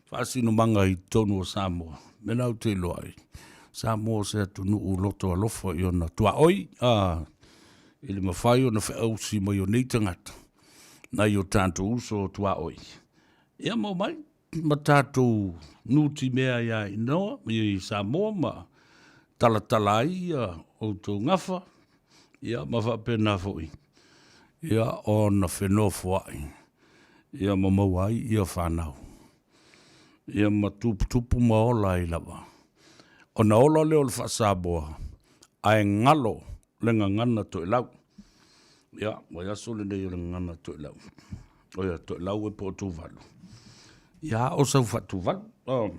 faasinomaga i totonu o Samoa. Mea la ou te iloa ai, Samoa o se atunuu loto alofa i ona tuaoi, a, i le mafai ona feausi mai o nei tagata, nai o tatou uso tuaoi. Ia ma omai ma tatou nutimea ia inoa i Samoa ma. talatala ai ia outou gafa, ia ma faapena foi ia ona fenofoai ia ma maua ai ia fanau ia ma tuputupu ma ola ai lava. Ona ola lea o le faa-Samoa ae galo le gagana toelau. Ia, vaiaso lenei o le gagana toelau. O ia, toelau e po o Tuvalu. Ia, o sau faa-Tuvalu. Oh.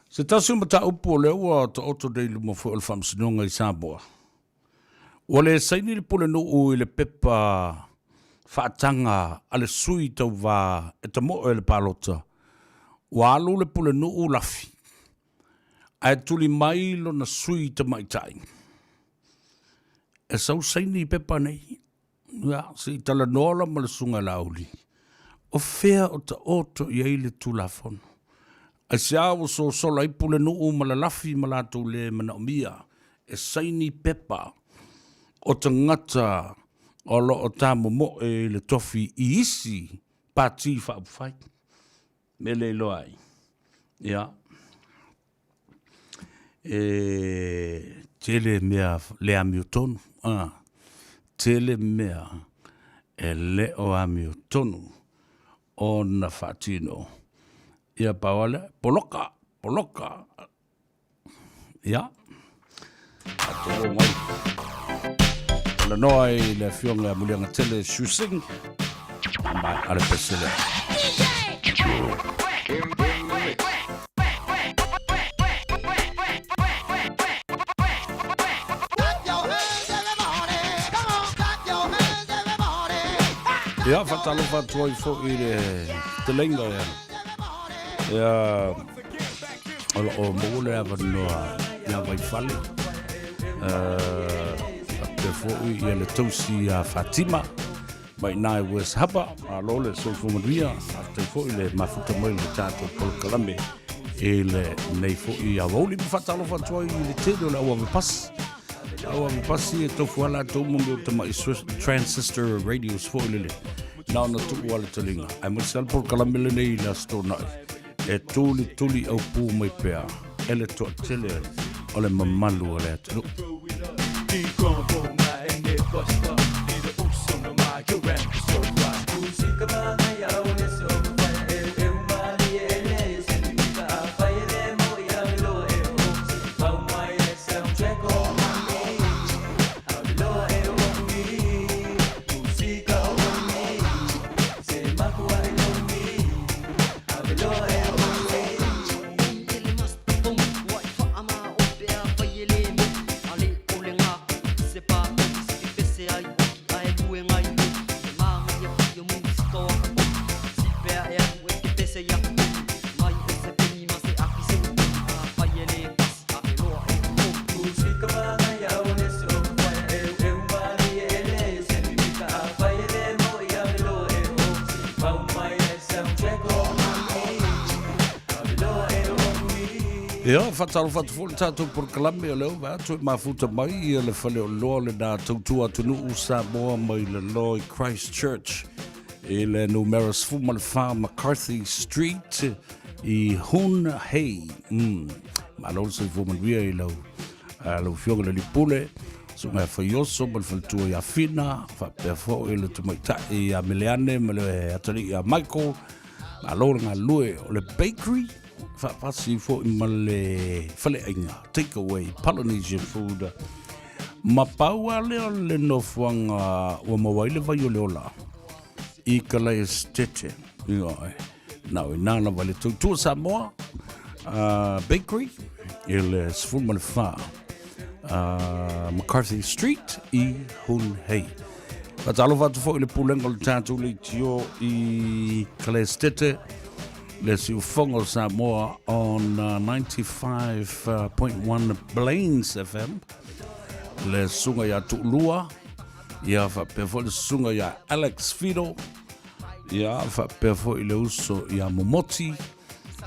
Se tasi o mataupu o lea ua taoto nei i luma foi o le Faamasinoga i Samoa, ua le saini le Pulenuu i le pepa faataga a le sui tauva e tamoe i le palota, ua alu le Pulenuu lafi ae tuli mai lona sui tamaitai e sau saini i pepa nei. Ia, se i talanoa la ma le Susuga ia Laauli, o fea o taoto i ai le Tulafono? Aisea ua sosola ai pulenuu ma lalafi ma latou le manaomia e saini pepa o tagata o lo o tamomoe i le tofi i isi Pati Faaupufai? Mea le iloa ai. Ia. E tele mea le amiotonu. Ah, tele mea e le o amiotonu ona faatino. Ia pau lava lea, poloka, poloka. Ia, tatou mai. Talanoa i le afioga ia Muliagatele Shu Singh, ma a le pese lea. Ia, faatalofa atu ai foi i le fetalaiga ia. Ia, o lo o maua le avanoa ia Vaifale, faapea foi ia le tausi ia Fatima mai i West Harbour. Malo le soifua manuia, faafetai foi le mafuta mai i le tatou polokalame i lenei foi aoauli. Ma faatalofa atu ai i le tele o le au ave pasi. Au ave pasi e tofu lava latou ma mea o tamai transistor radios foi lele. Na ona tuu lava le taliga. Aemaise lava le polokalame lenei i le Aso Toonai e tulituli aupū mai pea e le toatele o le mamalu o le atunuu. Ia, faatalofa atu foi le tatou polokalame o lea ua vaai atu e mafuta mai ia le faleoloa lena tautua atunuu Samoa mai lalo i Christchurch i le numera 14 McCarthy Street i Hun Hei. Malo le soifua manuia i lau lau Afioga i le Alii Pule, Susuga ia Faioso ma le faletua ia Fina, faapea foi le tamaitai ia Meleane ma le atalii ia Michael. Malo le galulue o le bakery, faapasi foi ma le faleaiga, take away Polynesian food. Ma pau lava lea o le nofoaga ua maua ai le vai o le ola i Kalaesetete. Ioe. Na o ina lava le tautua Samoa Bakery i le 14 McCarthy Street i Hun Hei. Faatalofa atu foi i le pulega o le tatou leitio i Kalaesetete, le siufofoga o Samoa on 95.1 Plains FM, le susuga ia Tuulua, ia faapea foi le susuga ia Alex Fido, ia faapea foi le uso ia Momoti,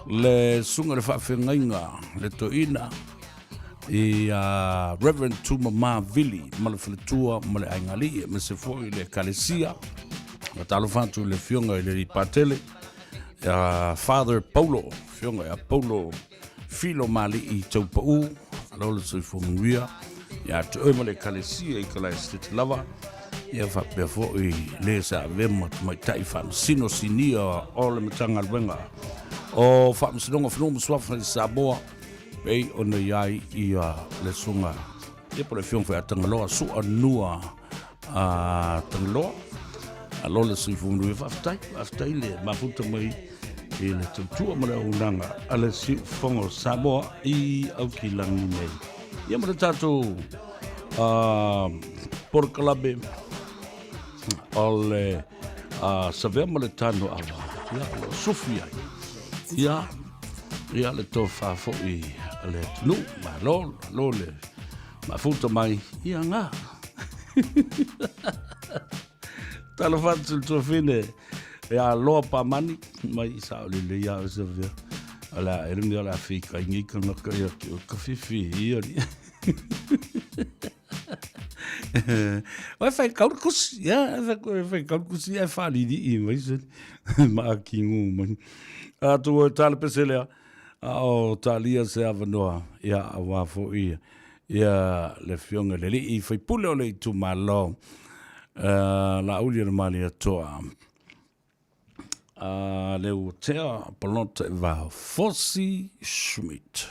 le susuga i le faafeagaiga le toeaina i Reverend Tumama Vili ma le faletua ma le aiga alii, aemaise foi le ekalesia. Faatalofa atu i le afioga i le alii Patele, ia Father Paulo, afioga ia Paulo Filo Mali'i Taupa'u. Malo le soifua manuia ia te oe ma le Ekalesia i Kalaesetete lava, ia faapea foi le sa avea ma tamaitai faamasino sinia o le Matagaluega o Faamasinoga o Fanua ma Suafa i Samoa, pei ona i ai ia le susuga ia po o le Afioga foi ia Tagaloa Suanua a Tagaloa. Malo le soifua manuia, faafetai, faafetai le mafuta mai i le tautua ma le auaunaga a le Siufofoga o Samoa i Aukilagi nei. Ia ma le tatou polokalame o le Savea ma le Tano Ava, ia, o lo o sufi ai. Ia, ia le tofa foi a le atunuu, malo, malo le mafuta mai, ia ngā. Talofa atu le tuafine ia Loa Pamani mai i Sao Lele ia o Savea. O le a ele o le a fika i ngi kanaka ia ki o ka fifi ia ni. O e whai kauru kusi, ia, e whai, e whai kauru kusi, e whaliri i mai se, ma a ki ngu mai. A tu o tala pese lea, a o talia se avanoa, ia, a wā fo ia, ia le fionga le lii faipule o le itumalo, Laauli o le Malietoa, le ua tea palota i vao Fosi Schmidt.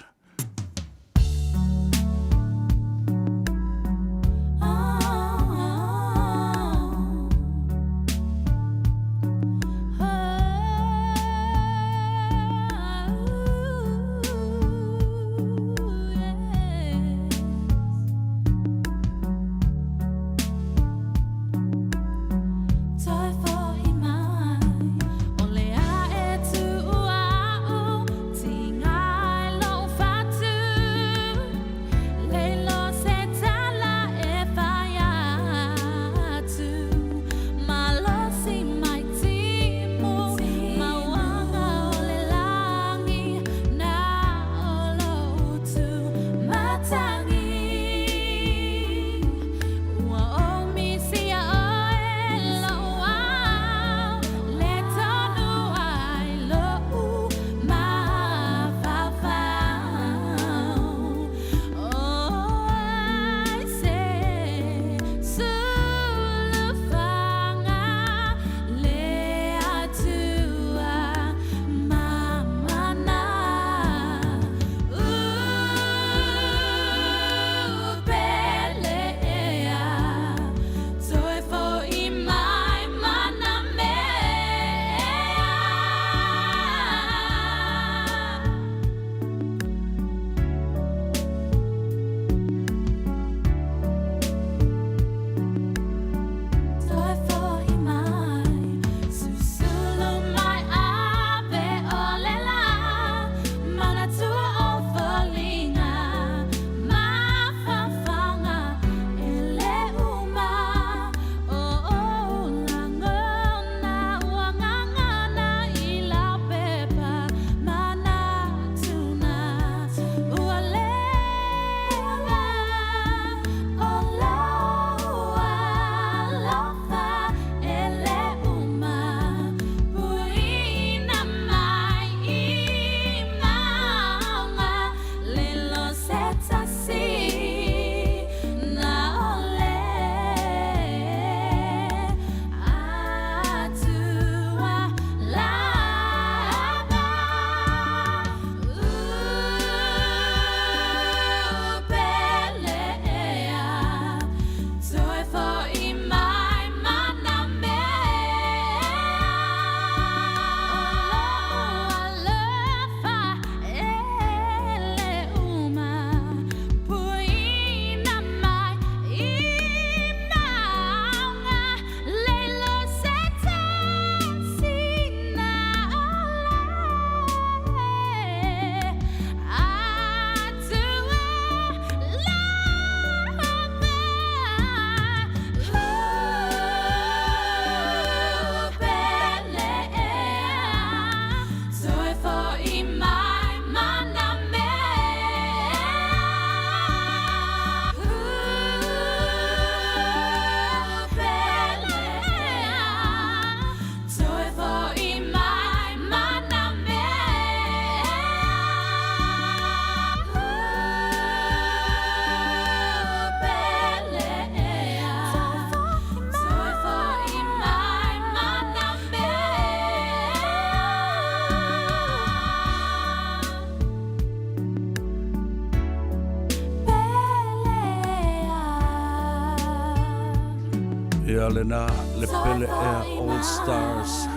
mea lena, le Pele Air All Stars.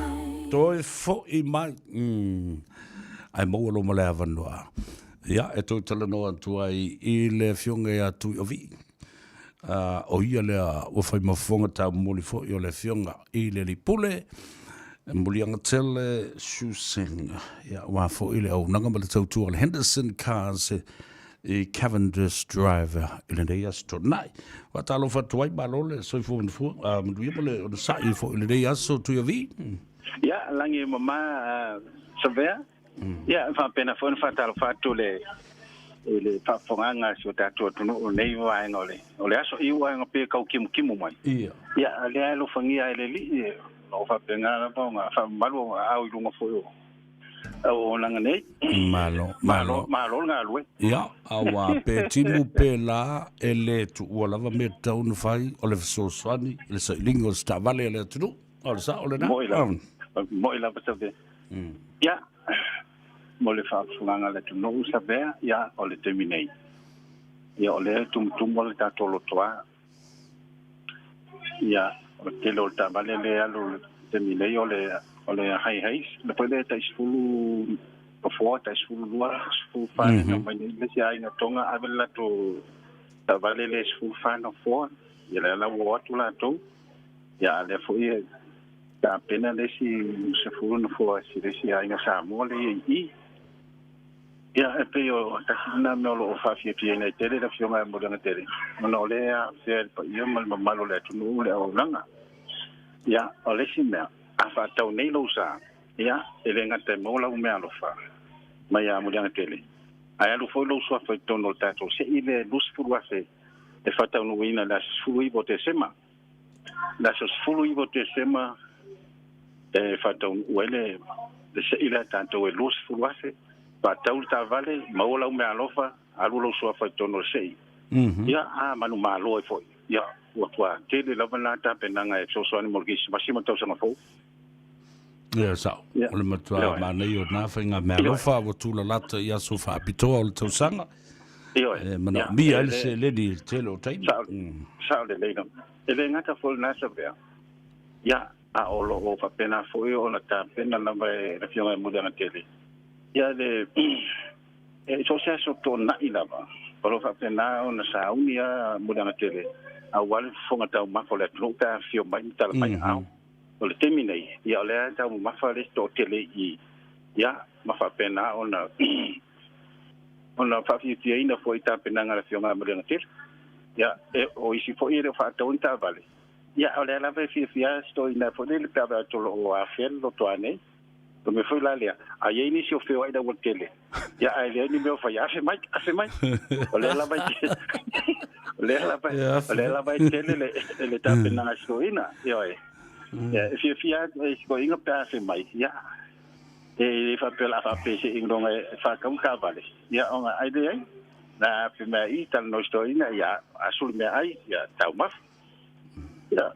Toe fo'i mai. Ae maua lo ma le avanoa. Ia, e toe talanoa atu ai i le afioga ia Tuiovii. O ia lea ua fai ma fofoga taumoli foi o le afioga i le alii pule, Muliaga Tele Shuseng. Ia, aua foi le auaunaga ma le tautua o le Henderson Cars i Cavendish Drive i lenei aso Toonai. Faatalofa atu ai, malo le soifua manufua, manuia ma le onosai foi i lenei aso Tuiavii. Ia, lagi e mama Savea. Ia, e faapena foi ona faatalofa atu le i le faafofogaaga a si o tatou atunuu i lenei vaega o le o le aso i vaega pe tau kimukimū mai. Ia. Ia, a lea e alofagia e le Alii e o lo o faapena lava ona faamamalu ona aao i luga foi o auaunaga nei. Malo, malo. Malo le galue. Ia, aua pe timu pe la, e le tuua lava mea tatau ona fai, o le fesoasoani i le sailiga o se taavale a le atunuu. O le sao lena. Moi lava. Moi lava Savea. Ia, mo le faafofogaga a le atunuu Savea, ia, o le taimi nei. Ia, o lea e tumutumu le tatou lotoa. Ia, o le tele o le taavale lea e alu i le taimi nei o le o le high haze, le foi lea e tai 10 nofoa, tai 12, 14 e tau mai nei le isi aiga Tonga ave le latou taavale lea e 14 nofoa, ia lea la ua o atu latou. Ia, a lea foi e tapena le isi 10 nofoa i le isi aiga Samoa lea i i. Ia, e pei o tasi lena mea o lo o faafiafiaina ai tele le Afioga ia Muliagatele, ona o lea e afea e le paia ma le mamalu o le atunuu le auaunaga. Ia, o le isi mea, a faatau nei lou sa, ia, e le gata e maua lau meaalofa mai ia Muliagatele, ae alu foi lou suafa i totonu o le tatou sei lea e $20,000 e faataunuuina i le aso 19 o Tesema. Le aso 19 o Tesema e faataunuu ai le sei lea a tatou e $20,000. Faatau le taavale, maua lau meaalofa, alu lou suafa i totonu o le sei. Ia, a manumalo ai foi. Ia, ua tua tele lava na tapenaga e fesoasoani mo le Kerisimasi ma le tausaga fou. Ia, sao. O le matua manaia o na faiga meaalofa ua tulalata i aso faapitoa o le tausaga. Ioe. E manaomia ai le seleni i le tele o taimi. Sao lelei lava. E le gata foi i lena Savea, ia, a o lo o faapena foi ona tapena lava e le Afioga ia Muliagatele, ia le, e so o se aso toonai lava, o lo o faapena ona sauni lava Muliagatele aua le fofoga taumafa o le atunuu pe a afifio mai ma tala mai aao. O le taimi nei, ia o lea e taumamafa le isi toatele i, ia, ma faapena ona ona faafiafiaina foi i tapenaga a le Afioga ia Maliagatele. Ia, e, o isi foi e le o faataua ni taavale, ia, a o lea lava e fiafia si toeaina foi lele pe a vaai atu o lo o afea le lotoa nei. O le mea foi la lea, a i ai nisi o feoai i le aualatele, ia, ae leai ni mea o fai, afe mai, afe mai. O lea lava e, o lea lava, o lea lava e tele le, le tapenaga a si toeaina, ioe. Ia, e fiafia lava si toeaina pe a afe mai, ia, E le faapea o le a faapeseiga e faatau le taavale, ia ona ai leai. Na fai mai i talanoa i si toeaina, ia asu le meaai, ia taumafa. Ia,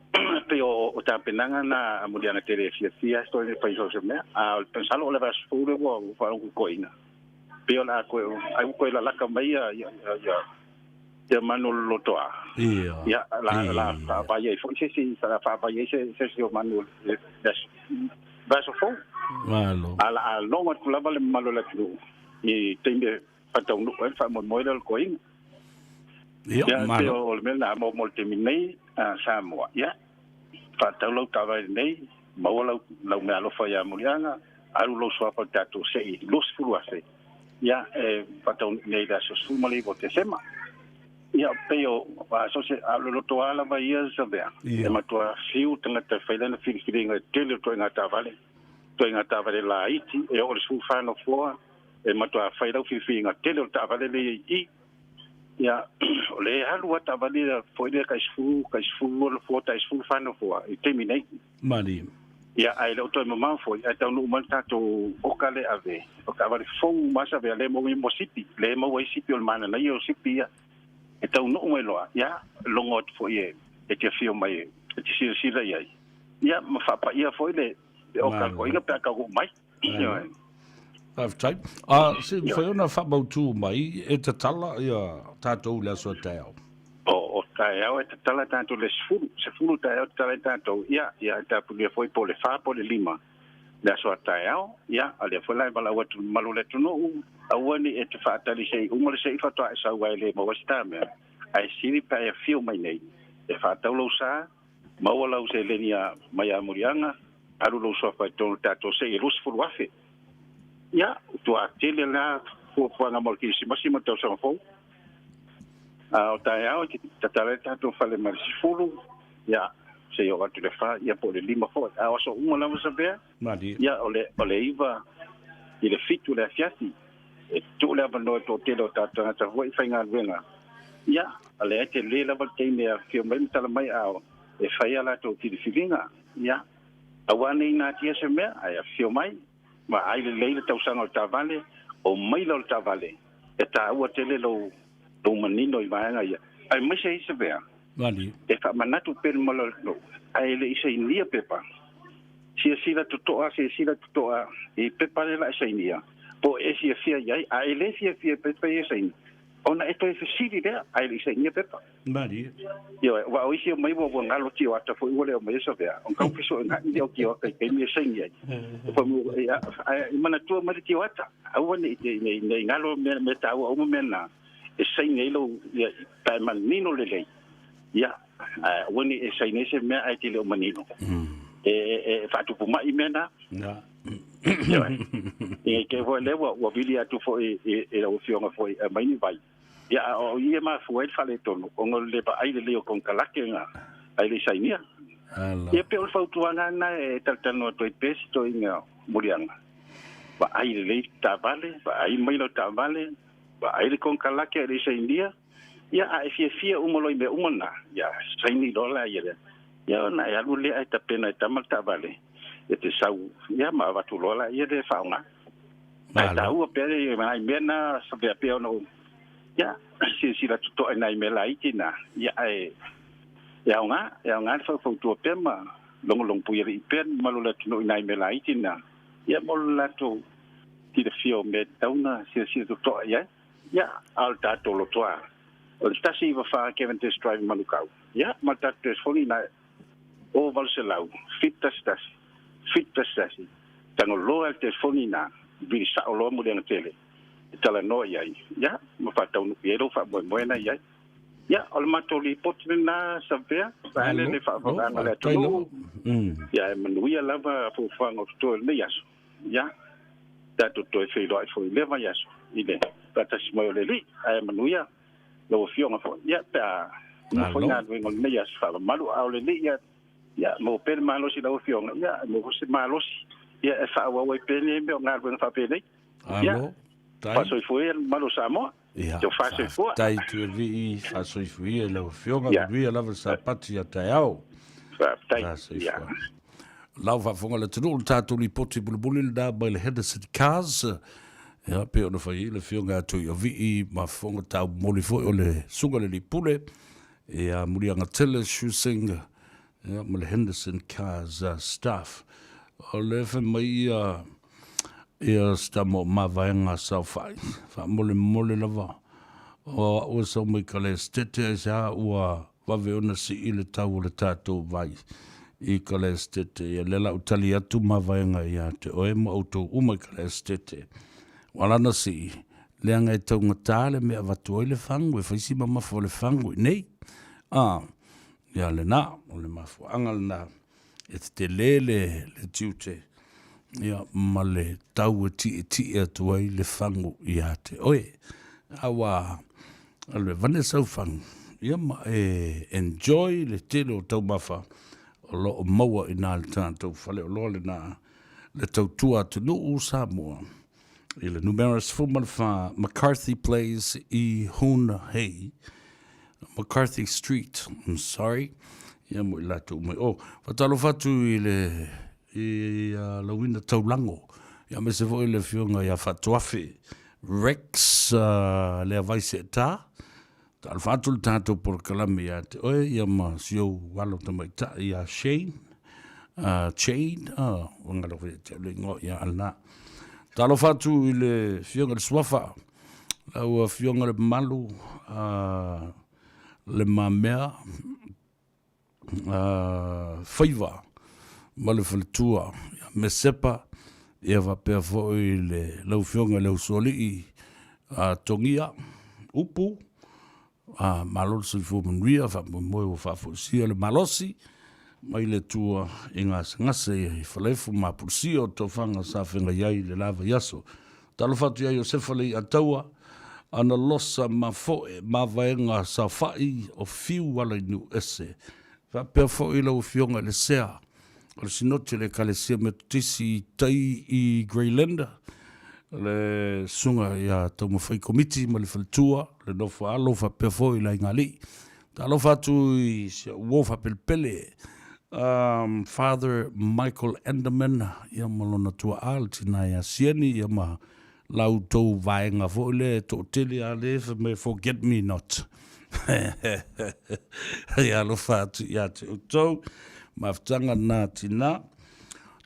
pei o tapenaga na a Muliagatele e fiafia ai si toeaina e fai so o se mea. A o le masalo o le vaiaso fou lea ua faalogo toeaina, pei o le a toe, ai ua toe lalaka mai ia, ia, ia, ia manu o le lotoa. Ia. Ia, la, la faavae ai foi se isi, la faavae ai se, se isi o manu o le vaiaso fou. Malo. A la a logo atu lava le mamalu o le atunuu i taimi e faataunuu ai le faamoemoe lea o le toeaina. Ia, Ia, malo. pei o le mea lena mo mo le taimi nei, Samoa. Ia, faatau lau taavale nei, maua lau, lau meaalofa ia Muliaga, alu lou suafa i le tatou sei $20,000. Ia, e faataunuu nei i le aso 19 o Tesema. Ia, pei o, a so se, a o le lotoa lava ia Savea, e matua fiu tagata e fai lana filifiliga i le tele o ituaiga taavale, ituaiga taavale laiti, e oo i le 14 nofoa, e matua fai lau filifiliga tele o le taavale lea i i. Ia, o lea e alu lava taavale ia foi lea tai 10, tai 12 nofoa, tai 14 nofoa i le taimi nei. Malie. Ia, ae le o toe mamao foi, ae taunuu mai le tatou oka lea ave, o taavale fou ma Savea, lea e maua ai mo sipi, lea e maua ai sipi o le mananaia o sipi ia. E taunuu mai loa, ia, logo atu foi e, e te afio mai e, e te silasila i ai, ia, ma faapaia foi le, le oka a le toeaina pe a taunuu mai. Ioe. Faafetai. A, se mafai ona faamautu mai e tatala ia tatou i le aso a taeao. O, o. taeao e tatala tatou i le 10, 10 taeao e tatala ai tatou, ia, ia e tapunia foi po o le 4 po o le 5 le aso a taeao, ia, a o lea foi la e valaau atu i le mamalu o le atunuu, aua ne i e te faatali se i uma le se'i faatoa e sau ai e le maua se ta mea, ae sili pe a e afio mai nei e faatau lou sa, maua lau seleni a mai a Muliaga, alu lou suafa i totonu o le tatou se'i e 20,000. Ia, ua tele la fuafuaga mo le Kerisimasi ma le tausaga fou. A o taeao e tatala ai le tatou fale mai le 10, ia, seia oo atu i le 4, ia po o le 5 foi. A o aso uma lava Savea, ia, o le, o le 9 i le 7 le afiafi, e tuu le avanoa i le toatele o tatou tagata foi faigaluega. Ia, o lea e tele lava le taimi e afifio mai ma tala mai a e fai a latou filifiliga. Ia, aua ne i natia se mea, ae afifio mai. Vaai lelei le tausaga o le taavale, o maila o le taavale, e taua tele lou, lou manino i vaega ia. Aemaise ai se mea, e faamanatu pea le mamalu, ae le i sainia pepa. Silasila totoa, silasila totoa i pepa lea o le a e sainia, po o e fiafia i ai, a e le fiafia i pepa ia e saini, ona e toe fesili lea, ae le i sainia pepa. Malie. Ioe, aua o isi omai ua ua galo tioata foi ua le omai e savea, ona tau fesoega'i lea o tioata i taimi e saini ai. Ia, ae manatua mai le tioata, aua ne i ne i galo mea mea taua uma mea na e saini ai lou ia pe a e manino lelei. Ia, ae aua ne i e saini ai se mea ae te le o manino. E e faatupu ma'i mea na. Ioe. Ia te foi lea ua vili atu foi i lau Afioga foi e aumai ni vai. Ia, a o i e mafua ai le faaletonu, ona o le le vaai lelei o konekarate na ae le i sainia. Ia pei o le fautuaga lena e talatalanoa atu ai pea si toeaina Muliaga, vaai lelei le taavale, vaai maila o le taavale, vaai le konekarate ae le i sainia, ia a e fiafia uma loa i mea uma na, ia saini loa laia lea. Ia ona e alu lea ae tapena e tama le taavale e te sau, ia ma avatu loa laia lea e faaaoga. Ae taua pea le nai mea na savea pea ona ou ia silasila totoa i nai mea laiti na, ia ae e aoga, e aoga le faufautua pea ma logologo puialii pea le mamalu o le atunuu i nai mea laiti na, ia mo le latou silafia o mea e tatau ona silasila totoa i ai. Ia, a o le tatou lotoa, o le 194 Cavendish Drive i Manukau, ia ma le tatou telefoni na o 800 711 711, tago loa le telefoni na, vili sao loa Muliaga Tele e talanoa i ai, ia, ma faataunuu i ai lou faamoemoe na i ai. Ia, o le matou lipoti lena, Savea, vaeane le faavavaaga a le atunuu, ia, e manuia lava fuafuaga o totoe o lenei aso. Ia, tatou toe feiloai foi i lea vaiaso i le faatasi mai o le Alii, ae manuia lau Afioga foi, ia, pe a uma foi galuega o lenei aso faamamalu, a o le Alii ia, ia maua pea le malosi i lau Afioga, ia, maua foi se malosi, ia, e faaauau ai pea nei mea o galuega faapenei. Ia, faasoifua ia le mamalu o Samoa. Ia, faafetai Tuialii, faasoifua ia i lau Afioga, manuia lava le Sapati a taeao. Faafetai. Faasoifua. Lau faafofoga le atunuu, le tatou lipoti mulimuli lena mai le Henderson Cars. Ia, pei ona fai ai le Afioga ia Tuiavii ma fofoga taumoli foi o le Susuga i le Alii Pule, ia Muliaga Tele Shusing, ia, ma le Henderson Cars staff. O le fai mai ia ia si tama o Mavaega Saofai, faamolemole lava o au e sau mai Kalesetete aisea ua vave ona sii le tau o le tatou vai i Kalesetete. Ia lea la ou tali atu Mavaega ia te oe ma outou uma i Kalesetete. Ua ala ona sii, leaga e taugata le mea avatu ai le fagu, e fai si mamafa o le fagu i nei. A, ia lena, o le mafuaaga lena. E tetele le, le tiute ia, ma le tau e tietie atu ai le fagu ia te oe. A ua alu e vane sau fagu, ia ma e enjoy le tele o taumafa o lo o maua i na le tatou faleoloa lena le tautua atunuu Samoa i le numera 14 McCarthy Place i Hoon Hay. McCarthy Street, I'm sorry, ia mo i latou mai. Oh, faatalofa atu i le i uh, Lauina Taulago, ia aemaise foi le afioga ia Faatuafe Rex uh, Lea Vaiseeta. Talofa atu le tatou polokalame ia te oe, ia ma si ou alo tamaitai ia Shane, uh, Chain, uh, ua galo foi ia te au le ingoa ia alana. Talofa atu i le afioga i le Suafa, Lau Afioga le mamalu, Le Mamea Faiva ma le faletua ia Mesepa, ia faapea foi le lau Afioga i le Usoalii a Togia Upu, a malo le soifua manuia, faamoemoe ua faafoisia le malosi mai le Atua i gasegase i Falefu ma Apulusia o tofaga sa feagai ai i le la vaiaso. Talofa atu ia Iosefa Leiataua, ana losa mafoe mavaega saofai o Fiu ala i Nuuese. Faapea foi lau Afioga i le Sea o le Sinoti o le Ekalesia Metotisi i tai i Grey Linda, le Susuga ia Taumafai Komiti ma le Faletua, le Nofo a Alo faapea foi le Aiga Alii. Talofa atu i si au uo faapelepele, Father Michael Enderman ia ma lona tuaa le tina ia Sieni ia ma la outou vaega foi lea e toatele lava lea fai mai forget me not. Ia alofa atu ia te outou. Mafutaga na tina.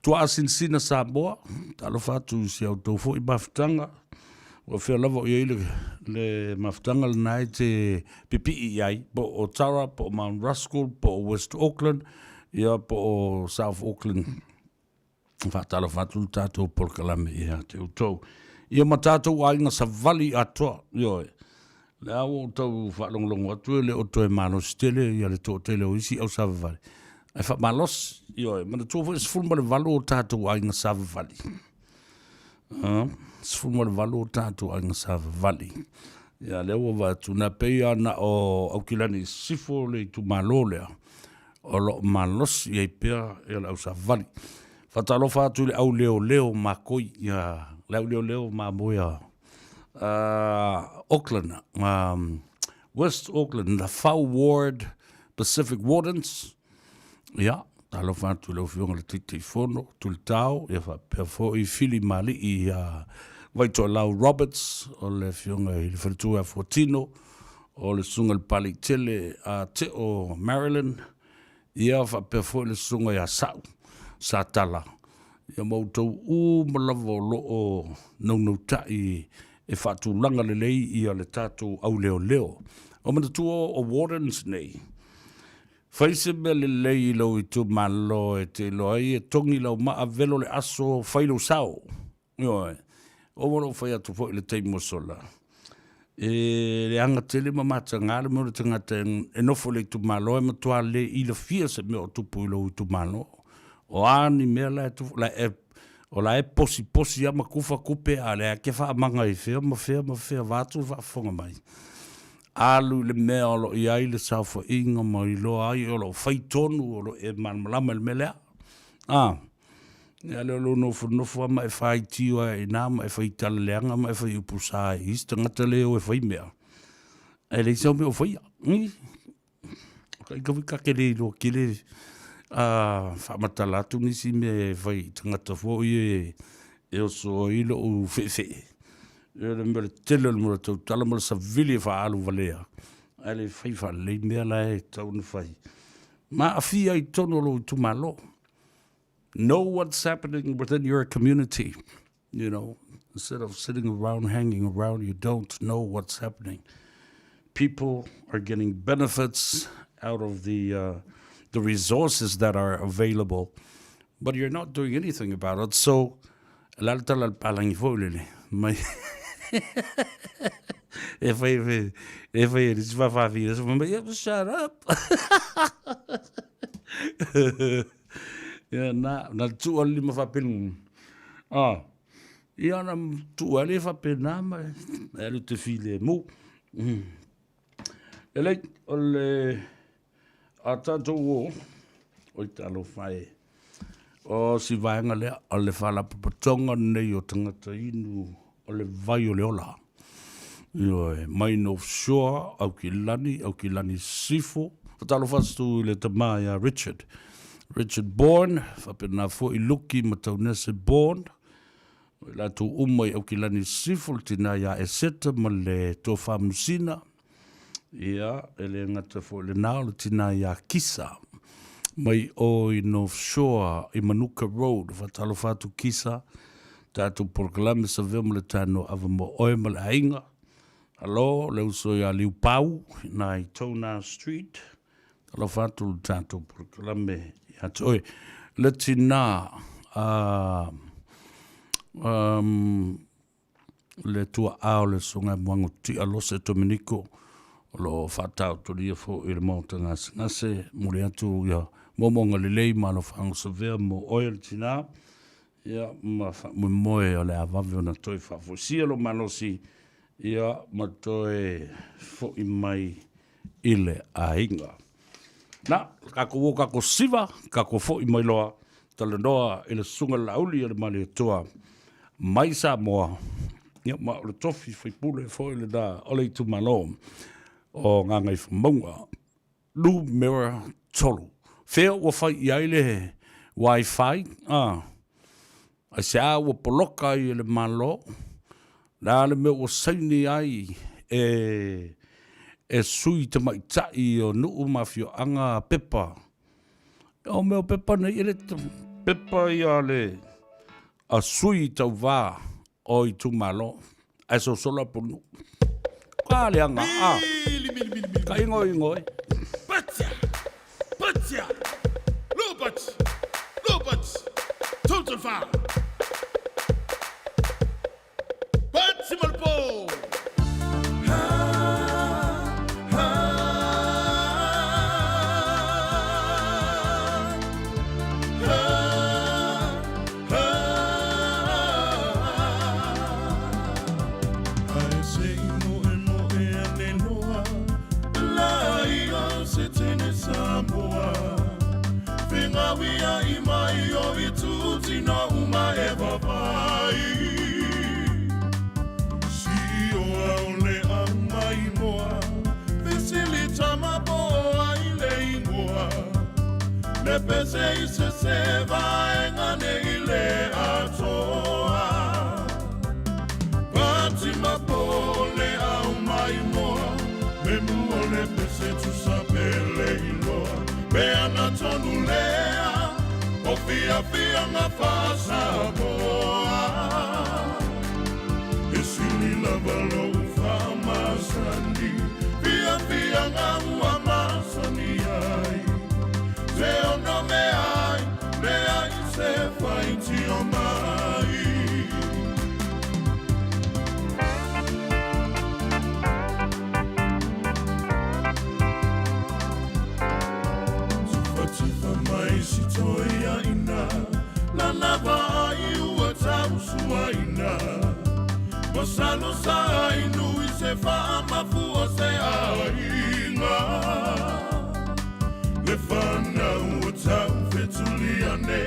Tuaa Sinsina Samoa, talofa atu i si a outou foi mafutaga. Ua fea lava o i ai le, le mafutaga lena e te pipii i ai, po o Tara, po o Mount Roskill, po o West Auckland, ia po o South Auckland. Faatalofa atu le tatou polokalame ia te outou. Ia ma tatou aiga savali atoa, ioe. Lea ua ou tau faalogologo atu e le o toe malosi tele ia le toatele o isi au savavali. Ae faamalosi, ioe, manatua foi e 18 o tatou aiga savavali. 18 o tatou aiga savavali. Ia lea ua vaai atu, na pei lava na o Aukilani i Sisifo le itumalo lea, o lo o malosi i ai pea ia le au savavali. Faatalofa atu i le au leoleo makoi, ia, le au leoleo mamoe a Auckland, West Auckland, the Whau Ward Pacific Wardens, ia, talofa atu i lau Afioga i le Taitaifono, Tulitao, ia faapea foi Fili Malii ia Vaitoelau Roberts, o le Afioga i le Faletua ia Fuatino, o le Susuga i le Paleitele a Teo Marilyn, Ia faapea foi le susuga ia Sa'u Satala, ia ma outou uma lava o lo o naunauta'i e faatulaga lelei ia le tatou auleoleo. O manatua o wardens nei, fai se mea lelei i lou itumalo e te iloa ai e togi lau maa velo le aso fai lou sao. Ioe. Ua lou fai atu foi i le taimi ua sola, e leaga tele ma mataga le mea o le tagata e nofo i le itumalo e matua le ilafia se mea o tupu i lou itumalo. O a ni mea la e tupu, la e, o la e posiposi lava ma kufa kupe a o lea e faamaga i fea ma fea ma fea vaeatu le faafofoga mai. Alu i le mea o lo o i ai le saofaiga ma iloa ai o lo o fai tonu o lo o e malamalama i le mea lea. A. Ia lea o lou nofonofo lava ma e faitio ai i ina ma e fai tala leaga ma e fai upu sa i isi tagata le o e fai mea, ae leai sau mea o faia. O ka ika foi ka ke le iloa kele a faamatala atu nisi mea e fai i tagata foi e e oso ai lou fe'efe'e. Ia le mea o le tele o le mea o le tautala ma le savili e faaalu valea, ae le fai faalelei mea la e tatau ona fai. Ma aafia i totonu o lou itumalo. Know what's happening within your community. You know, instead of sitting around, hanging around, you don't know what's happening. People are getting benefits out of the, uh, the resources that are available, but you're not doing anything about it. So, la le tala le palangi foi lele mai e fai e fai e le si fafafi e shut up Ia, na, na tuu le lima faapena. Ah, ia na tuu ai le faapena ma e alu te filemu. Mm. Lelei, o le a tatou o, oi talofa e, o si vaega lea, o le faalapotopotoga lenei o tagata inu o le vai o le ola. Ioe, mai North Shore, Aukilani, Aukilani Sisifo. Faatalofa atu i le tama ia Richard. Richard Bourne, faapena foi Luki ma Taunese Bourne. O i latou uma i Aukilani Sisifo, le tina ia Eseta ma le Tofa Musina. Ia, e le gata foi i lena, o le tina ia Kisa, mai o i North Shore, i Manuka Road. Faatalofa atu Kisa, tatou polokalame savea ma le tano ava mo oe ma le aiga. Alo le uso ia Liu Pau i na i Tona Street. Talofa atu le tatou polokalame ia te oe. Le tina le tuaa o le Susuga Muagu Tia Lose Dominiko o lo o faataotolia foi i le Maota Gasegase. Momoli atu ia moomooga lelei ma alofaga savea mo oe le tina. Ia, ma faamoemoe o le a vave ona toe faafoisia lou malosi, ia, ma toe fo'i mai i le aiga. Na, tatou o tatou siva, tatou fo'i mai loa, talanoa i le Susuga Laauli a le Malietoa mai Samoa, ia, ma o le tofi faipule foi lena o le itumalo o Gagaifomauga. Numera 3. Fea ua fai i ai le Wi-Fi? Ah, aisea ua poloka ai e le Malo? Le a le mea ua saini ai e e sui tamaitai o nuu ma afioaga pepa? O mea o pepa nei, e le pepa ia le a sui tauva o itumalo ae sosolo a punu. Ka leaga a. Ka ingoingo e. Patia! Patia! Lupat! Lupat! Total foul! Pati Malpo! Pese i se se vaenga ne i le atoa. Pati mapole au mai moa, me mua le pese tusa pele iloa. Me ana tonu lea, o fia fia ngā whasamoa. E sili lava lou whamasani, fia fia ngā ua masani ai. Te ono me ai, me ai se whaiti o mai. Tufatufa mai si toi aina, lana vaai ua tausuaina. Masalo sa inu i se whaamafu o se aiga. Le whanau o tau fetuliane,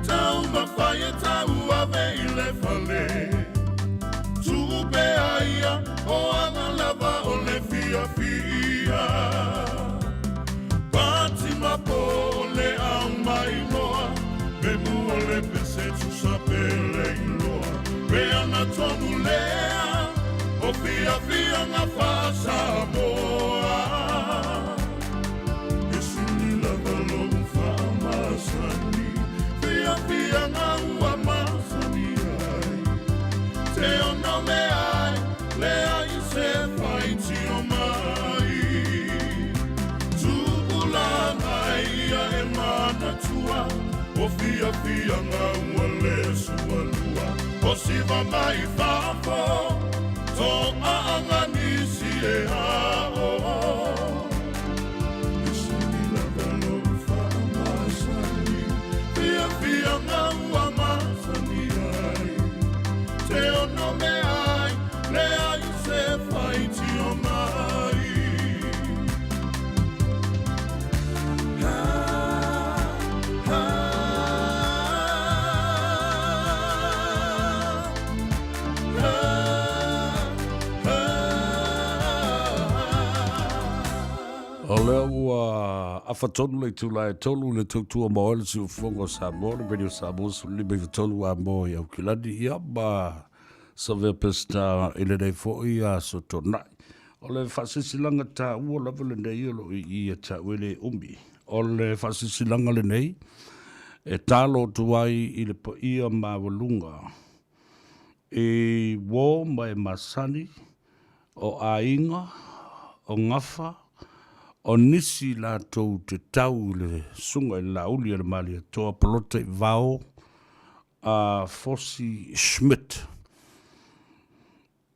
tau mawhai e tau ave i le fale. Tupe aia o anga lava o le fia fia. Pati mapole au mai moa, me mua le pese tusa pele iloa. Me ana tonu lea, o fia fia ngā whasamoa. E sili lava lou whaamasani, fia fia ngā ua masani ai. Te ono me ai, le ai se whaiti o mai. Tupulanga ia e manatua, o fia fia ngā ua le sualua. O siva mai fafo, to aanga nisi e ao. E sili lava lou whaamasani, fia fia ngā ua masani ai. Te ono me ai, le ai se whaiti o mai. Ha, ha, ha, ha. O lea ua afa tonu le itula e tolu le tautua ma oe le siufofoga o Samoa, le Radio Samoa 153 a mo i Aukilani, ia ma Savea Peseta i lenei foi aso Toonai. O le faasilasilaga taua lava lenei o lo o i i ia te au e le umi. O le faasilasilaga lenei e talo atu ai i le paia maualuga i uō ma e masani. O aiga, o gafa, o nisi latou te tau i le susuga i le Laauli a le Malietoa Polota i Vao a Fosi Schmidt.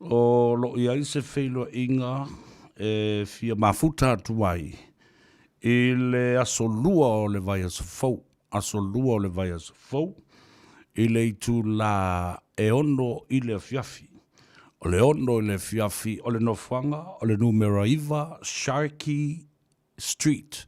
O lo o i ai se feiloaiga e fia mafuta atu ai i le aso Lua o le vaiaso fou, aso Lua o le vaiaso fou, i le itulā e 6 i le afiafi. O le 6 i le afiafi o le nofoaga o le numera 9 Sharkey Street,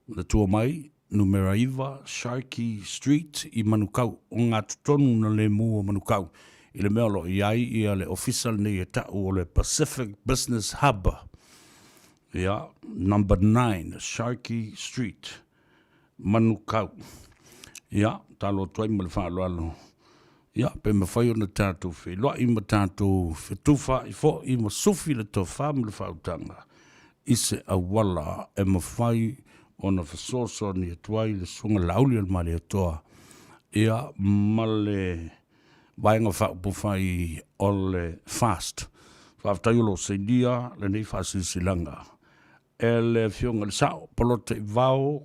Manatua mai, numera 9 Sharkey Street i Manukau, o gatotonu na lemu o Manukau, i le mea o lo o i ai ia le ofisa lenei e ta'u o le Pacific Business Hub. Ia, number 9 Sharkey Street, Manukau. Ia, talo atu ai ma le faaaloalo. Ia, pe mafai ona tatou feiloai ma tatou fetufaai foi ma sufi le tofa ma le faautaga i se auala e mafai ona fesoasoani atu ai le Susuga Laauli o le Malietoa, ia, ma le Vaega Faaupufai o le FAST. Faafetai o lo o sainia lenei faasilasilaga e le Afioga i le Sao, Polote i Vao,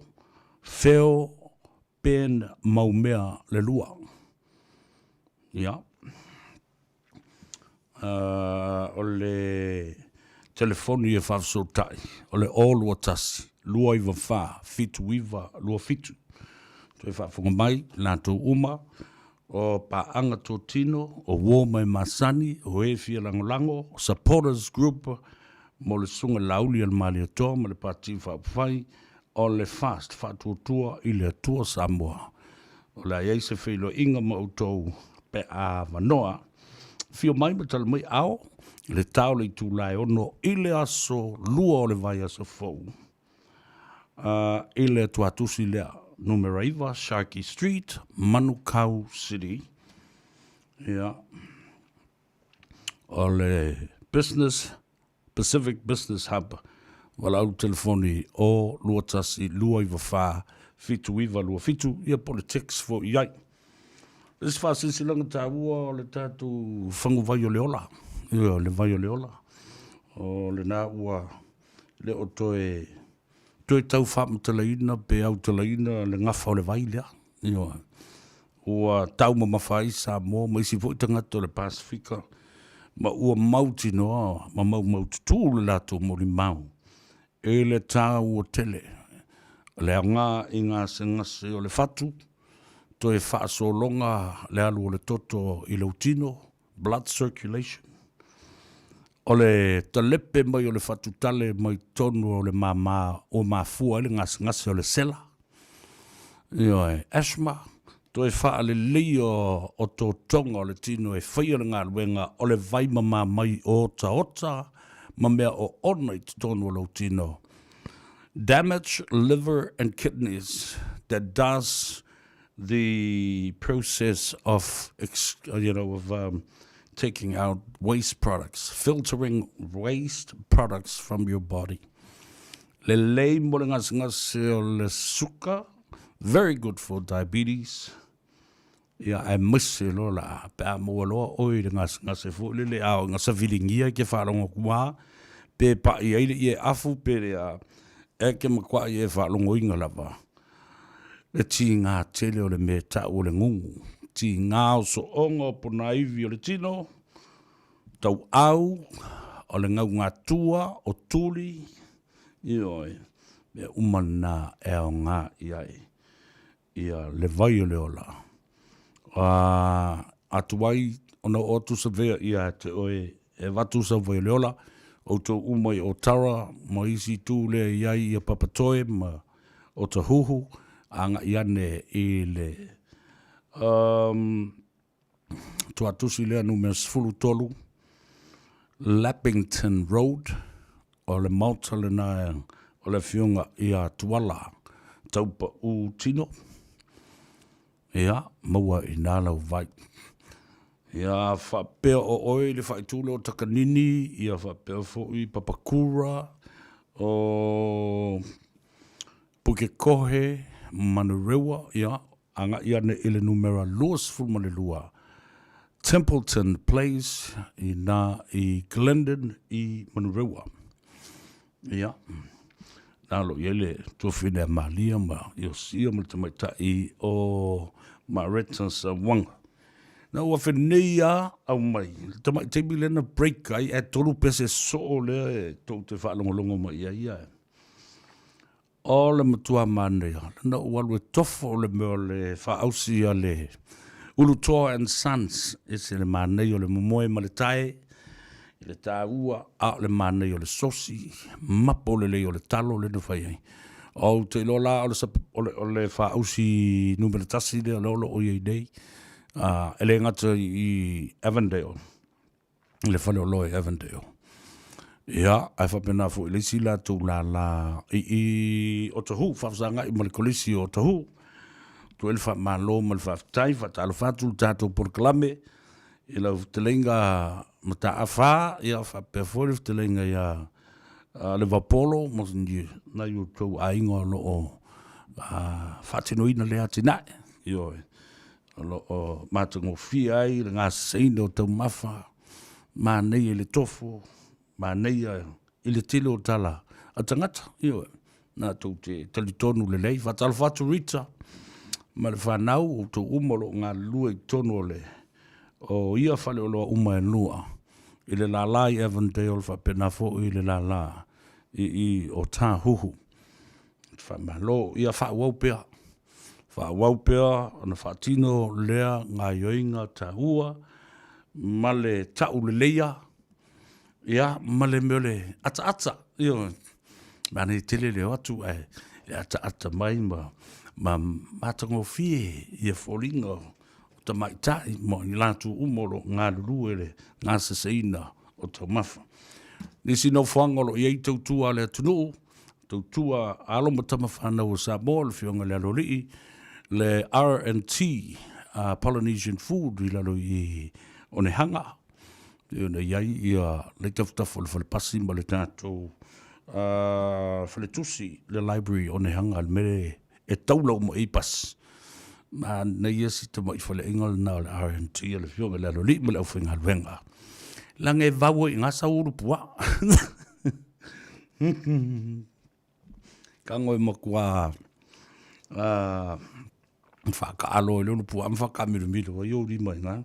Feo Ben Maumea le lua. Ia. O le telefoni e faafesootai, o le 021 294 7927. Toe faafofoga mai latou uma o paaga totino, o uo ma e masani, o e fia lagolago, supporters group mo le Susuga Laauli a le Malietoa ma le Pati Faaupufai o le FAST, Faatuatua i le Atua Samoa. O le a i ai se feiloaiga ma outou pe a avanoa. Afio mai ma tala mai ao le ta o le itula e 6 i le aso 2 o le vaiaso fou. I le tuatusi lea, numera 9, Sharkey Street, Manukau City. Ia, o le Business Pacific Business Hub, valaau telefoni o 21 294 7927, ia po o le text foi i ai. Le isi faasilasilaga taua o le tatou faguvai o le ola, ia le vai o le ola, o lena ua le o toe toe tau faamatalaina pe autalaina le gafa o le vai lea. Ioe. Ua taumamafa ai Samoa ma isi foi tagata o le Pasefika ma ua mautinoa ma maumaututu le latou molimau i le taua tele o le aoga i gasegase o le fatu, toe faasologa le alu o le toto i lou tino, blood circulation, o le talepe mai o le fatutale mai totonu o le mama ua mafua ai le gasegase o le sela, ioe, asthma, toe faaleleia o totoga o le tino e faia le galuega o le vai mama mai o otaota ma mea oona i totonu o lou tino. Damage liver and kidneys that does the process of you know of um, taking out waste products, filtering waste products from your body. Lelei mo le gasegase o le suka, very good for diabetes. Ia, aemaise loa la, pe a maua loa oe i le gasegase foi lele, a o gasaviligia e ke faalogo atu lava, pe pai ai le ie afu pe le a, e ke matuai e faalogoina lava le tiga tele o le mea e tau o le gugu, tiga o sooga o ponaivi o le tino, tauau, o le gaugatua, o tuli, ioe, mea uma na e aoga i ai ia le vai o le ola. A atu ai ona oo atu savea ia te oe e avatu sau vai o le ola, outou uma i Otara ma isi itu lea i ai ia Papatoe ma Otahuhu, agai ane i le um, tuatusi lea numera 13 Lappington Road, o le maota lena o le afioga ia Tuala Taupaū Tino. Ia, maua i nā lau vai. Ia, faapea o oe i le faaitu lea o Takanini, ia faapea foi Papakura, o Pukekohe, Manurewa, ia, agai ane i le numera 22. Templeton Place i nā i Glendon i Manurewa. Ia, na lo i ai le tuafine a Malia ma Iosia ma le tamaitai o Mareta Sawanga. Na ua fenei a au mai, le tamai taimi lea na break ai, ae 3 pese soo lea e tou te faalogologo mai ai ia. O le matua manaia, lena ua alu e tofo le mea o le faaausi a le Ulutoa and Sons, ese le manaia o le momoe ma le tae, i le taua, a o le manaia o le sosi, mapo lelei o le talo lea na fai ai. Ou te iloa la o le, o le, o le faaausi numera tasi lea o lea o lo o i ai nei, e le gata i Avondale, i le faleoloa i Avondale. Ia, ae faapena foi i le isi latou lālā i i Otahuhu, faafesagai ma le Kolisi o Otahuhu. Atu ai le faamalo ma le faafetai, faatalofa atu le tatou polokalame i lau fetalaiga Mataafa, ia faapea foi le fetalaiga ia Levapolo ma nai o outou aiga o lo o faatinoina lea atinae. Ioe. O lo o matagofie ai le gaseseina o taumafa, manaia i le tofo, manaia i le tele o tala a tagata, ioe, na tou te talitonu lelei. Faatalofa atu Rita ma le fanau, outou uma o lo o galulue i totonu o le o ia faleoloa uma e lua, i le lala i Avondale faapena foi i le lala i i Otahuhu. Faamalo, ia faaauau pea. Faaauau pea ona faatino lea gaoioiga taua ma le tauleleia, ia, ma le mea o le ataata, ioe. Manaia tele le o atu ae e ataata mai ma, ma matagofie ia foliga o tamaitai ma i latou uma o lo o galulue i le gaseseina o taumafa. Nisi nofoaga o lo o i ai tautua a le atunuu, tautua a alo ma tama fanau a Samoa, le Afioga i le Aloalii, le R&T Polynesian Food i lalo i Onehanga, e ona i ai ia le tafatafa o le falepasi ma le tatou faletusi, le library o Onehanga, le mea e taula uma i ai pasi. Manaia si tamai faleaiga lena o le R&T a le Afioga i le Aloalii ma le aufaigaluega. Leaga e vau ai i ina sau ulu puaa. Tago e matua faataalo ai le ulu puaa ma faataamilomilo ai ou lima i ina.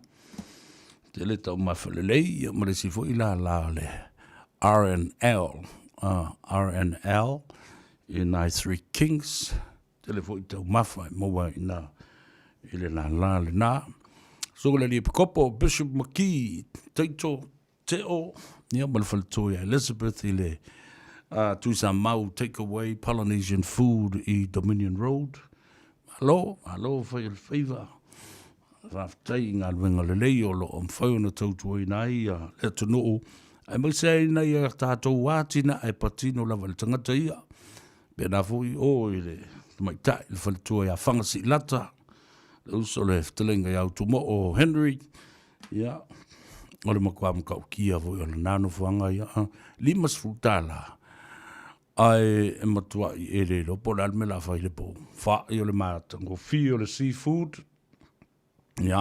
Tele taumafa lelei ia ma le isi foi lala o le RNL, RNL i nai Three Kings, tele foi taumafa e maua ai i ina i le lala lena. Susuga i le Alii Epikopo, Bishop McKee, Taito Teo, ia ma le faletua ia Elizabeth i le Tuisamau Takeaway Polynesian Food i Dominion Road. Malo, malo fai o le faiva. Faafetai i galuega lelei o lo o mafai ona tautuaina ai le atunuu, aemaise ai nai a tatou atinae patino lava i le tagata ia. Pēnā foi o i le tamaitai, le faletua ia Faga Siilata, le uso le fetalaiga ia Utumoo Henry, ia, o le matua matautia foi o lena nofoaga ia, $50 ae e matuai e le iloa po o le a le mea o le a fai i le po. Fai o le matagofie o le seafood, ia,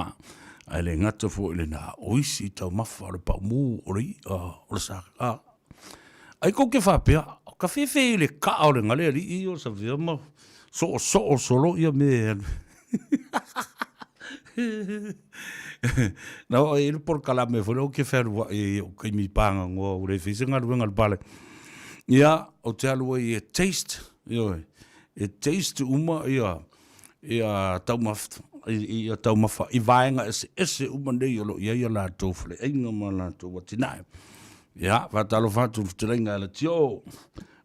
ae le gata foi i lena, o isi taumafa o le paumū, o le i'a, o le saka. Ai kou te faapea, o ka fefe i le kaa o le gale alii o savea ma soosoo solo ia me Na oo ai le polokalame foi lea ou te fealuai ai i ou taimi pagagoa ua le fai se galuega a le pale. Ia, ou te alu ai e taste, ioe, e taste uma ia ia taumafa ia taumafa i vaega eseese uma nei o lo o i ai a latou faleaiga ma latou atinae. Ia, faatalofa atu i le fetalaiga ia Leitio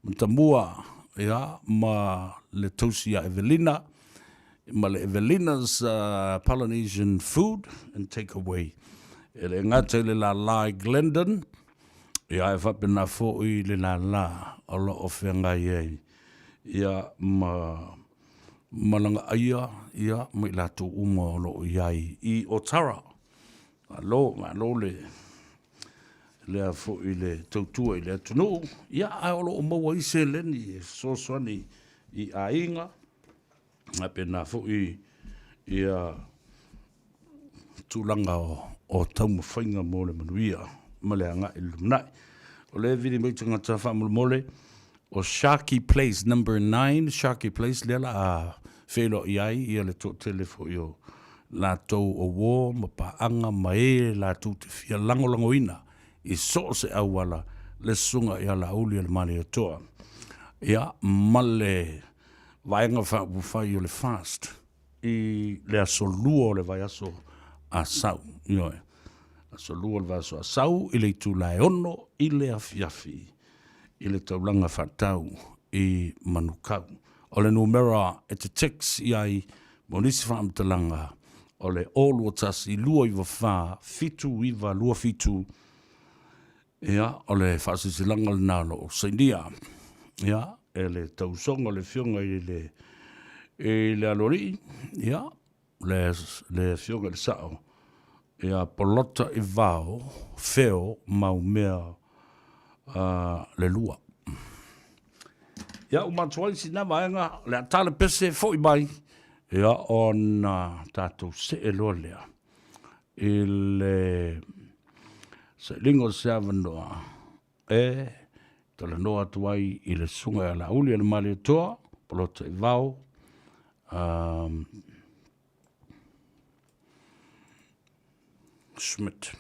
Matamua, ia, ma le tausi ia Evelina, ma le Evelina's Polynesian Food and Takeaway. E le gata i le lala i Glendon, ia ae faapena foi le lala o lo o feagai ai ia ma Malagaia ia ma i latou uma o lo o i ai i Otara. Malo, malo le lea foi le tautua i le atunuu, ia ae o lo o maua ai seleni e fesoasoani i aiga, faapena foi ia tulaga o o taumafaiga mo le manuia ma le agai i le lumanai. O lea e vili mai tagata faamolemole o Sharkey Place number 9, Sharkey Place lea la a feiloai ai ia le toatele foi o latou o uo ma paaga ma e latou te fia lagolagoina i so o se auala le Susuga ia Laauli o le Malietoa ia ma le Vaega Faaupufai o le FAST i le aso Lua o le vaiaso Asau. Ioe, aso Lua o le vaiaso Asau i le itula e 6 i le afiafi i le taulaga faatau i Manukau. O le numera e te text i ai mo nisi faamatalaga o le 021 294 7927. Ia, o le faasilasilaga lena o lo o sainia, ia, e le tausoga o le Afioga i le, i le Aloalii, ia, le, le Afioga i le Sao, ia Polota Ivao Feo Maumea le lua. Ia, ua matou ai sina vaega, o le a ta le pese foi mai, ia, ona tatou see loa lea i le sailiga o se avanoa e talanoa atu ai i le Susuga ia Laauli a le Malietoa, Polota Ivao, Schmidt.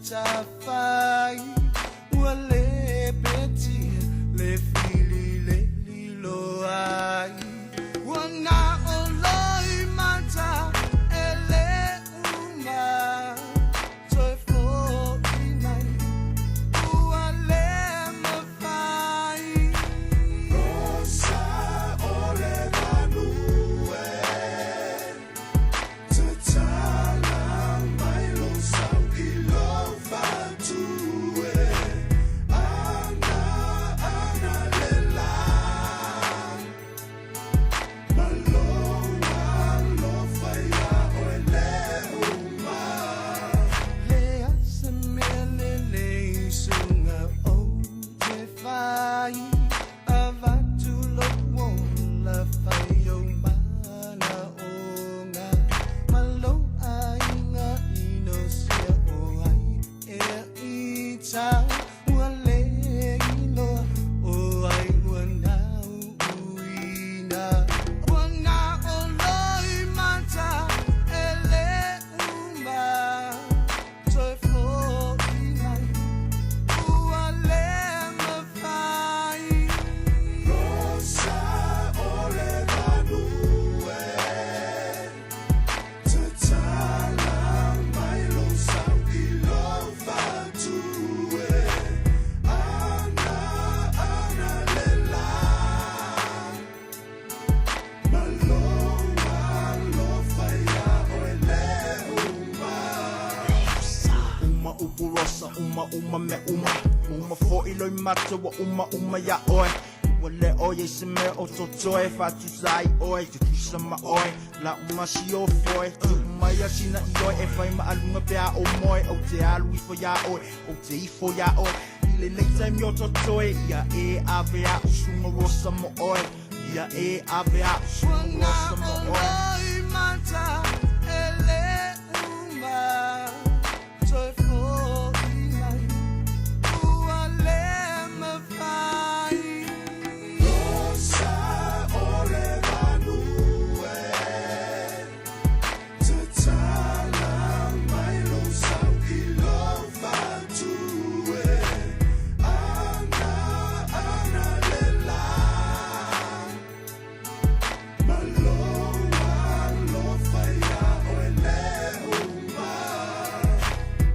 tafai ua le petia le fili le lilo ai ua na o loi mata e le uma toe fo'i mai ua le mafai Rosa o le manu e Tatala mai lou sau i lou fatu e Ana, ana le la Ma lou alofa iā oe le uma Leai se mea lelei suga ou te fai Avatu lou ola fai ou manaoga Ma lou aiga inosia o ai ea ita Ua le iloa o ai ua nauina Ua na o loimata e le uma Toe fo'i mai ua le mafai Rosa o le manu e Tatala mai lou sau i lou fatu e Ana, ana le la Ma lou alofa iā oe le uma Uma upu rosa, uma uma mea uma Uma fo'i loimata ua uma uma iā oe Ua le o i ai se mea o totoe E faatusa ai oe, tutusa ma oe La'u masiofo e Tuu mai a sina ioe E fai ma'aluga pe a ou moe Ou te alu ifo iā oe Ou te ifo iā oe I lenei taimi o totoe Ia e ave a'u suga rosa mo oe Ia e ave a'u Ua suga na rosa mo o oe loimata e le uma Toe fo'i mai ua le mafai Rosa o le manu e Tatala mai lou sau i lou fatu e Ana, ana le la Ma lou alofa iā oe le uma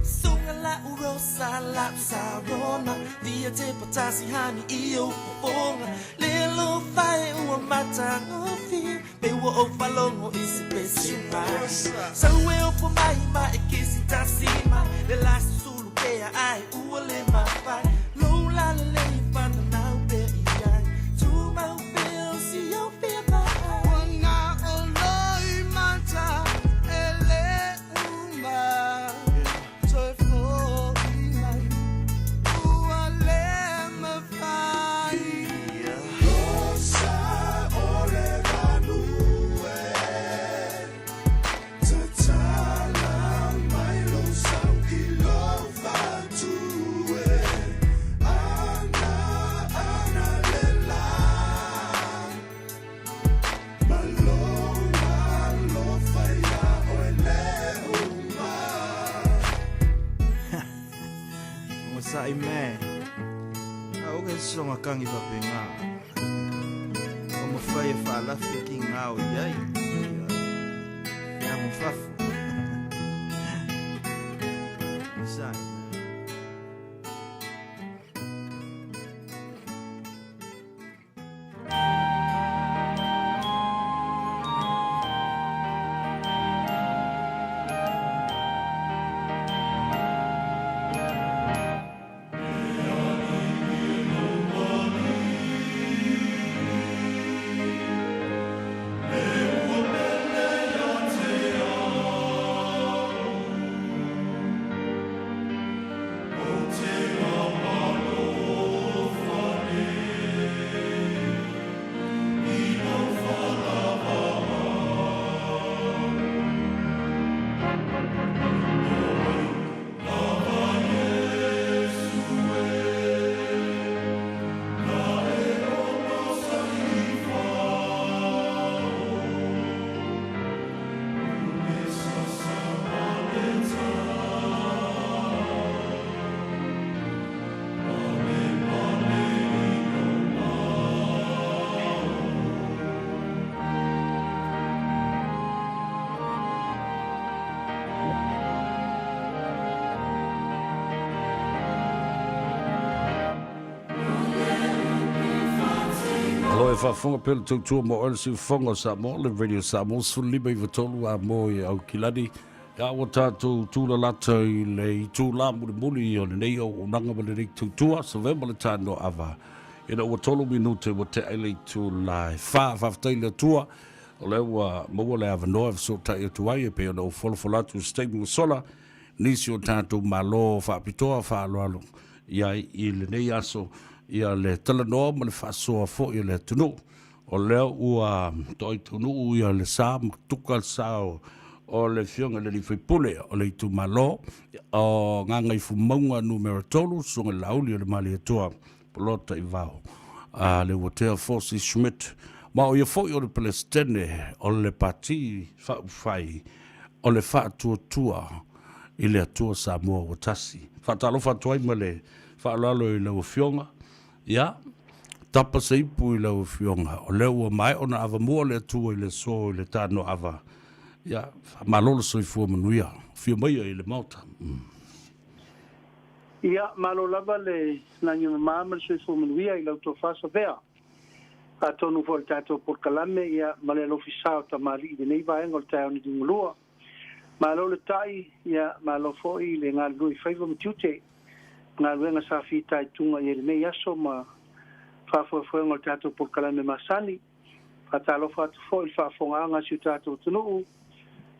Suga la'u rosa la'u sarona Via te patasi hani i ou fofoga Le alofa e ua matagofie Pe ua ou faalogo i se pese mai Sau e ofo mai ma e kisi tasi mai Le la susulu pea ae ua le mafai Lou lalelei e fananau pea i ai Tumau pea o si ou fia vaai Ua na o loimata e le uma Toe fo'i mai ua le mafai Rosa o le manu e Tatala mai lou sau i lou fatu e Ana, ana le la Ma lou alofa iā oe le uma Onosai me Aoga e soga kagi faapegā Ua mafai e faalafi kigā o i ai Feago ma fafo Onosai me. Lo e faafofoga pea le tautua mo oe le siufofoga o Samoa, le Radio Samoa 15 93 a mo i Aukilani. Ia ua tatou tūlalata i le itulā mulimuli o lenei auaunaga ma lenei tautua, Savea ma le Tanoa Ina ua tolu minute ua tea i le itulā e fa, faafetai i le Atua o lea ua maua le avanoa e fesootai atu ai e pei ona ou folafola atu i se taimi ua sola nisi o tatou Malo faapitoa faaaloalo i ai i lenei aso ia le talanoa ma le faasoa foi o le atunuu. O lea ua toai taunuu ia le sa ma tuka le sa o le Afioga i le Alii Faipule o le itumalo o Gagaifomauga Numera 3, Susuga i le Laauli o le Malietoa Polota i Vao, a Leuatea Fosi Schmidt, ma o ia foi o le Peresetene o le Pati Faaupufai o le Faatuatua i le Atua Samoa ua Tasi. Faatalofa atu ai ma le faaaloalo i lau Afioga. Ia, tapa se ipu i lau Afioga, o lea ua maea ona avamua le Atua i le aso i le tanoaava. Ia, faamalo le soifua manuia. Afio maia i le Maota. Mm. Ia, malo lava le lagi mama ma le soifua manuia i lau tofa Savea. Atonu foi o le tatou polokalame, ia, ma le alofi sa o tamalii i lenei vaega o le taeao ni liugalua. Malo le tai, ia, malo foi le galulue i faiva ma tiute. Galuega sa fitaituga i ai lenei aso ma faafoefoega o le tatou polokalame masani. Faatalofa atu foi i le faafofogaaga a si o tatou atunuu,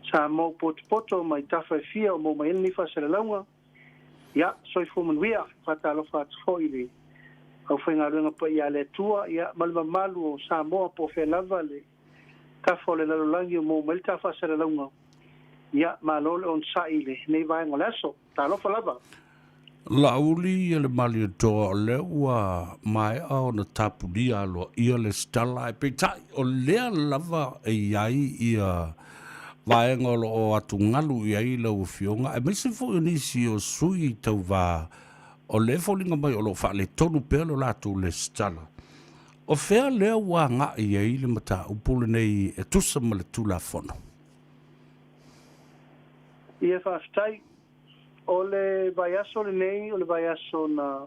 sa mou potopoto mai tafa e fia o mou mai ai lenei faasalalauga. Ia, soifua manuia. Faatalofa atu foi i le aufaigaluega paia a le Atua, ia, ma le mamalu o Samoa po o fea lava le tafa o le lalolagi o mou mai le ta faasalalauga. Ia, malo le onosai i lenei vaega o le aso. Talofa lava. Laauli ia le Malietoa o lea ua maea ona tapunia aloaia le Stella ae peitai o lea lava e i ai ia vaega o lo o atugalu i ai lau Afioga aemaise foi o nisi o sui tauva o lea e foliga mai o lo o faaletonu pea lo latou lesitala. O fea lea ua agai i ai le mataupu lenei e tusa ma le Tulafono? Ia faafetai. O le vaiaso lenei o le vaiaso na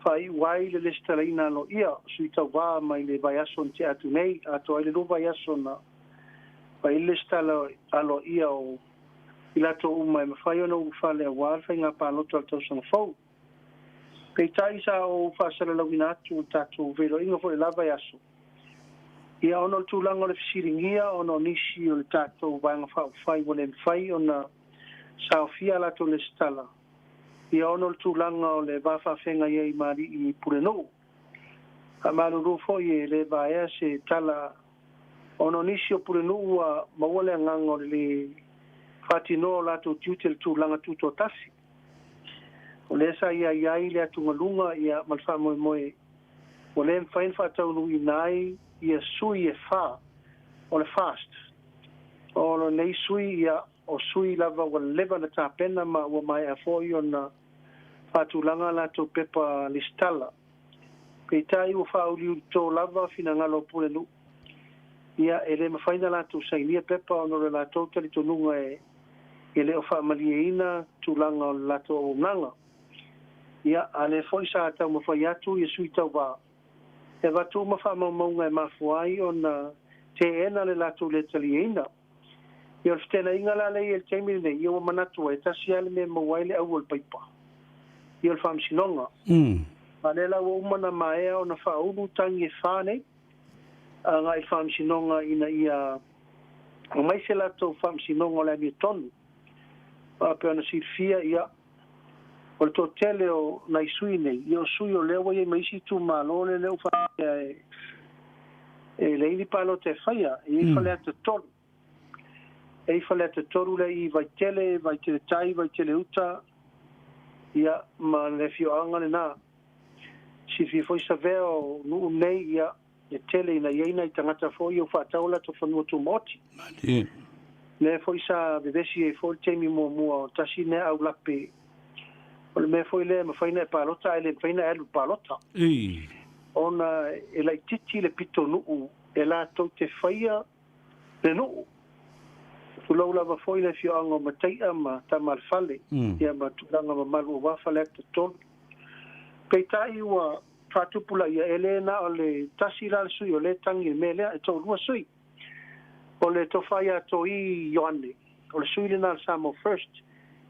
faaiu ai le lesitalaina aloaia o sui tauva mai le vaiaso na tea atu nei, atoa ai le lua vaiaso na fai ai le lesitala aloaia o i latou uma e mafai ona ulufale aua le faiga palota o le tausaga fou. Peitai sa ou faasalalauina atu le tatou feiloaiga foi i le la vaiaso, ia ona o le tulaga o le fesiligia ona o nisi o le tatou Vaega Faaupufai ua le mafai ona saofia a latou lesitala, ia ona o le tulaga o le va faafeagai ai ma alii pulenuu. Faamalulu foi e le vaea se tala ona o nisi o pulenuu ua maua le agaga o le le faatinoa o latou tiute i le tulaga tutoatasi. O lea sa i ai ai le atugaluga ia ma le faamoemoe ua le mafai ona faataunuuina ai ia sui e fa o le FAST. O lenei sui ia o sui lava ua leva ona tapena ma ua maea foi ona faatulaga a latou pepa lesitala. Peitai ua faauliulito lava finagalo o Pulenuu ia e le mafai ona latou sainia pepa ona o le latou talitonuga e e le o faamalieina tulaga o le latou auaunaga. Ia, a lea foi sa taumafai atu ia sui tauva e avatu uma faamaumauga e mafua ai ona teena le latou le taliaina. Ia, o le feteenaiga la lea e i ai i le taimi lenei, ia ua manatu ai, e tasi lava le mea e maua ai le aua o le paipa, ia o le faamasinoga. A lea la ua uma ona maea ona faaulu tagi e fa nei agai i le faamasinoga ina ia aumai se latou faamasinoga o le amiotonu. Aua pei ona silafia, ia, o le toatele o nai sui nei, ia o sui o lea ua i ai ma isi itumalo lea lea ua faapea e, e leai ni palota e faia, e i ai Faleata 3. E i ai Faleata 3 lea i Vaitele, Vaitele Tai, Vaitele Uta, ia, ma le afioaga lena. Silafia foi Savea o nuu nei, ia, e tele ina i ai nai tagata foi ia ua faatau o latou fanua tumaoti. Malie. Lea foi sa vevesi ai foi le taimi muamua o tasi lea aulape o le mea foi lea e mafai ona e palota ae le mafai ona e alu i le palota. Ei. Ona e laitiiti le pitonuu e latou te faia le nuu. Tulou lava foi le afioaga o Mataia ma Tama-a-le-Fale, ia ma tulaga mamalu aua Faleata 3. Peitai ua. faatupulaia, e le na o le tasi la le sui o lea e tagi i le mea lea, e toalua sui. O le Tofa ia Toi Ioane, o le sui lena a le Samoa First,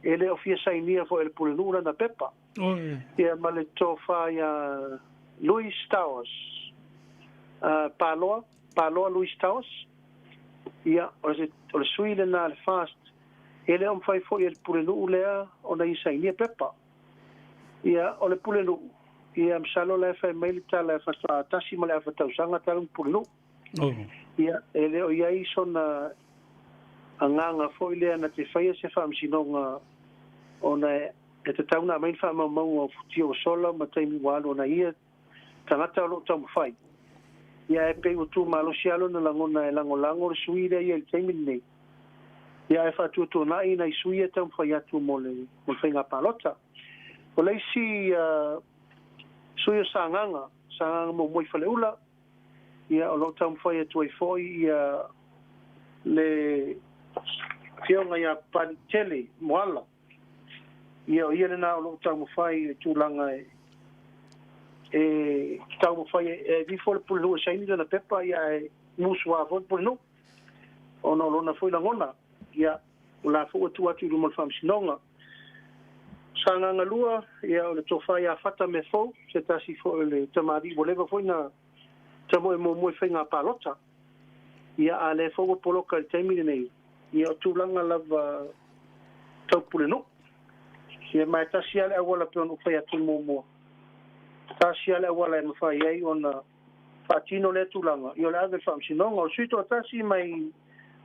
e le o fia sainia foi e le Pulenuu lana pepa. Ia ma le Tofa ia Louis Towers, Paloa, Paloa Louis Towers, ia, o le, o le sui lena a le FAST, e le o mafai foi e le Pulenuu lea ona ia sainia pepa. Ia, o le Pulenuu, ia, masalo la e fai mai le tala e faatoa tasi ma le afa tausaga talu ona Pulenuu. Ia, e le o i ai sona agaga foi lea na te faia se faamasinoga ona e tatau ona aumai ni faamaumauga o futia ua sola ma taimi ua alu ona ia tagata o lo o taumafai. Ia, ae pei ua tumalosi lava lona lagona e lagolago le sui lea ia i le taimi lenei. Ia, ae faatuatuanai nai sui ia e taumafai atu mo le mo le faiga palota. O le isi sui o Sagaga, Sagaga muamua i Faleula, Ia, o lo o taumafai atu ai foi ia le Afioga ia Papaliitele Moala. Ia, o ia lena o lo o taumafai i le tulaga e e taumafai e ifo le Pulenuu e saini lana pepa, ia ae musuā foi le Pulenuu ona o lona foi lagona. Ia, o la foi ua tuu atu i luma o le Faamasinoga. Sagaga 2, ia o le Tofa ia Fata Meafou, se tasi foi o le tamalii ua leva foi na tamoe muamua i faiga palota. Ia a lea foi ua poloka i le taimi lenei, ia o tulaga lava tau pulenuu. Ia ma e tasi lava le auala pei ona ou fai atu muamua. Tasi lava le auala e mafai ai ona faatino lea tulaga, ia o le ave i le Faamasinoga. O le sui toatasi mai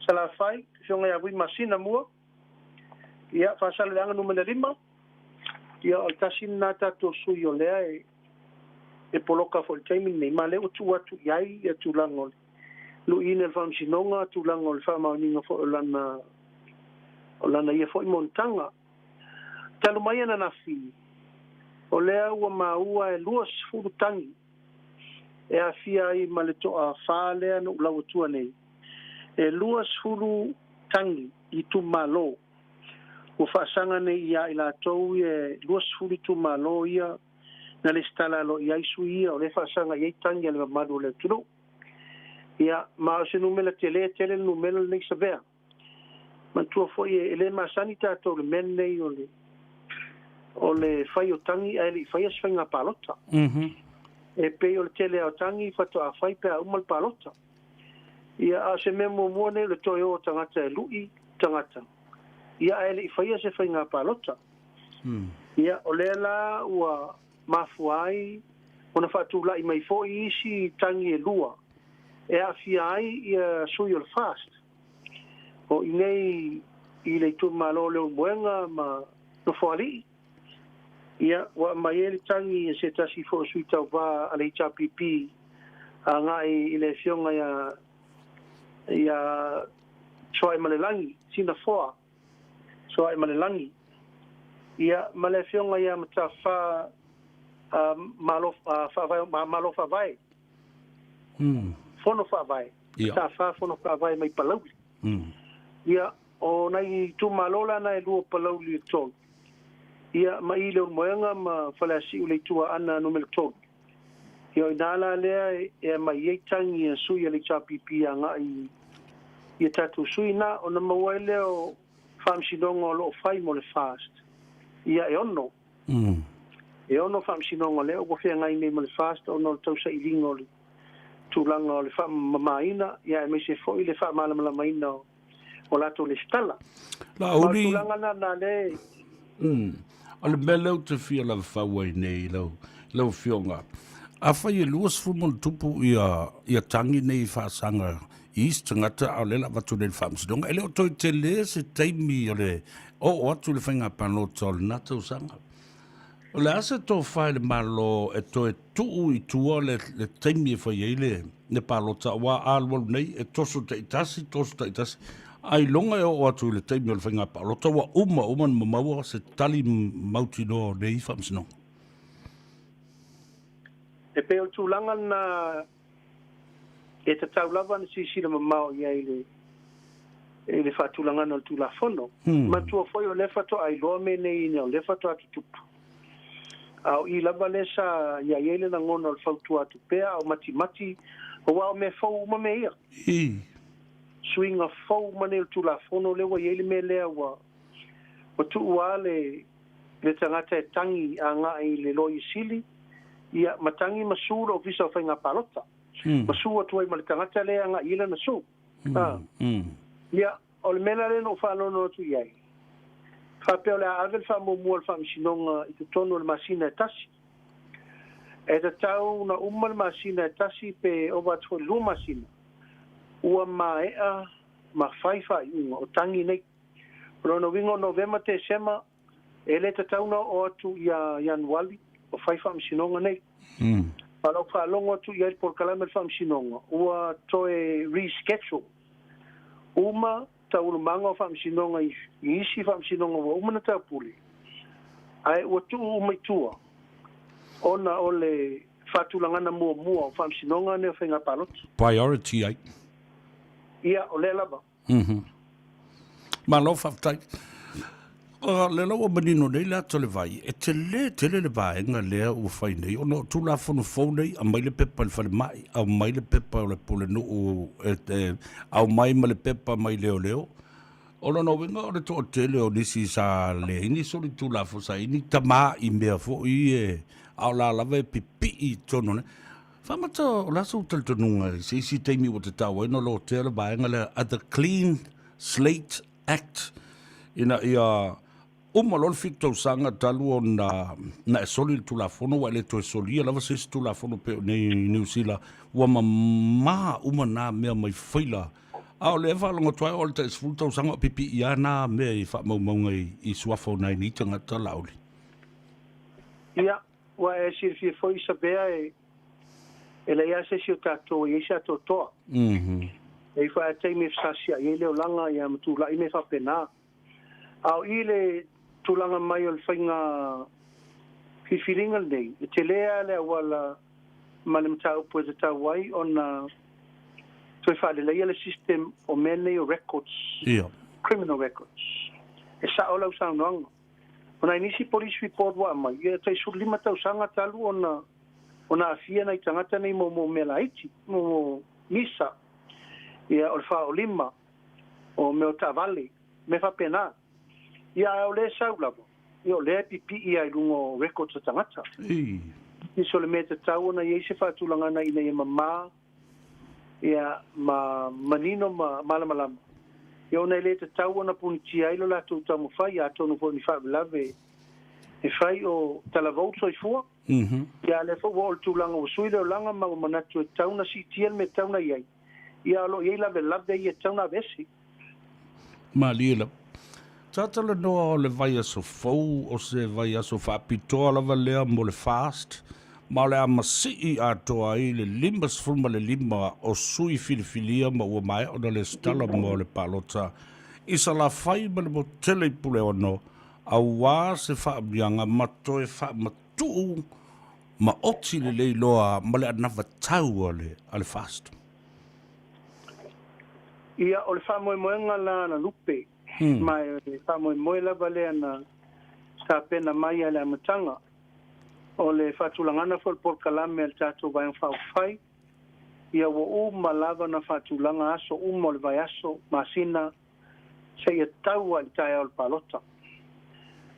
Salafai, Afioga ia Vui Masina Mua, ia Faasaleleaga numera 5, ia o le tasi lena tatou sui o lea e e poloka foi i le taimi lenei, ma lea ua tuu atu i ai ia tulaga o le luiina i le Faamasinoga, tulaga o le faamaoniga foi o lana o lana ia foi monotaga. Talu mai ananafi, o lea ua maua e 20 tagi e aafia ai ma le toafa lea na ou lau atua nei. E 20 tagi itumalo ua faasaga nei ia i latou ia e 20 itumalo ia na lesitala aloaia ai sui ia, o lea e faasaga i ai tagi a le mamalu o le atunuu. Ia, ma o se numera tele tele le numera lenei Savea. Manatua foi e le masani tatou i le mea lenei o le o le fai o tagi ae le i faia se faiga palota. E pei o le tele lava o tagi faatoa fai pe a uma le palota. Ia, a o se mea muamua lenei o le toe o o tagata e lui tagata, ia ae le i faia se faiga palota. Ia, o lea la ua mafua ai ona faatulai mai foi isi tagi e lua e aafia ai ia sui o le FAST. O i nei i le itumalo o Leulumoega ma Nofoalii, ia, ua aumai ai le tagi e se tasi foi o sui tauva a le HRPP agai i le afioga ia ia Soaemalelagi, Sina Foa Soaemalelagi, ia, ma le afioga ia Matafā Malo Faavae, Malo Faavae. Fono Faavae, Matafā Fono Faavae mai Palauli. Ia, o nai itumalo la na e lua o Palauli e tolu. Ia, ma i Leulumoega ma Faleasiu le itu Aana numera 3. Ia, o inā la lea e aumai ai tagi a sui a le HRPP agai i a tatou sui na, ona maua ai lea o faamasinoga o lo o fai mo le FAST. Ia, e ono. E ono faamasinoga lea ua feagai nei ma le FAST ona o le tausailiga o le tulaga o le faamamaina, ia aemaise foi le faamalamalamaina o latou lesitala. Ma o le tulaga lena na lea e... O le mea lea ou te fia lavafau ai nei lau, lau Afioga, afai e 20 ma ona tupu ia, ia tagi nei i faasaga i isi tagata a o lea o le a avatu nei i le Faamasinoga, e le o toe tele se taimi o le oo atu i le faiga palota o lena tausaga. O le a se tofa i le Malo e toe tuu i tua le, le taimi e fai ai le, le palota, aua a alualu nei e toso taitasi, toso taitasi, ailoga e oo atu i le taimi o le faiga palota ua uma uma ona maua se tali mautinoa o nei faamasinoga. E pei o le tulaga lena e tatau lava ona silasila mamao i ai i le faatulagaga o le Tulafono. Manatua foi o lea faatoa iloa mea nei ina o lea faatoa tutupu. A o i lava lea sa i ai ai le lagona o le fautua atu pea a o matimati, aua o mea fou uma mea ia. Suiga fou uma nei o le Tulafono lea ua i ai le mea lea ua ua tuu lava le le tagata e tagi agai i le Loia Sili, ia, ma tagi ma sue le Ofisa o Faiga Palota. Ma sue atu ai ma le tagata lea e agai i ai lana sue. A. Ia, o le mea la lea na ou faanoano atu i ai, faapea o le a ave le faamuamua a le Faamasinoga i totonu o le masina e tasi. E tatau na uma le masina e tasi pe ova atu foi i le 2 masina, ua maea ma fai faaiuga o tagi nei. O lona uiga o Novema, Tesema, e le tatau na oo atu ia Ianuali o fai faamasinoga nei. A o lau faalogo atu i ai i le polokalame o le faamasinoga, ua toe reschedule uma taualumaga o faamasinoga i isi faamasinoga ua uma na taupule, ae ua tuu uma i tua ona o le faatulagana muamua o faamasinoga nei o faiga palota. Priority ai. Ia, o lea lava. Malo faafetai. O lea la ua manino nei le ata o le vai, e tele tele le vaega lea ua fai nei, ona o Tulafono fou nei, aumai le pepa i le falemai, aumai le pepa o le pulenuu, e, aumai ma le pepa mai leoleo. O lona uiga o le toatele o nisi sa leai ni solitulafono, sa i ai ni tama i mea foi e, a o la lava e pipii i totonu o le Faamata o le a sou talitonuga i se isi taimi ua tatau ai ona lotea le vaega lea a the Clean Slate Act ina ia uma loa le 7 tausaga talu ona na e soli le Tulafono ua e le toe solia lava se isi Tulafono pei o nei i Niu Sila ua mamā uma nā mea mai faila a o lea e faalogo atu ai o le tai 10 tausaga o pipii lava nā mea i faamaumauga i suafa o nai nei tagata Laauli. Ia, Ua e silafia foi Isabea e e leai lava se isi o tatou e i ai se atoatoa. E i ai foi lava taimi e fesasiai ai le olaga ia ma tulai mea faapena. A o i le tulaga mai o le faiga filifiliga lenei, e tele lava le auala ma le mataupu e tatau ai ona toe faaleleia le system o mea nei o records, criminal records. E sao lau saunoaga. O nai nisi police report ua aumai, ia e tai 15 tausaga talu ona ona aafia nai tagata nei mo mo mea laiti, mo mo misa, ia o le faaolima, o mea o taavale, mea faapena. Ia ae o lea e sau lava, ia o lea e pipii lava i luga o records a tagata. Nisi o le mea e tatau ona i ai se faatulagana ina ia mama ia, ma manino ma malamalama, ia ona e le tatau ona punitia ai lo latou taumafai, atonu foi o ni faalavelave e fai o talavou le soifua. Ia a lea foi ua oo i le tulaga ua sui le olaga ma ua manatu e tatau ona siitia le mea e tatau ona i ai, ia o lo o i ai lavelave ia e tatau ona aveese. Malie lava. Sa talanoa o le vaiaso fou o se vaiaso faapitoa lava lea mo le FAST, ma o le a masii atoa ai le 55 o sui filifilia ma ua maea ona lesitala mo le palota i Salafai ma le motu tele i Puleono aua se faaamuiaga ma toe faamatuu maoti lelei loa ma le anavatau a le FAST. Ia, o le faamoemoega la na lupe, ma e faamoemoe lava lea na tapena mai i le amataga o le faatulagana foi o le polokalame a le tatou Vaega Faaupufai, ia ua uma lava ona faatulaga aso uma o le vaiaso, masina, seia tau lava i le taeao o le palota.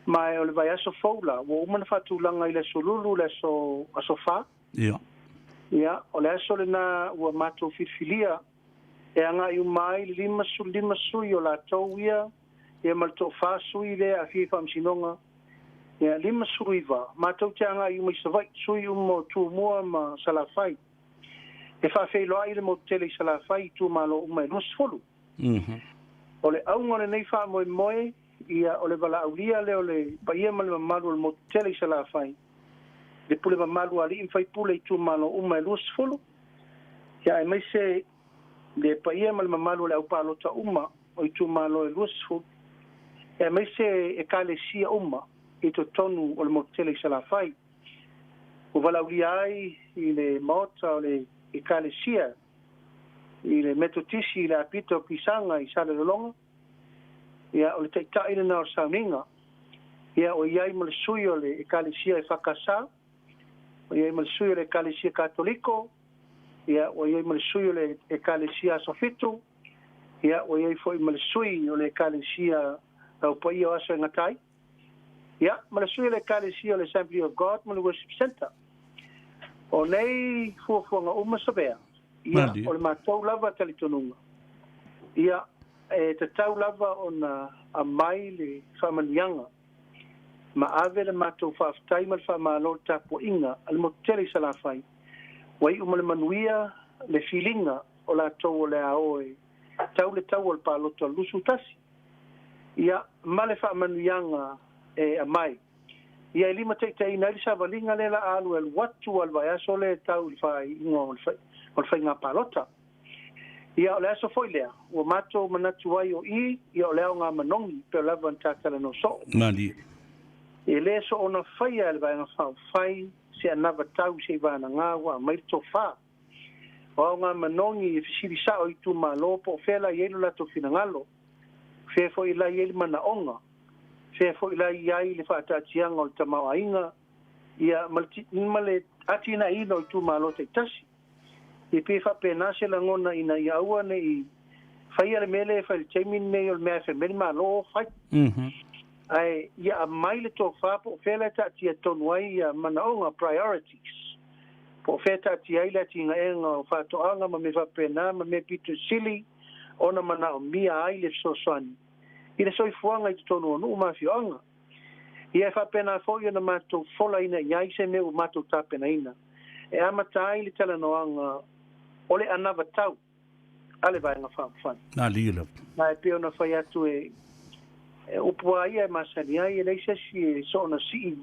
Ma e o le vaiaso fou la, ua uma ona faatulaga i le aso Lulu, le aso, aso Fa. Ia. Ia, o le aso lena ua matou filifilia e agai uma ai le 55 sui o latou ia, ia ma le toafa sui lea e aafia i faamasinoga, ia, 59, matou te agai uma i Savaii, sui uma o Tumua ma Salafai. E faafeiloai le motu tele i Salafai i itumalo uma e 20. O le auga o lenei faamoemoe, ia, o le valaaulia lea o le paia ma le mamalu o le motu tele i Salafai, le pule mamalu a alii ma faipule i itumalo uma e 20, ia aemaise le paia ma le mamalu o le aupalota uma o itumalo e 20, ia aemaise ekalesia uma i totonu o le motu tele i Salafai. Ua valaaulia ai i le maota o le ekalesia i le Metotisi i le apito o Pisaga i Salelologa, ia o le taitai lena o le sauniga. Ia, ua i ai ma le sui o le Ekalesia EFKS, ua i ai ma le sui o le Ekalesia Katoliko, ia, ua i ai ma le sui o le Ekalesia Aso Fitu, ia, ua i ai foi ma le sui o le Ekalesia Au Paia o Aso e Gata Ai, ia, ma le sui o le Ekalesia o le Assembly of God ma le Worship Centre. O nei fuafuaga uma Savea, ia, o le matou lava talitonuga, ia, E tatau lava ona aumai le faamanuiaga ma ave le matou faafetai ma le faamalo i le tapuaiga a le motu tele i Salafai ua iu ma le manuia le filiga o latou o le a o e tau le taua o le palota o le 21. Ia, ma le faamanuiaga e aumai. Ia e limataitaiina ai le savaliga lea la a alu e alu atu a le vaiaso lea e tau i le faaiuga o le faiga palota. Ia, o le aso foi lea, ua matou manatu ai o i, ia o le aoga manogi, pei o lava na ta talanoa soo. Malie. E le soona faia e le Vaega Faaupufai se anava tau se i vanagā ua aumai le tofa. O aoga manogi e fesili sao i itumalo po o fea la i ai lo latou finagalo, fea foi la i ai le manaoga, fea foi la i ai le faataatiaga o le tamaoaiga, ia, ma le, ma le atinaeina o itumalo taitasi. E pei e faapena se lagona ina ia aua ne i faia le mea lea e fai i le taimi lenei o le mea e fai mai le Malo o fai. Ae ia aumai le tofa po o fea la e taatia tonu ai ia manaoga, priorities, po o fea e taatia ai le atinaega o faatoaga ma mea faapena ma mea pito sili ona manaomia ai le fesoasoani i le soifuaga i totonu o nuu ma afioaga. Ia e faapena foi ona matou folaina i ai se mea ua matou tapenaina e amata ai le talanoaga o le anavatau a le Vaega Faaupufai. Malie lava. Ma e pei ona fai atu e upu a ia e masani ai, e leai se isi e soona sii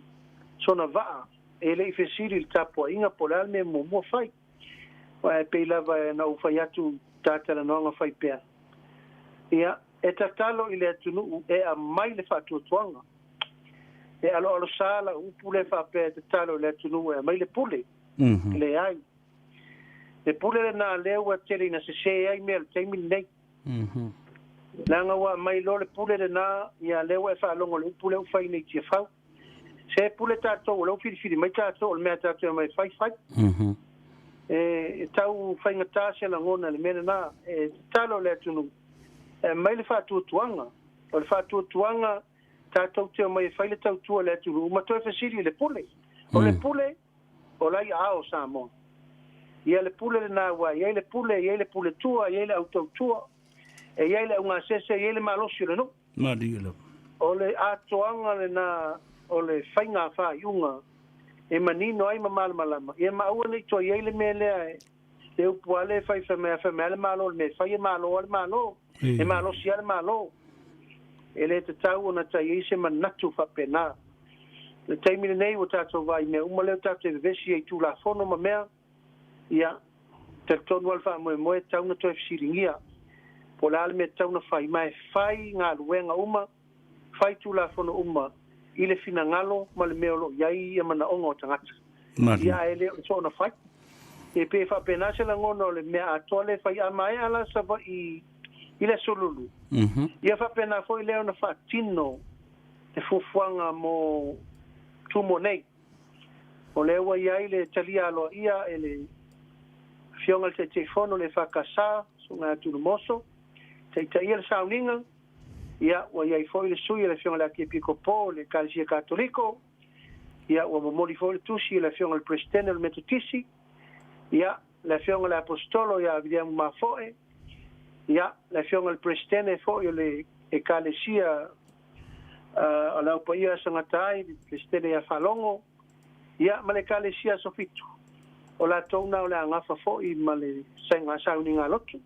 sona vaa e le i fesili i le tapuaiga po o le a le mea muamua fai. Aua e pei lava na ou fai atu ta talanoaga fai pea, ia, e tatalo i le atunuu e aumai le faatuatuaga. E aloalosā lau upu lea faapea e tatalo i le atunuu e aumai le pule. Leai. Le pule lenā lea ua tele ina sesē ai mea o le taimi lenei. Leaga ua aumai loa le pule lenā, ia lea ua e faalogo i le upu lea ua fai nei i Tiafau. Se pule tatou, o lea ua filifili mai tatou, o le mea tatou e omai e fai, fai. E tau faigata se lagona i le mea lena. E tatalo i le atunuu, e aumai le faatuatuaga. O le faatuatuaga tatou te omai e fai le tautua i le atunuu ma toe fesili i le pule. O le pule, o la i aao o Samoa. Ia le pule lena aua e i ai le pule, e i ai le pule tua, e i ai le au tautua, e i ai le augasese, e i ai le malosi o le nuu. Malie lava. O le atoaga lena o le faiga faaiuga e manino ai ma malamalama, ia ma aua ne i toe i ai le mea lea e le upu lava lea e fai, fai mai fai mai lava le Malo o le mea e fai e malo lava le Malo, e malosi lava le Malo. E le tatau ona ta i ai se manatu faapena. I le taimi lenei ua tatou vaai i mea uma lea ua tatou vevesi ai i Tulafono ma mea, Ia, talitonu lava le faamoemoe e tatau ona toe fesiligia po o le a le mea e tatau ona fai, ma e fai galuega uma, fai Tulafono uma i le finagalo ma le mea o lo o i ai ia manaoga o tagata. Ia, ae le o le soona fai. E pei e faapena se lagona o le mea atoa lea e fai. A maea la Savaii i le Aso Lulu, ia faapena foi lea ona faatino le fuafuaga mo Tumua nei. O lea ua i ai le talia aloaia e le Afioga i le Taitaifono o le EFKS, Susuga ia Tunumoso, taitaia le sauniga, ia, ua i ai foi le sui a le Afioga i le Akiepikopo o le Ekalesia Katoliko, ia, ua momoli foi le tusi a le Afioga i le Peresetene o le Metotisi, ia, le Afioga i le Aposetolo ia Viliamu Mafoe, ia, le Afioga i le Peresetene foi o le Ekalesia o le Au Paia Aso Gata ai, le Peresetene ia Faalogo, ia, ma le Ekalesia Aso Fitu, o latou na o le a gafa foi ma le sauniga lotu,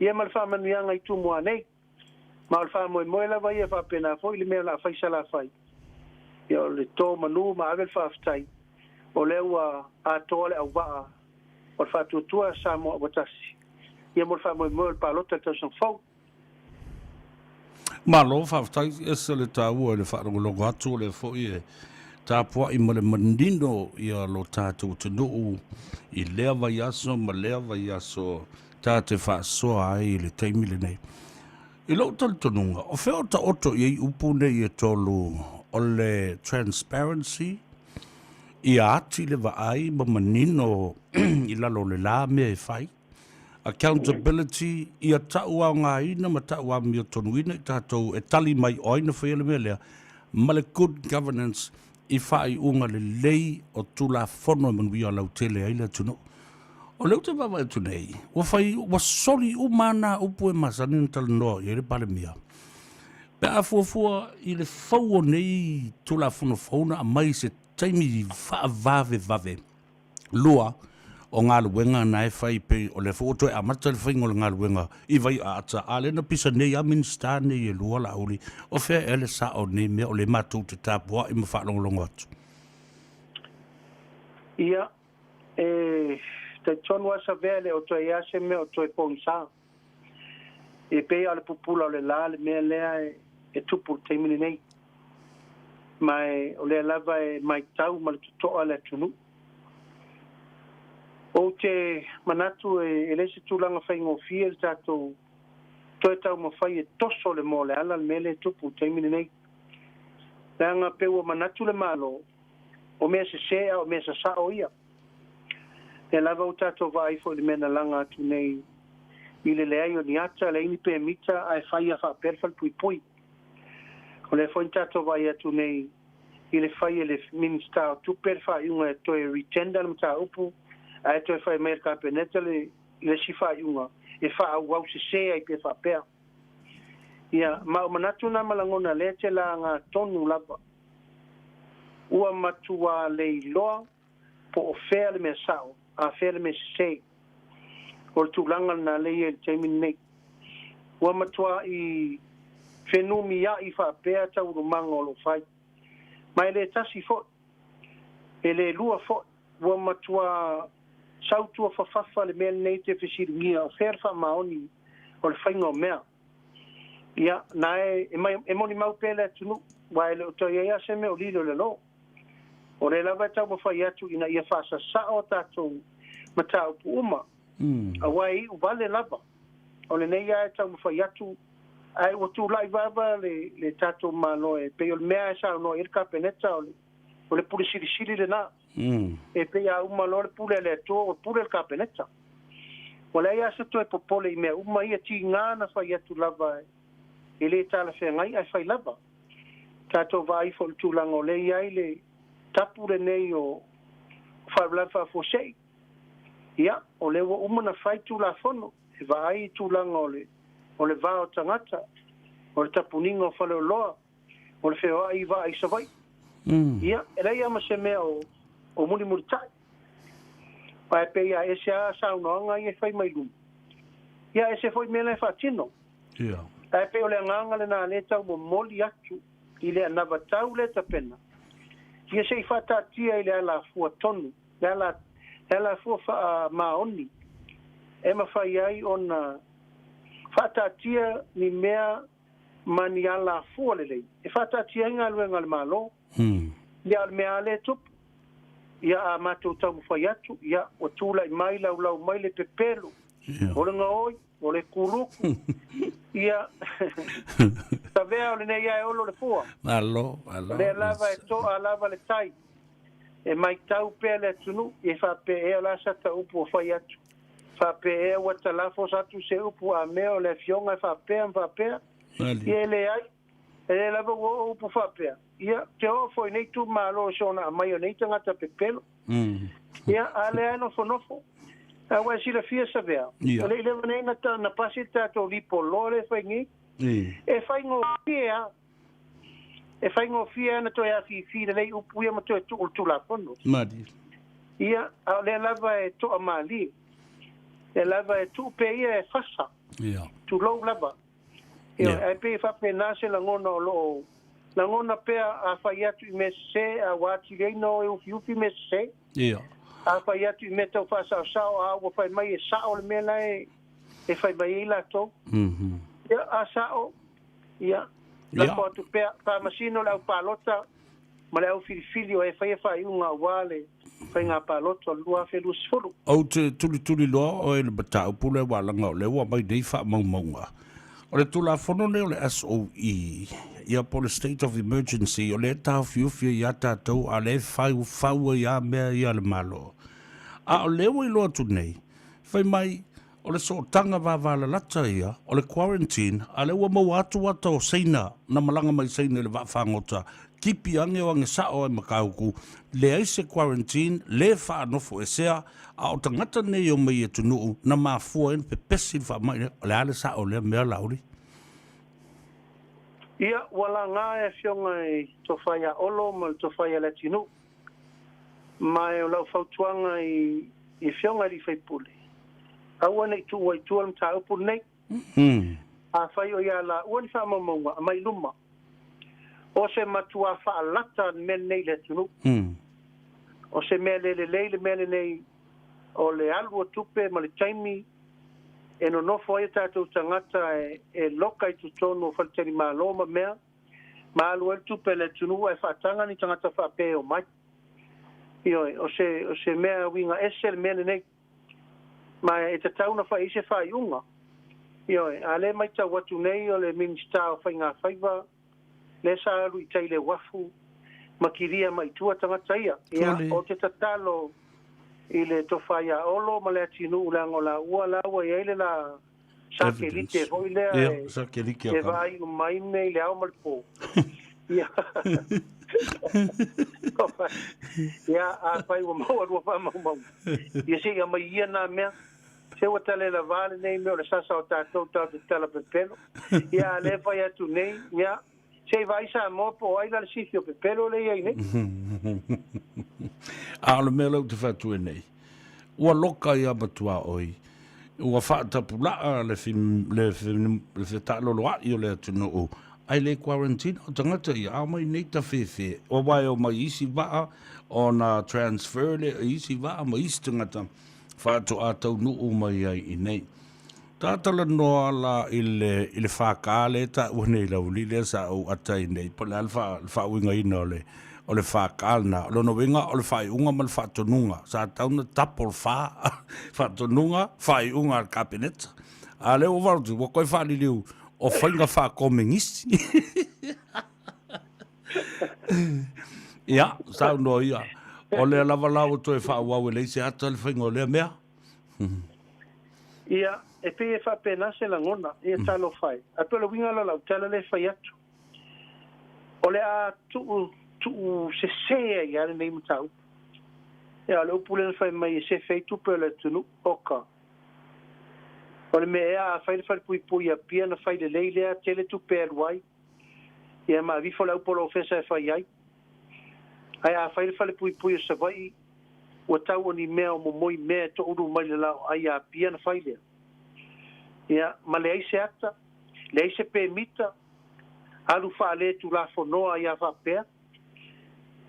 ia ma le faamanuiaga i Tumua nei. Ma o le faamoemoe lava ia faapena foi le mea o le a fai Salafai, ia o le to manu ma ave le faafetai, o lea ua atoa le auvaa o le faatuatua Samoa ua tasi, ia mo le faamoemoe o le palota i le tausaga fou. Malo faafetai, ese le taua i le faalogologo atu, o lea foi e tapuai ma le manino ia lo tatou atunuu i lea vaiaso ma lea vaiaso ta te faasoa ai i le taimi lenei. I lou talitonuga, o fea o taoto i ai upu nei e tolu? o le transparency, ia ati le vaai ma manino i lalo o le la mea e fai. Accountability, ia tauaogaina ma tauamiotonuina i tatou e tali mai o ai na faia le mea lea, ma le good governance i faaiuga lelei o Tulafono e manuia lautele ai le atunuu. O lea ou te vaavaai atu nei, ua fai, ua soli uma lava nā upu e masani ona talanoa i ai le Palemia. Pe a fuafua i le fou o nei Tulafono fou na aumai i se taimi faavavevave, lua o galuega na e fai pei o lea foi ua toe amata le faiga o le galuega i Vaiaata, a lea na pisa nei lava Minisita nei e lua Laauli, o fea ea le sao o nei mea o lea matou te tapuai ma faalogologo atu? Ia, e talitonu lava Savea e le o toe i ai se mea o toe pogisa. E pei lava o le pupula o le la le mea lea e tupu i le taimi lenei. Ma e, o lea lava e matau ma le totoa le atunuu. Ou te manatu e, e le se tulaga faigofie le tatou toe taumafai e toso le moa o le ala le mea lea e tupu i le taimi lenei. Leaga pe ua manatu le Malo, o mea sese a o mea sasao ia. Lea lava ua tatou vaai foi i le mea na laga atu nei i le leai o ni ata, leai ni pemita ae fai a faapea le falepuipui. O lea foi na tatou vaai atu nei i le fai e le Minisita o Tupe le faaiuga e toe re-tender le mataupu ae toe fai mai e le Kapeneta le le isi faaiuga e faaauau sese ai pe faapea. Ia, ma o manatu na ma lagona lea te laga tonu lava. Ua matuā leiloa po o fea le mea sao, a fea le mea sese. O le tulaga lena lea e i ai i le taimi lenei. Ua matuaʻi fenumiaʻi faapea taualumaga o lo o fai. Ma e le tasi foi, e le lua foi, ua matua sautuafafafa le mea lenei te fesiligia o fea le faamaoni o le faiga o mea. Ia, na e, e, mai, e molimau pea le atunuu, aua e le o toe i ai lava se mea o lilo i lalo. O lea lava e taumafai atu ina ia faasasao a tatou mataupu uma, aua e iu vale lava. O lenei lava e taumafai atu, ae ua tulai vava le, le tatou Malo e pei o le mea e saunoa i ai le Kapeneta, o le, o le pule silisili lena. E pei a uma loa le pule a le Atua, ua pule le Kapeneta. Ua leai lava se toe popole i mea uma ia, tiga na fai atu lava e le talafeagai ae fai lava. Tatou vaai foi i le tulaga o lea e i ai le tapu lenei o faalavelave faafuasei. Ia, o lea ua uma ona fai Tulafono e vaai i tulaga o le o le va o tagata, o le tapuniga o faleoloa, o le feoai i vaa i Savaii. Ia, e leai lava ma se mea o o mulimulitai. Aua e pei a ese lava saunoaga ia e fai mai luma, ia ese foi mea la e faatino. Ia. Ae pei o le agaga lena lea e tau momoli atu i le anavatau lea tapena, ia se i faataatia i le alafua tonu, le ala, le alafua faamaoni e mafai ai ona faataatia ni mea ma ni alafua lelei e faataatia ai galuega a le Malo. Ia, o le mea lava lea e tupu, ia a matou taumafai atu, ia ua tulai mai laulau mai le pepelo, o le gaoi, o le kuluku, ia, tavea o lenei ae olo le fua. Malo, malo. O lea lava e toa lava le tai, e maitau pea le atunuu, e faapea ea o le a sata upu o fai atu. Faapea ea ua talafo atu se upu a mea o le afioga e faapea ma faapea, ia e leai, e le lava ua oo upu faapea, ia te oo foi nei itumalo i soona aumai o nei tagata pepelo. Ia, a lea e nofonofo. Aua e silafia Savea, o le i leva nei na, na pasi le tatou lipoloa lea e fai nei, e faigofie lava, e faigofie lava ona toe afifi lelei upu ia ma toe tuu i le Tulafono. Ia, a o lea lava e toamalie, lea lava e tuu pea ia e fasa, tulou lava. Ioe, ae pei e faapena se lagona o lo o lagona pea a fai atu i mea sese, a ua atili ai na o e ufiufi mea sese. A fai atu i mea tau faasaosao, a ua fai mai e sao le mea la e e fai mai ai latou. Ia, a sao, ia, lafo atu pea, faamasino le au palota ma le au filifili o e faia faaiuga aua le faiga palota o le 2020. Ou te tulituli loa oe i le mataupu lea aua leaga o lea ua aumai nei faamaumauga. O le Tulafono lenei o le SOE, ia po o le State of Emergency, o lea e taofiofi ai ia tatou a o lea e fau, fau ai lava mea ia a le Malo. A o lea ua iloa atu nei, fai mai, o le sootaga vavalalata ia, o le quarantine, a o lea ua maua atu ata o Saina na malaga mai Saina i le vaafagota, tipi age o age sao ai Matautu, leai se quarantine, le faanofoesea, a o tagata nei e omai i atunuu na mafua ai ona pepesi le faamai lea. O le a le sao o lea mea Laauli? Ia, ua laga e Afioga i Tofa ia Olo ma le Tofa ia Leatinuu. Ma o lau fautuaga i Afioga i alii faipule, aua ne i tuua i tua le mataupu lenei. Afai o ia laua ni faamaumauga, aumai i luma. O se matua faalata le mea lenei i le atunuu. O se mea le lelei le mea lenei o le alu o tupe ma le taimi e nonofo ai o tatou tagata e loka i totonu o faletalimalo ma mea, ma alu ai le tupe a le atunuu ae faataga ni tagata faapea e omai. Ioe, o se, o se mea uiga ese le mea lenei. Ma e tatau ona fai i ai se faaiuga. Ioe, a lea e matau atu nei o le Minisita o Faigafaiva lea sa alu i tai i le uafu ma kilia mai i tua tagata ia. Ia, ou te tatalo i le Tofa ia Olo ma Leatinuu leaga o laua la ua i ai le la sakelite foi lea e vaai uma ai mea i le ao ma le po. Ia, ia, afai ua maua lua faamaumauga, ia se i aumai ia na mea. Se ua tale lavā lenei mea o le sasa o tatou tatou te tala pepelo. Ia, a lea e fai atu nei, ia, se i vaai Samoa po o ai la le sifi o pepelo lea e i ai nei. A o le mea lea ou te fai atu ai nei, ua loka ia matuaoi, ua faatapulaa le le le fetaaloloai o le atunuu, ae le quarantine o tagata ia, a omai nei tafefe, aua e omai i isi vaa ona transfer lea i isi vaa ma isi tagata faatoa taunuu mai ai i nei. Tatalanoa la i le, i le FK lea e taua nei Lauli lea sa ou ata ai nei, po o le a le faauigaina o le, o le FK lena. O lona uiga o le faaiuga ma le faatonuga. Sa tatau ona double fa, faatonuga, faaiuga a le Kapeneta. A o lea ua faalogo atu, ua toe faaliliu o faiga faakomenisi. Ia, saunoa ia. O lea lava la ua toe faaauau e leai se ata le faiga o lea mea. Ia, e pei e faapena se lagona, ia talofa e. Ae pei o le uiga la o lau tala lea e fai atu, o le a tuu, tuu sese ai lava lenei mataupu. Ia, o le upu lea na fai mai e sefe ai tupe o le atunuu, oka. O le mea ea a fai le falepuipui i Apia ona fai lelei lea, tele tupe e alu ai, ia ma aveifo le aupolofesa e fai ai. Ae a fai le falepuipui o Savaii, ua tau o ni mea o momoi mea e toulu mai le laoai a Apia ona fai lea. Ia, ma leai se ata, leai se pemita, alu faaletulafonoa ai a faapea.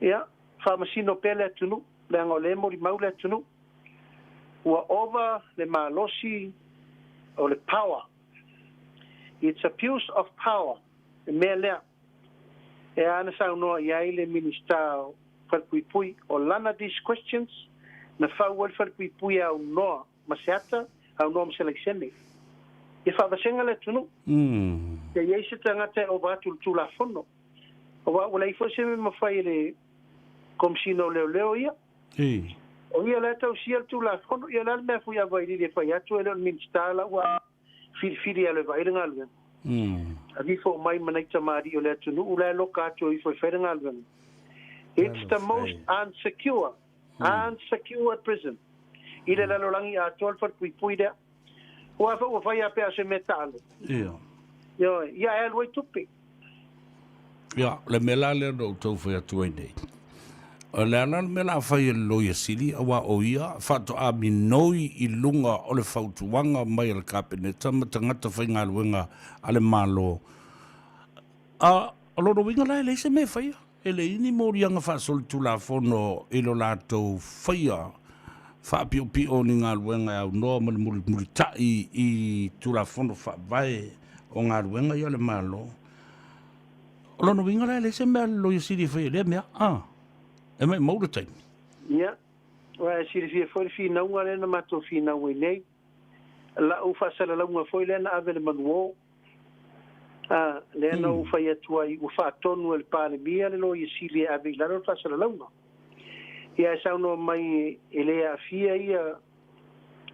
Ia, faamasino pea le atunuu, leaga o lea e molimau le atunuu. Ua ova le malosi o le power. It's abuse of power, le mea lea. E a na saunoa i ai le Minisita o Falepuipui, o lana these questions, na fau ai le Falepuipui e aunoa ma se ata, aunoa ma se laisene. Ia faavasega le atunuu. Ia i ai se tagata e ova atu i le Tulafono. Aua ua leai foi se mea e mafai e le Komesina o Leoleo ia. O ia la e tausia le Tulafono, ia o le a le mea foi a Vailili e fai atu e le o le Minisita la ua filifili e alu e vaai le galuega. Aveifo mai ma nai tamalii o le atunuu la e loka atu e ifo e fai le galuega. It's the most unsecure, unsecure prison i le lalolagi atoa le falepuipui lea. Aua foi ua fai a pe a o se mea taalo. Ioe, ia e alu ai tupe. Ia, o le mea la lea na ou tau fai atu ai nei, o le a la le mea o le a fai e le Loia Sili, aua o ia faatoa minoi i luga o le fautuaga mai a le Kapeneta ma tagata faigaluega a le Malo. A, o lona uiga la e leai se mea e faia, e leai ni moliaga faasolitulafono i lo latou faia faapiopio o ni galuega e aunoa ma le mulimulitai i Tulafono Faavae o galuega ia a le Malo. O lona uiga la e leai se mea a le Loia Sili e faia i lea mea, a? E maumau le taimi. Ia, aua e silafia foi le finauga lea na matou finau ai nei, lau faasalalauga foi lea na ave i le manuō. A, lea na ou fai atu ai ua faatonu e le Palemia le Loia Sili e ave i lalo le faasalalauga. Ia ae saunoa mai e le aafia ia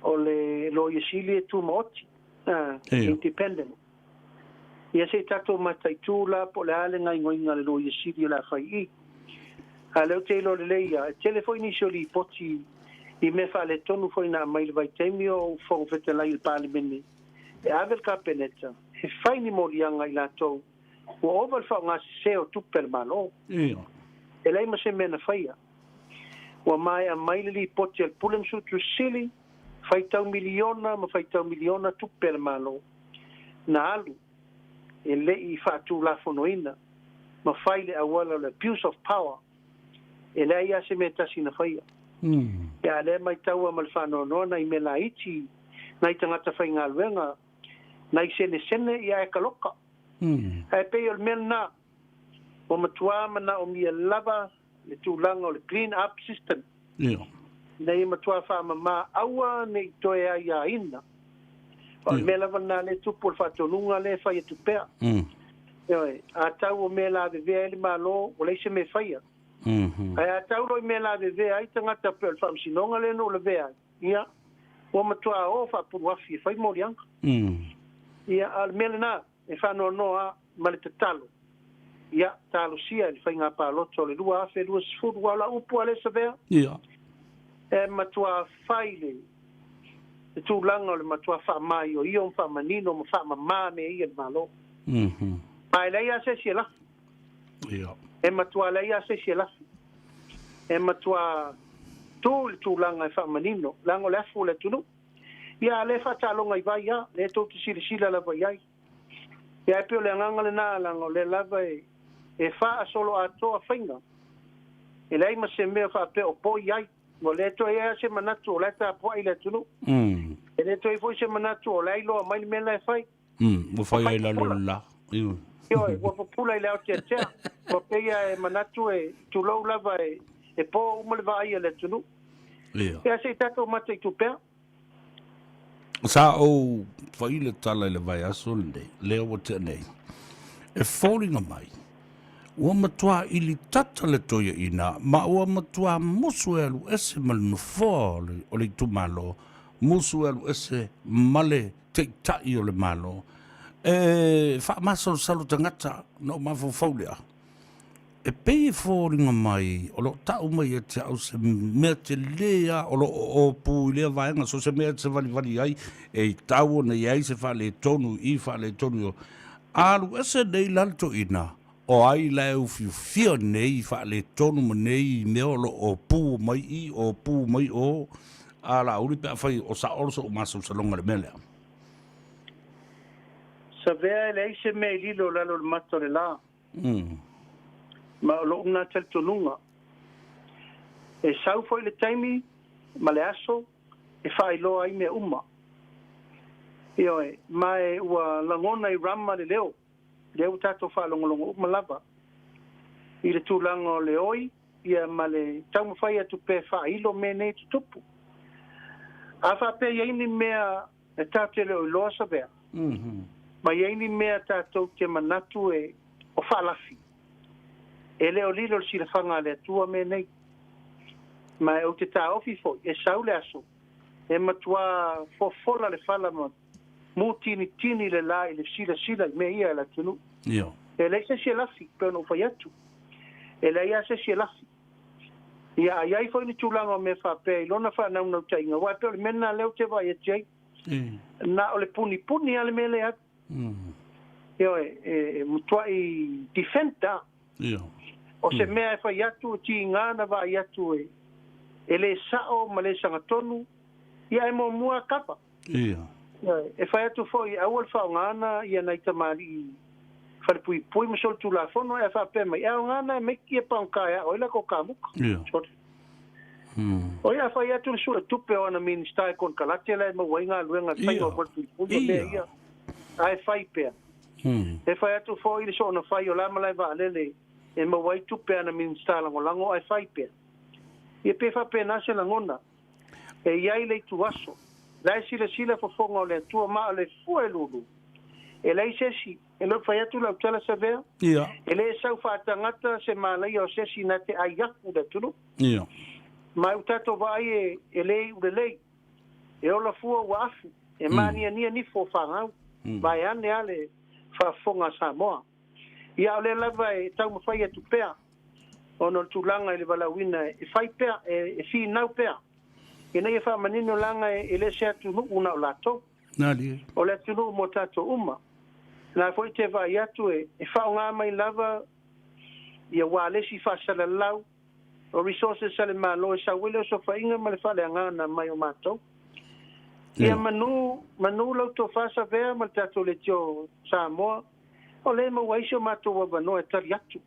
o le Loia Sili e tumaoti, a, independent. Ia se i tatou mataitu la po o le a le gaoioiga a le Loia Sili o le a fai i i. A o lea ou te iloa lelei lava, e tele foi nisi o lipoti i mea faaletonu foi na aumai i le vaitaimi o ou Fofoga Fetalai i le Palemene, e ave le Kapeneta e fai ni moliaga i latou ua ova le faaaoga sese o tupe a le Malo. E leai ma se mea na faia. Ua maea mai le lipoti a le Pule ma Suetusi Sili, faitau miliona ma faitau miliona tupe a le Malo na alu e le i faatulafonoina ma fai le auala o le abuse of power. E leai lava se mea tasi na faia. Ia, a o lea e matau lava ma le faanoanoa nai mea laiti, nai tagata faigaluega, nai senesene, ia ae kaloka. Ae pei o le mea lena, ua matua manaomia lava le tulaga o le clean up system. Ina ia matua faamama, aua ne i toe aiaina. O le mea lava lena lea e tupu, o le faatonuga lea e fai atu pea. Ioe, a tau o mea lavevea ai le Malo, ua leai se mea e faia. Ae a tau loa i mea lavevea ai tagata pei o le faamasinoga lea na ou lavea ai, ia, ua matua o faapuluafi e fai moliaga. Ia, a o le mea lena e faanoanoa ma le tatalo, ia, talosia i le faiga palota o le 2020, aua o lau upu a lea Savea, e matua fai le le tulaga o le matua faamaioio ma faamanino ma faamama mea ia i le Malo. Ma e leai lava se isi e lafi. E matua leai lava se isi e lafi. E matua tu i le tulaga e faamanino, leaga o le afu o le atunuu. Ia, a lea e faataaloga i vai lava, lea tou te silasila lava i ai. Ia, ae pei o le agaga lena, leaga o lea lava e e faasolo atoa faiga. E leai ma se mea faapea o poi ai. Ua le toe i ai lava se manatu o la e tapuai le atunuu. E le toe i ai foi se manatu o la e iloa mai le mea la e fai. Ua fai ai lalo i le la. Ioe, ua pupula i le aoteatea. Ua pei lava e manatu e tulou lava e po uma le vaai a le atunuu. Ia se i tatou mataitu pea. Sa ou fai le tala i le vaiaso lenei, lea ua tea nei, e foliga mai, ua matua ilitata le toeaina ma ua matua musu e alu ese ma le nofoa o le itumalo, musu e alu ese ma le taitai o le Malo. E faamasalosalo tagata na ou mafaufau lea, E pei e foliga mai o lo o tau mai ia te au se mea telē lava o lo o opu i lea vaega, so o se mea e te savalivali ai, e tau ona i ai se faaletonu i i, faaletonu i o. Alu ese nei la le toeaina, o ai la e ufiufia nei faaletonu ma nei mea o lo o opu mai i, opu mai o, a Laauli pe afai o sao so'u masalosaloga i le mea lea. Savea e leai se mea i lilo i lalo o le mata o le la. Ma o lo'u lena talitonuga, e sau foi le taimi ma le aso e faailoa ai mea uma. Ioe, ma e ua lagona i Rama le leo, lea ua tatou faalogologo uma lava i le tulaga o le oi ia ma le taumafai atu pea e faailo mea nei e tutupu. A faapea e i ai ni mea E tatou te le o iloa Savea, ma i ai ni mea tatou te manatu e o faalafi, e le o lilo le silafaga a le Atua mea nei. Ma e ou te taofi foi, e sau le aso, e matuā fofola le fala ma mutinitini le la i le silasila i mea ia e le atunuu. E leai se isi e lafi, pei ona ou fai atu. E leai lava se isi e lafi. Ia, a i ai foi ni tulaga o mea faapea i lona faanaunautaiga, aua e pei o le mea lena lea ou te vaai atu ai, na o le punipuni lava le mea lea e alu. Ioe, e matuai defend lava. O se mea e fai atu, e tiga na vaai atu e le sao ma le sagatonu, ia ae muamua kava. Ioe, e fai atu foi aua le faaaogaina ia nai tamalii falepuipui ma solitulafono ae faapea mai, e aoga na e maiki e paoga e ao ai latou kamuka. Sorry. O ia fai atu le suetupe o ana Minista e konekarate la e maua ai galuega i le faiga o falepuipui o mea ia, ae fai pea. E fai atu foi le soona fai o la malae vaalele e maua ai tupe a ana Minista lagolago ae fai pea. Ia pe faapena se lagona. E i ai le ituaso, la e silasila fofoga o le Atua ma o le fua e lulu. E leai se isi, e le o fai atu lau tala Savea, Ia. e le sau faatagata se malaia o se isi na te ai aku le atunuu. Ia. Ma ua tatou vaai e, e le iu lelei, e ola fua ua afu, e maaniania nifo o fagau, vaeane a le faafofoga a Samoa. Ia a o lea lava e taumafai atu pea ona o le tulaga i le valaauina e fai pea, e finau pea, ina ia faamanino leaga e le se atunuu na o latou. O le atunuu mo tatou uma. La foi te vaai atu e faaaoga mai lava ia ualesi faasalalau o resources a le Malo e sau ai le osofaiga ma le faaleagaga mai o matou. Ia manu, manu lau tofa Savea ma le tatou leitio Samoa, o lea e maua ai si o matou avanoa e tali atu.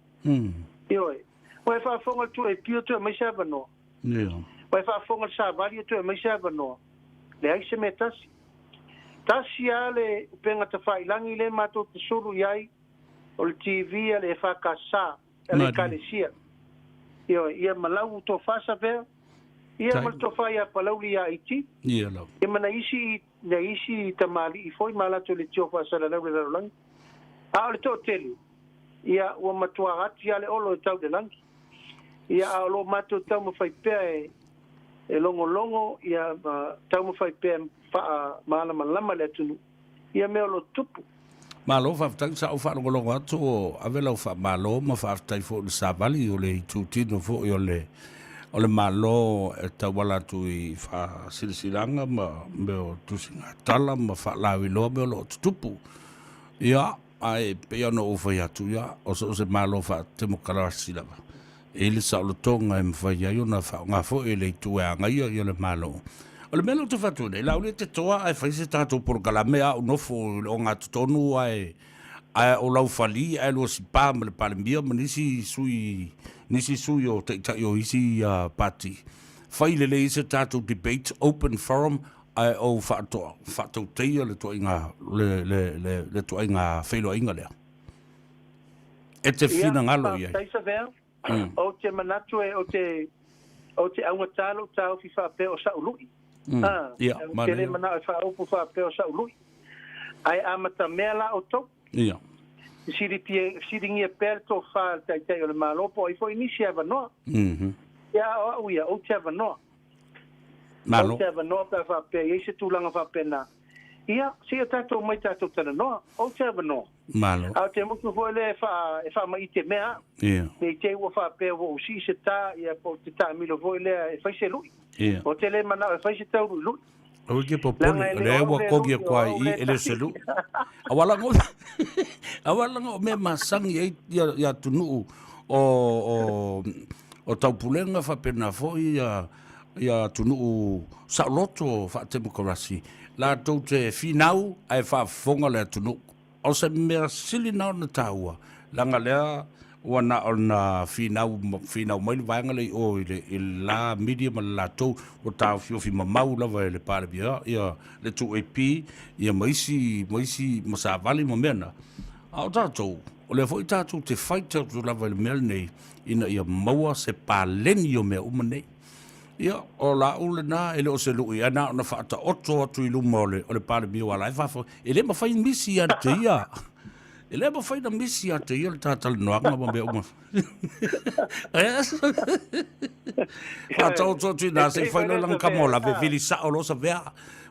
Ioe. Ua e faafofoga le 2AP o toe aumai se avanoa. Ua e faafofoga le Savali o toe aumai se avanoa. Leai se mea tasi. Tasi lava le upega tafailagi lea matou te sulu i ai, o le TV a le EFKS, a le Ekalesia. Ioe, ia ma lau tofa Savea, ia ma le tofa ia Palauli ia Iti, ia ma nai isi, nai isi tamalii foi ma latou leitio faasalalau i le lalolagi. A o le toatele, ia ua matua ati lava le olo e tau i le lagi. Ia a o lo o matou taumafai pea e e logologo ia ma taumafai pea e faamalamalama le atunuu ia mea o lo o tutupu. Malo faafetai sa ou faalogologo atu o ave lau faamalo ma faafetai foi i le savali o le itutino foi o le o le Malo e tauala atu i faasilasilaga ma mea o tusigatala ma faalauiloa mea o lo o tutupu. Ia, ae pei ona ou fai atu, ia, o so o se Malo faatemokarasi lava, e i ai le saolotoga e mafai ai ona faaaoga foi e le itu e agaia ia le Malo. O le mea lea ou te fai atu nei, Laauli e te toa ae fai se tatou polokalame a ou nofo i le ogatotonu ae ae o Laufali ae lua sipa ma le Palemia ma nisi sui nisi sui o taitai o isi pati. Fai lelei se tatou debate open forum ae ou faatoa faatauteia le tuaiga le le le le tuaiga feiloaiga lea. E te finagalo i ai. Faafetai Savea. Ou te manatu e, ou te, ou te augata lou taofi faapea o sa'u lu'i. Ia, Ou te le manao e faaupu faapea o sa'u lu'i. Ae amatamea la outou. Fesiligia pea le tofa a le Taitai o le Malo po o ai foi nisi avanoa. Ia, a o a'u ia, ou te avanoa. Malo. Ou te avanoa pe a faapea e i ai se tulaga faapena. Ia, seia tatou omai tatou talanoa. Ou te avanoa. Malo. A o te motu foi lea e faa, e faamaite mea au. Ia. Ne i te i ua faapea ua ou sii se tā, ia, po o te taamilo foi lea e fai se lui. Ia. Ou te le manao e fai se tauluilui. Aua e te popole, Leaga e o le lea o au ua lea kogi lui, atu o ai au i lea e le o se lui. Aua laga o, aua laga o mea masani ai ia, ia atunuu o, o, o taupulega faapena foi ia, ia atunuu saoloto faatemokarasi, latou te finau ae faafofoga le atunuu. O se mea sili na ona taua, leaga lea ua na ona finau, finau mai le vaega lea i o i le, i le la media ma le latou, ua taofiofi mamau lava e le Palemia ia le 2AP ia ma isi, ma isi ma savali ma mea na. A o tatou, o lea foi tatou te fight atu lava i le mea lenei ina ia maua se paleni o mea uma nei. Ia, o lau lena, e le o se lui, ae na ona faataoto atu i luma o le, o le Palemia aua la e faafoe. E le mafai misi ia te ia. E le mafai na misi ia te ia le tātalanoaga ma mea uma. Faataoto atu i nā, se i fai loa lana kama o lave, vili sao loa sa vea.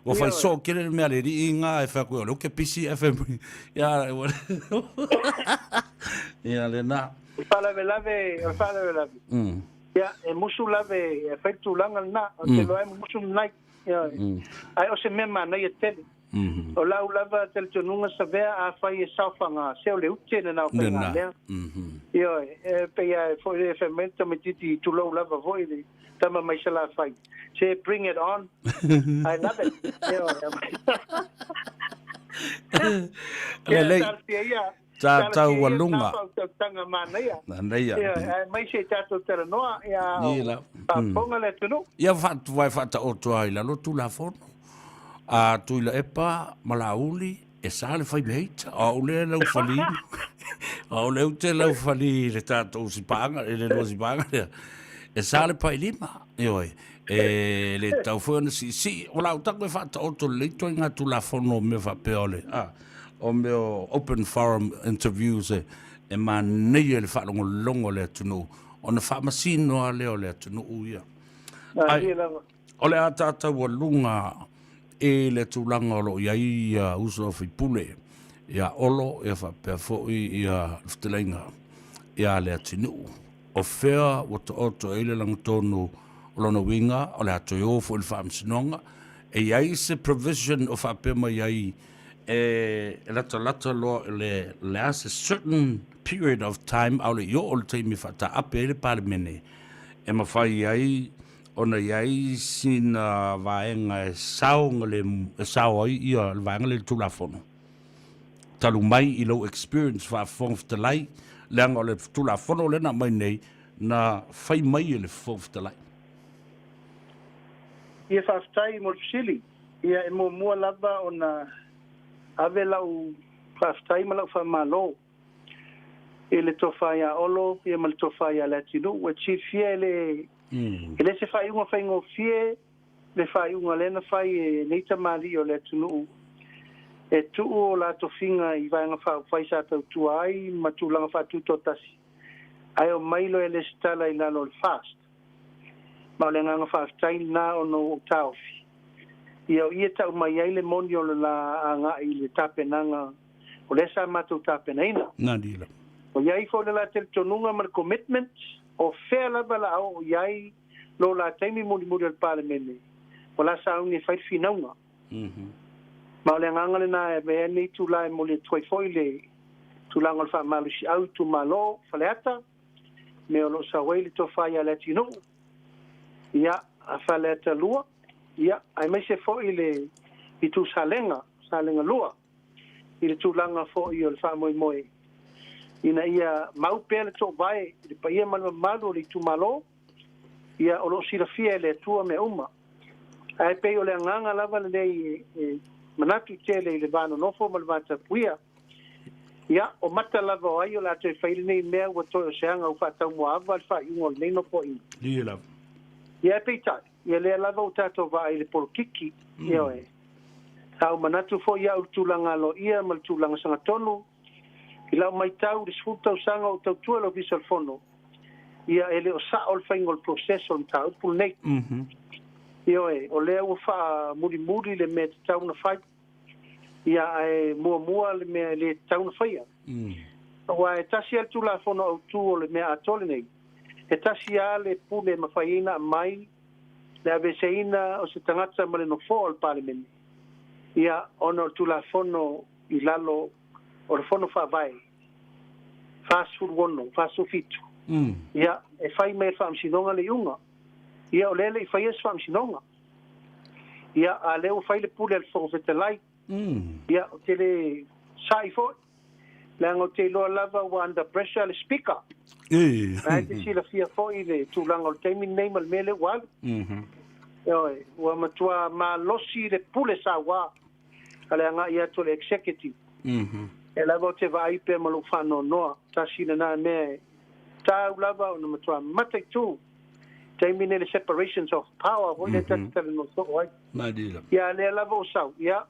Ua fai soo kele le mea le lii ngā e whai koe o le uke pisi FM. Ia, ia le nā. O le faalavelave, o le faalavelave. Ia, e musu lava e fai le tulaga lena, ou te iloa e mumusu lenai. Ioe. Ae o se mea manaia tele. O lau lava talitonuga Savea, afai e saofaga, se o le ute lena o faiga mea. Ioe, e pei lava foi le fai mai le tamaitiiti, tulou lava foi le tama mai Salafai, se bring it on, I love it. Ioe. Lelei. Ia, talosia ia, Tā taualuga. Manaia. Manaia. Ia, aemaise i tatou talanoa, ia, Ni la. faafofoga le atunuu. Ia faatuai faataoto ai lalo Tulafono. A Tuilaepa ma Laauli, e sa le fai meita. O au lea e laufali. O au lea ou te laufali i le tatou sipaaga, i le lua sipaaga lea. E sa le pailima. Ioe. E le tatau foi ona siisii. O lau tago e faataoto lelei ituaiga Tulafono o mea faapea o le, a. O mea o open forum interviews e, e manaia i le faalogologo a le atunuu, ona faamasino lava lea o le atunuu ia. Ai, o le a tataualuga i le tulaga o lo o i ai ia uso a faipule, ia Olo ia faapea foi ia le fetalaiga ia Leatinuu. O fea ua taoto ai le lagatonu o lona uiga o le a toe o foi i le faamasinoga? E i ai se provision o faapea mai ai e latalata loa i le, le a se certain period of time a o le i oo le taimi e faataape ai le Palemene e mafai ai ona i ai sina vaega e sao e sao ai ia le vaega lea i le Tulafono? Talu mai i lou experience faa-Fofoga Fetalai, leaga o le Tulafono lea na aumai nei, na fai mai e le Fofoga Fetalai. Ia faafetai mo le fesili. Ia e muamua lava ona ave lau faafetai ma lau faamalo i le tofa ia Olo ia ma le tofa ia Leatinuu. Ua silafia e le e le se faaiuga faigofie le faaiuga lea na fai e nei tamalii o le atunuu e tuu o la tofiga i Vaega Faaupufai sa tautua ai ma tulaga faatutoatasi, ae omai loa e lesitala i lalo o le FAST. Ma o le agaga faafetai lena ona ua ou taofi, ia o i e tau mai ai le moni o le la agai i le tapenaga o lea sa matou tapenaina. Nani la. O i ai foi le la talitonuga ma le commitment, o fea lava la a oo i ai lo la taimi mulimuli o le Palemene, ua la sauni e fai le finauga. Ma o le agaga lena e avea ai lenei itula e momoli atu ai foi le tulaga o le faamalosiau itumalo Faleata, mea o lo o sau ai le tofa ia Leatinuu, ia, a Faleata 2, ia, aemaise foi le itu Salega, Salega 2, i le tulaga foi o le faamoemoe ina ia mau pea le toovae i le paia ma le mamalu o le itumalo, ia o lo o silafia e le Atua mea uma. Ae pei o le agaga lava lenei e manatu tele i le va nonofo ma le va tapuia. Ia, o mata lava o ai o le a toe fai lenei mea ua toe o se aga ua faataumuaava le faaiuga o lenei nofoaiga. Ia lava. Ia ae peitai, ia lea lava ua tatou vaai i le polokiki, ioe. Sa ou manatu foi au i le tulaga aloaia ma le tulaga sagatonu, I lau maitau i le 10 tausaga o ou tautua i le Ofisa o le Fono, ia e le o sao le faiga o le process o le mataupu lenei. Ioe, o lea ua faamulimuli le mea e tatau ona fai, ia ae muamua le mea e le tatau ona faia. Aua e tasi lava le Tulafono Autu o le mea atoa lenei, e tasi lava le pule e mafai ai ona aumai le aveeseina o se tagata ma le nofoa o le Palemene, ia ona o le Tulafono i lalo o le Fono Faavae 46, 47, ia, e fai mai e le Faamasinoga le iuga. Ia, o lea e le i faia se Faamasinoga. Ia, a o lea ua fai le pule a le Fofoga Fetalai. Ia, ou te le sa'i foi, leaga ou te iloa lava ua under pressure le Speaker. Na e te silafia foi le tulaga o le taimi lenei ma le mea lea ua alu. Ioe, ua matua malosi le pule saua a le agai atu o le executive. E lava ou te vaai pea ma lou faanoanoa, tasi lena mea e tau lava ona matua mataitu taimi nei le separations of power foi lea ta te talanoa soo ai. Ia lea lava ua sau, ia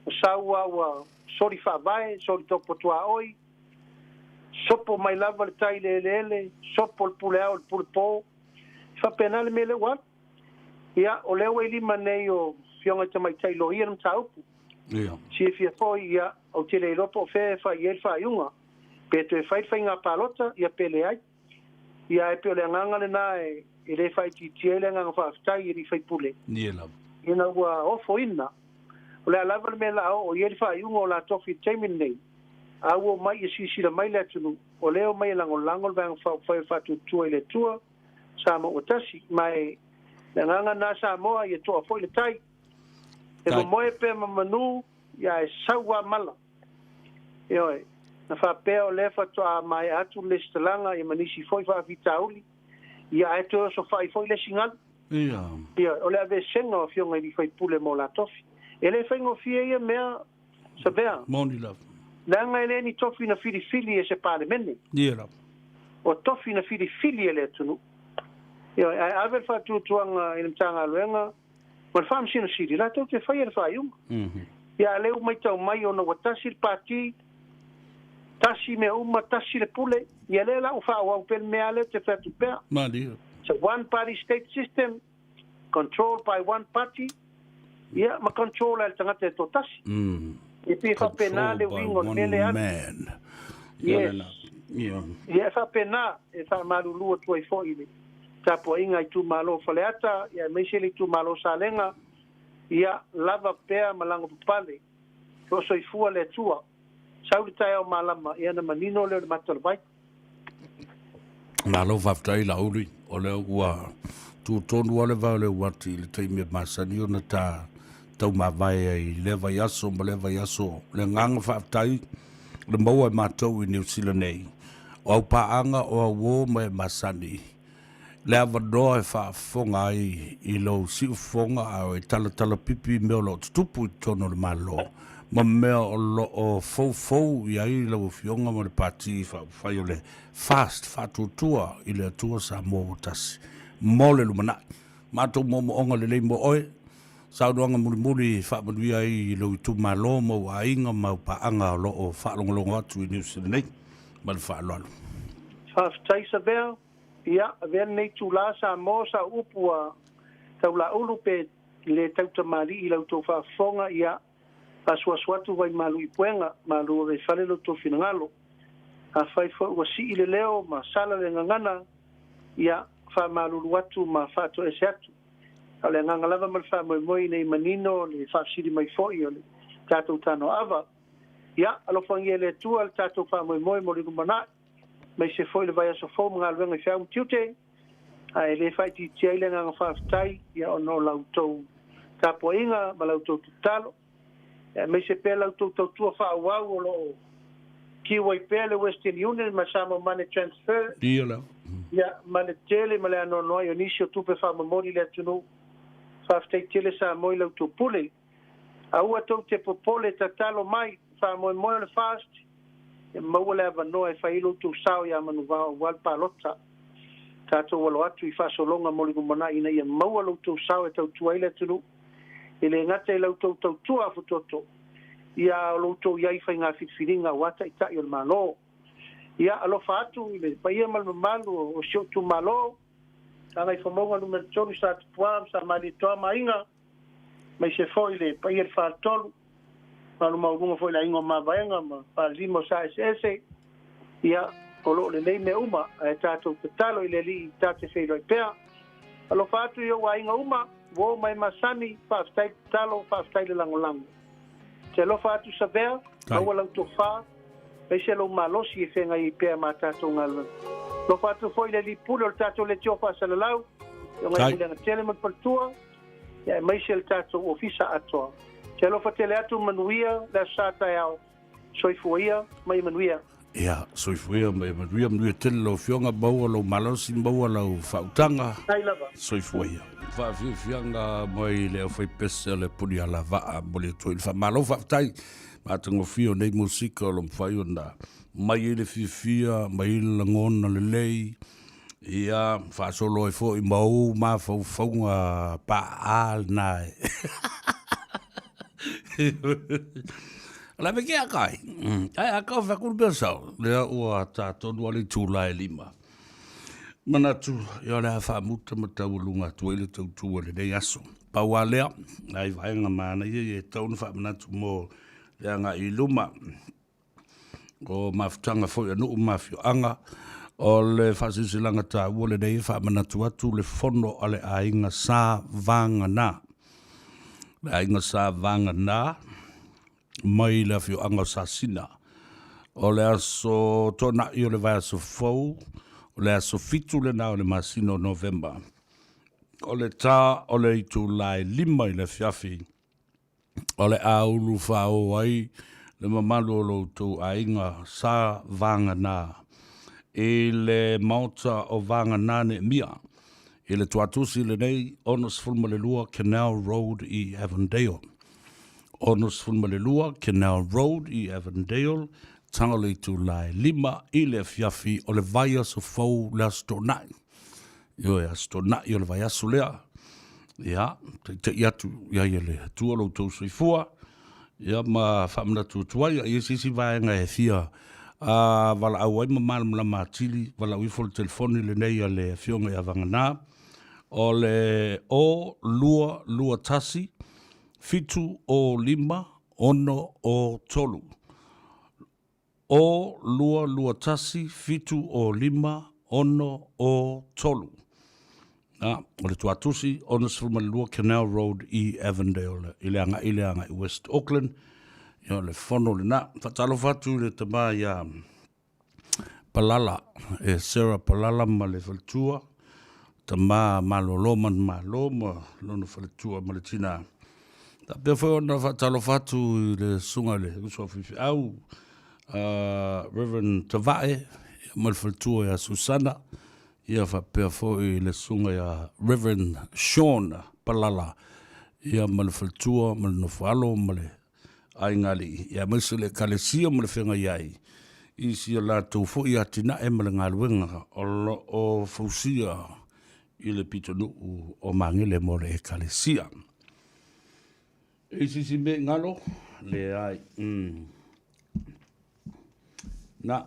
ua sau a ua soli faavae, soli topo tuaoi, sopo mai lava le tai i le eleele, sopo le pule ao i le pule po. E faapena le mea lea ua alu. Ia, o lea ua i lima nei o Afioga i Tamaitai Loia le mataupu. Ia. Silafia foi, ia, ou te le iloa po o fea e fai i ai le faaiuga, pe toe fai le faiga palota, ia pe leai. Ia, ae pei o le agaga lena e, e le faaitiitia ai le agaga faafetai i alii faipule. Ia lava. Ina ua ofoina, o le a lava le mea o le a oo i ai le faaiuga o la tofi i le taimi lenei, a ua omai ia silasila mai le atunuu, o lea e omai e lagolago le Vaega Faaupufai o le Faatuatua i le Atua, Samoa ua tasi, ma e le agaga na Samoa ia toa foi le tai. E momoe pea ma manu, ia ae sau a mala. Ioe, na faapea o lea faatoa maea atu le lesitalaga ia ma nisi foi faafitauli, ia ae toe osofai foi le isi galu. Ia. Ioe, o le aveesega o afioga i alii faipule mo la tofi. E le faigofie ia mea, Savea. Moni lava. Leaga e le ni tofi na filifili e se Palemene. Ia lava. O tofi na filifili e le atunuu. Ioe, ae ave le faatuatuaga i le Matagaluega ma le Faamasino Sili, latou te faia le faaiuga. Ia, a lea ua maitau mai ona ua tasi le pati, tasi mea uma, tasi le pule, ia lea la ua faaauau pea le mea lea ou te fai atu pea. Malie. It's a one party state system controlled by one party, ia, ma control ai le tagata e toatasi. E pei e faapena le uiga o le mea lea man. Yes. Ia, e faapena, e faamalulu atu ai foi i le tapuaiga a itumalo o Faleata, ia aemaise le itumalo o Salega, Ia lava pea ma lago papale, o soifua le Atua. Sau le taeao malama, ia ona manino lea o le mata o le vai. Malo faafetai Laauli, o lea ua tu tonu lava le vao o le uati i le taimi e masani ona ta taumavae ai i lea vaiaso ma lea vaiaso. Le agaga faafetai le maua e matou i Niu Sila nei, o au paaga o au uo ma e masani le avanoa e faafofoga ai i lou siufofoga a e talatala pipi i mea o lo o tutupu i totonu o le Malo ma mea o lo o foufou i ai lau Afioga ma le Pati Faaupufai o le FAST, Faatuatua i le Atua Samoa ua Tasi mo le lumanai. Matou moomooga lelei mo oe, saunoaga mulimuli e faamanuia ai i lou itumalo ma ou aiga ma au paaga o lo o faalogologo atu i Niu Sila nei. Ma le faaaloalo. Faafetai Savea. Ia, avea lenei itulā Samoa sa upu ua taulaulu pe le tautamalii i la outou faafofoga, ia, asuasu atu vaimalu i puega, malu ave i fale lo outou finagalo. Afai foi ua sii le leo ma sala le gagana, ia, faamalulu atu ma faatoese atu. A o le agaga lava ma le faamoemoe ina ia manino le faafesili mai foi o le tatou tanoaava. Ia, alofagia e le Atua le tatou faamoemoe mo le lumanai. aemaise foi le vaiaso fou ma galuega i feau ma tiute, ae le faaitiitia ai le agaga faafetai ia ona o la outou tapuaiga ma la outou tatalo, aemaise pea la outou tautua faaauau o lo o kiu ai pea le Western Union ma Samoa Money Transfer, ia, ma le tele ma le anoanoai o nisi o tupe faamomoli i le atunuu. Faafetai tele Samoa i la outou pule. Aua tou te popole, tatalo mai, faamoemoe o le FAST e maua le avanoa e fai ai lo outou sao ia Manuvao aua le palota. Tatou alo atu i faasologa mo le lumanai ina ia maua lo outou sao e tautua ai le atunuu, e le gata i la outou tautua afutoto, ia a o lo outou i ai i faiga filifiliga aua Taitai o le Malo. Ia alofa atu i le paia ma le mamalu o si ou itumalo, Gagaifomauga Nu.3, Satupuā ma Samalietoa ma Aiga, aemaise foi le paia i le Faletolu, malu maualuga foi le aiga o Mavaega ma Falelima o Saeseese, ia, o lo o lelei mea uma, ae tatou tatalo i le Alii ta te feiloai pea. Alofa atu i ou aiga uma, uo ma e masani, faafetai le tatalo, faafetai le lagolago. Te alofa atu Savea, maua lau tofa, aemaise lou malosi e feagai ai pea ma a tatou galuega. Alofa atu foi i le Alii Pule o le tatou Leitio Faasalalau, le Ogaifoliaga Tele ma le Faletua, ia aemaise le tatou ofisa atoa. Te alofa tele atu, manuia le Aso Sa taeao. Soifua ia ma ia manuia. Ia, soifua ia ma ia manuia, manuia tele lau Afioga, maua lou malosi, maua lau faautaga. Faafetai lava. Soifua ia. Faafiafiaga mai le aufaipese a le Punialavaa, momoli atu ai le faamalo, faafetai. Matagofie o nei musika o lo mafai ona mai ai le fiafia, mai ai le lagona lelei, Ia, faasolo ai foi ma ou mafaufauga paa lena e. O le ave ke aka ai. Ai aka o whakuru pea sao. Lea ua tā tonu ale tūla e lima. Manatu, ia o le a whaamuta ma taualuga atu ai le tautua i lenei aso. Pau a lea, nai vaega manaia ia e tatau ona faamanatu mo le agai i luma. O mafutaga foi a nuu ma afioaga, o le faasilasilaga taua lenei e faamanatu atu le fono a le aiga Sa Vagana. Le aiga Sa Vagana mai le afioaga o Sasina. O le aso Toonai o le vaiaso fou, o le aso 7 lena o le masina o Novema. O le tā o le itula e 5 i le afiafi, o le a ulu faaoo ai le mamalu o lo outou aiga Sa Vagana i le Maota o Vagana Neemia i le tuatusi lenei 62 Canal Road i Avondale. 62 Canal Road i Avondale, taga o le itula e 5 i le afiafi o le vaiaso fou le Aso Toonai. Ioe, Aso Toonai o le vaiaso lea. Ia, taitai atu i ai e le Atua lo outou soifua. Ia ma faamanatu atu ai, a i ai se isi vaega e fia a valaau ai ma malamalama atili, valaau ifo le telefoni lenei a le Afioga ia Vagana, o le 0221 705 603. 0 2 2 1 7 0 5 6 0 3. Na, o le tuatusi, 62 Canal Road i Avondale, i le agai le agai West Auckland. Ia, o le fono lena. Faatalofa atu i le tama ia Palala, e Sarah Palala ma le faletua, tama malolo manumalo ma lona faletua ma le tina. Faapea foi ona faatalofa atu i le susuga i le uso a faifeau, Reverend Tavae ma le faletua ia Susana, ia faapea foi le susuga ia Reverend Sean Palala, ia ma le faletua ma le nofoalo ma le aiga alii, ia aemaise le Ekalesia ma le feagai ai i si a latou foi atinae ma le galuega o lo o fausia i le pitonuu o Magele mo le Ekalesia. E i se isi mea i galo? Leai. Na,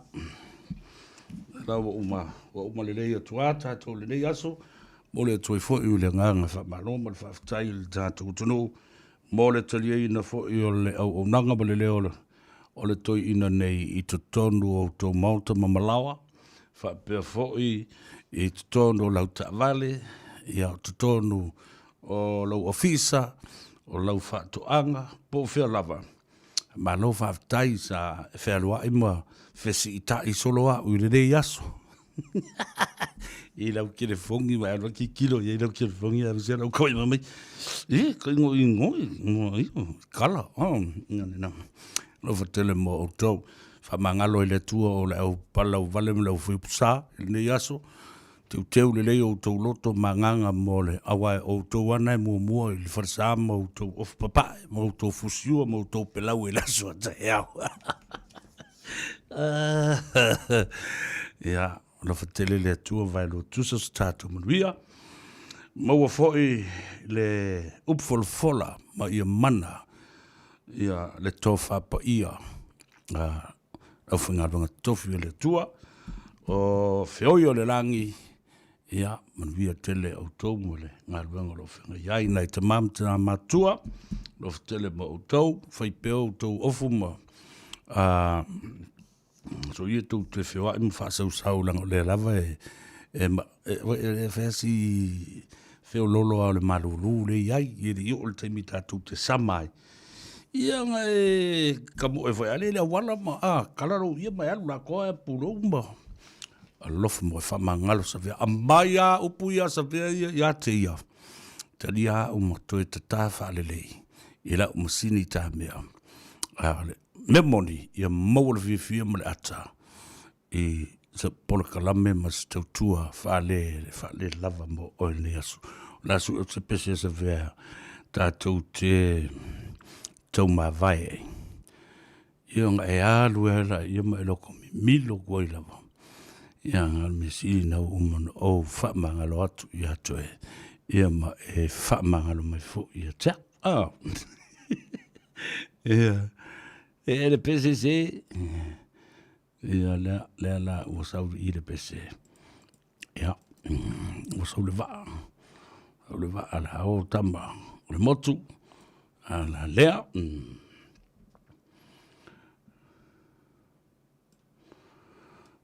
la ua uma, ua uma lelei atu lava tatou i lenei aso. Momoli atu ai foi le agaga faamalo ma le faafetai i le tatou atunuu mo le taliaina foi o le auaunaga ma le leo o le toeaina nei i totonu o outou maota ma malaoa, faapea foi i totonu o lau taavale, ia, o totonu o lou ofisa, o lau faatoaga, po o fea lava. Malo faafetai sa e fealuai ma fesiitai solo au i lenei aso. I lau telefoni ma e alu ai tilotilo i ai lau telefoni ae aveesea lau koe mai. E, ko ingo ingo i kala. Oh, na. Alofa tele mo outou. Faamagalo i le Atua o le au palau vale ma le au fuipusa i lenei aso. Teuteu lelei o outou loto ma agaga mo le aua e outou ana e muamua i le falesa ma outou ofu papae ma outou fusiua ma outou pelau i le aso a taeao. Ia, alofa tele le Atua vaelua tusa so tatou manuia. Maua foi le upu folafola ma ia mana ia le tofa paia a aufaigaluega totofi a le Atua, o feoi o le lagi, ia manuia tele outou ma le galuega o lo o feagai ai. Nai tama ma tina matutua, alofa tele ma outou, fai pea outou ofu ma soia tou te feoai ma faasausau leaga o lea lava e e fai lava si feoloolo lava o le malulu lea e i ai, e le i oo i le taimi tatou te sama ai. Ia na e kamoe foi lea i le auala ma a kala lou ie ma e alu lakoa e pulou ma alofa mo e faamagalo Savea. Aumai lava upu ia a Savea ia ia te ia. Talia au ma toe tata faalelei i lau masini tamea. A o le mea moni, ia maua le fiafia ma le ata i se polokalame ma se tautua faale, faale lava mo oe lenei aso. O le a sue atu se pese a Savea tatou te taumavae ai. Ia ona e alu e ala ia ma e loko mimilo ku ai lava. Ia nga le mea sili na ua uma ona ou faamagalo atu ia te oe. Ia ma e faamagalo mai foi ia te au. Ah. Ia. E le pese se. Ia lea, lea la ua sau i le pese. Ia, ua sau le vaa. Sau le vaa la o tama o le motu. A la lea.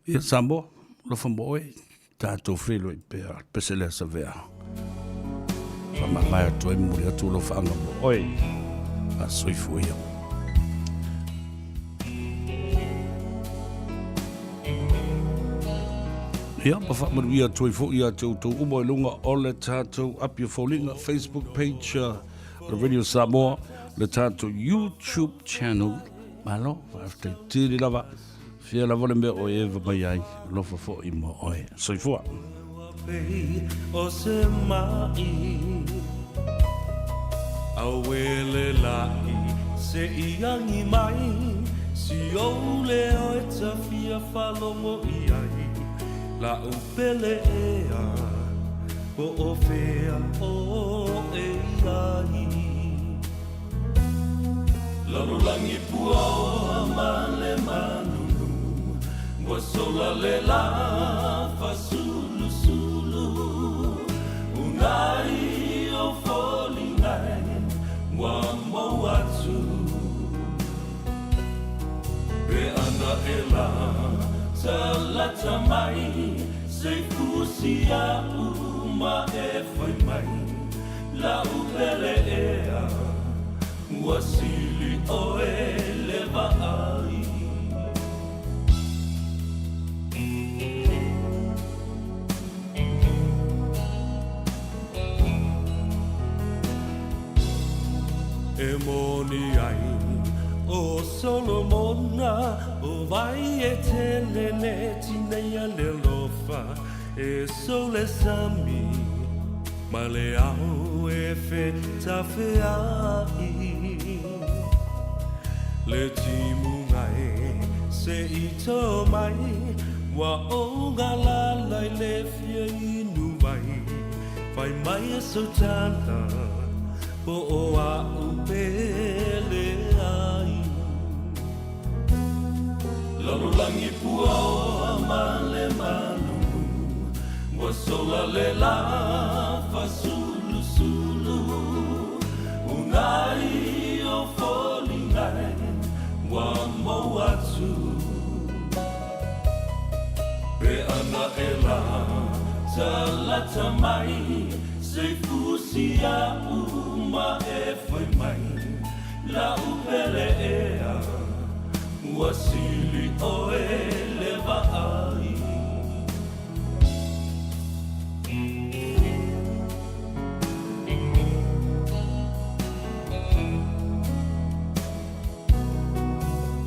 Ia Samoa, alofa mo oe, tatou feiloai pea le pese lea Savea. Faamavae atu ai momoli atu alofaaga mo oe. A soifua ia. Ia, ma faamanuia atu ai foi ia te outou uma i luga o le tatou api o foliga, Facebook page, o Radio Samoa, le tatou YouTube channel. Malo, faafetai tele lava. Fia lava le mea o Eva mai ai, alofa foi mo oe. Soifua. O se mai Auele lai se i agi mai Si ou leo e ta fia faalogo i ai La'u pele ea Po o fea oe i ai. Lalolagi puaoa ma le malulu ua sola le lā fasulusulu Ugai o foliga e ua maua atu Pe ana e la talata mai Se i fusi a'u ma e fai mai La'u pele ea Ua sili ʻoe le vaai. E moni ai ʻo Solomona ʻO wai e tele le tineia le alofa E sou le sami ma le ao e fetafeaʻi Le timuga e se i tō mai Ua ou galala i le fia inu wai Fai mai e sou tala po o a'u pele ai Lalolagi puaoa ma le malulu Ua sola le lā fasulusulu Ugai o foliga e ua maua atu Pe ana e la talata mai Se i fusi a'u ma e fai mai La'u pele ea Ua sili ʻoe le vaai.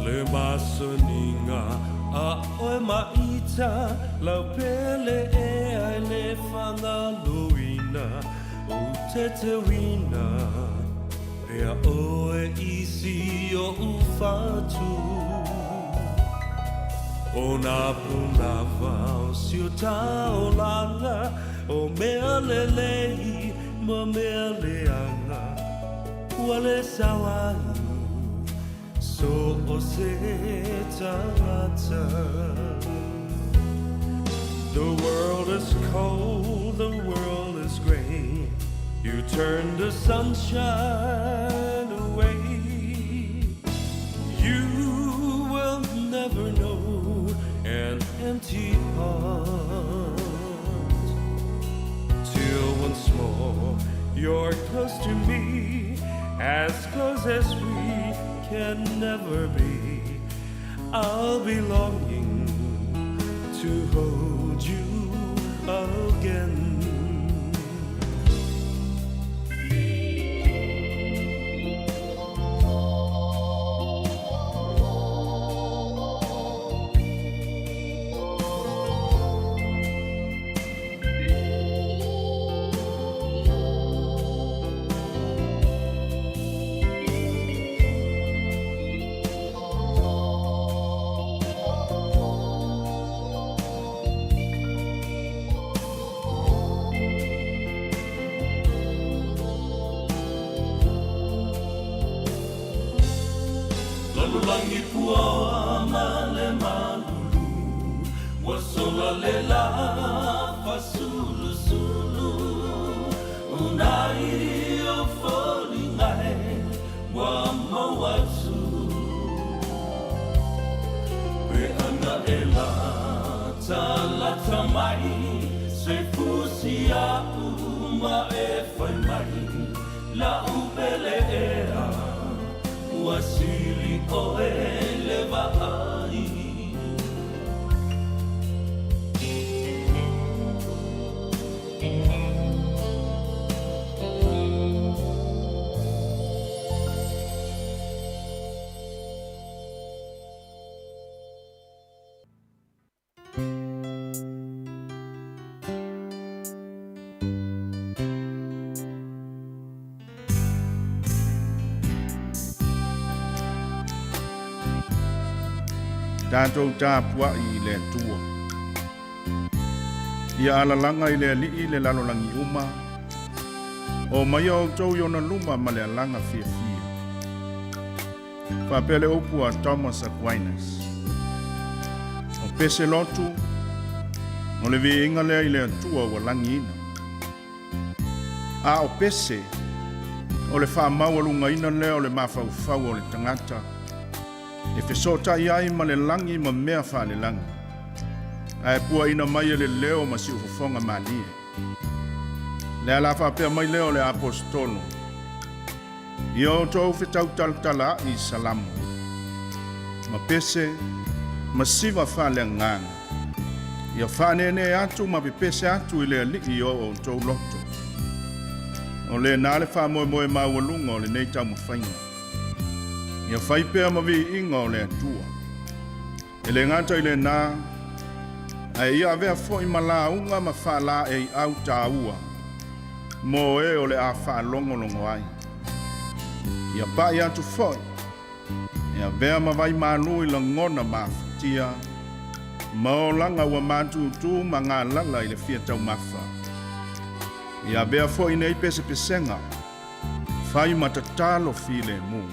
Le masaniga a ʻoe ma ita Lau pele ea e le fagaloina Ou tetewina Pea ʻoe i si oʻu fatu ʻO nā pūnawa o si o taolaga ʻO mea lelei ma mea leaga Ua le sao ai so o se tagata The world is cold, the world is gray You turn the sunshine away You will never know an empty heart Till once more you're close to me As close as we can never be I'll be longing to hold you again. Lalolagi puaoa ma le malulu Ua sola le lā fasulusulu Unai o foliga e Ua maua atu Pe ana e la talata mai Se fusi a'u ma e fai mai La'u pele ea Ua sili ʻoe le vaai. Tatou tapuaʻi i le Atua. Ia alalaga i le Alii le lalolagi uma, o maia outou i ona luma ma le alaga fiafia. Faapea le upu a Thomas Aquinas. O pese lotu, o le viiga lea i le Atua ua lagiina. A o pese, o le faamaualugaina lea o le mafaufau o le tagata e fesootai ai ma le lagi ma mea faalelagi, ae puaina mai e le leo ma siufofoga malie. Le ala faapea mai lea o le Aposetolo, Ia outou fetautalatalaai i salamo, ma pese, ma siva faaleagaga, ia faaneenee atu ma pepese atu i le Alii o outou loto. O lena le faamoemoe maualuga o lenei taumafaiga. Ia fai pea ma viiga o le Atua. E le gata i lena, ae ia avea foi ma lauga ma faalaeiau taua mo e o le a faalogologo ai. Ia pai atu foi e avea ma vaimalu i lagona mafatia ma olaga ua matutu ma galala i le fia taumafa. Ia avea foi nei pesepesega Fai ma tatalo filemu.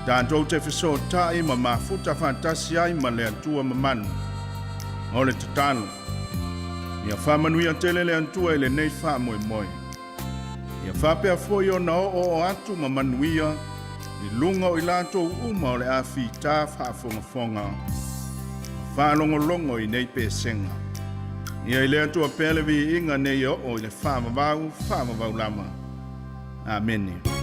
Tatou te fesootai ma mafuta faatasi ai ma le Atua mamalu. O le tatalo, ia faamanuia tele le Atua i lenei faamoemoe. Ia faapea foi ona oooo atu ma manuia i luga o i latou uma o le a fita faafogafoga ma faalogologo i nei pesega. Ia i le Atua pea le viiga nei e oo i le faavavau, faavavau lava. Amene.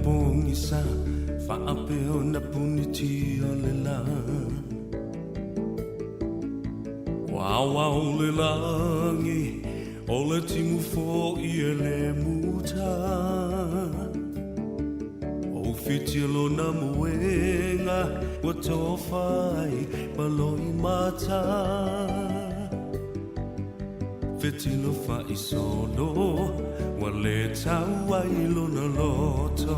pogisa faapea ona punitia le lā. Ua aoao le lagi, o le timu foʻi e lē muta. Ua ufitia lona moega, ua tofa ai ma loimata. Fetilo faisolo, ua lē tau ai lona loto.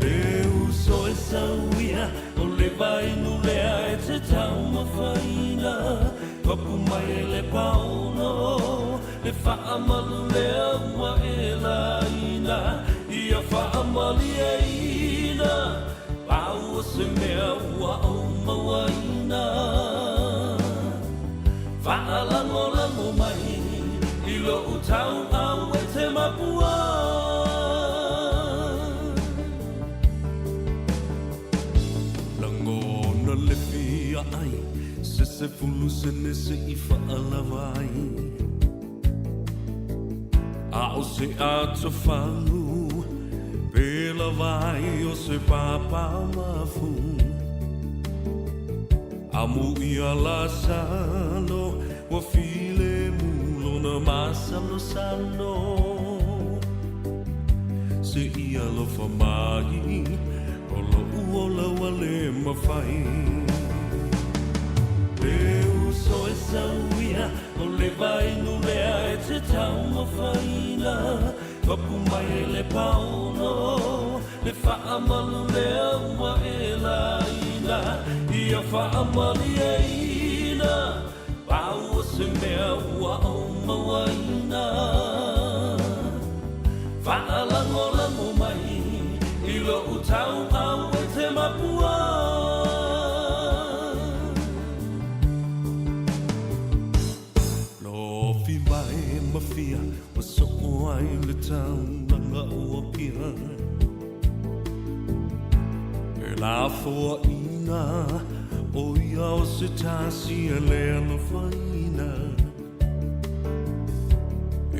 Le uso e sauia, o le vainu lea e te taumafaina. Papu mai e le paolo, le faamalu lea ua e laina. Ia faamalieina, pau o se mea ua ou mauaina. Faalagolago mai i lou tauau e te mapua. Lagona le fia ai, se 10 sene se i faalava ai. A o se atofagu, pe lava ai o se papamafu. Amu ia Lasalo, ua filemu lona masalosalo. Se i alofa mai, o loʻu ola ua lē mafai. Le uso e sauia, o le vainu lea e te taumafaina. Papu mai e le paolo, le faamalu lea ua e laina. Ia faamalieina, pau o se mea ua ou mauaina. Faalagolago mai i lou tauau e te mapua. Lofi mai ma fia, ua soo ai le taulaga o Apia. E lafoaʻina, o ia o se tasi e lē alofaina.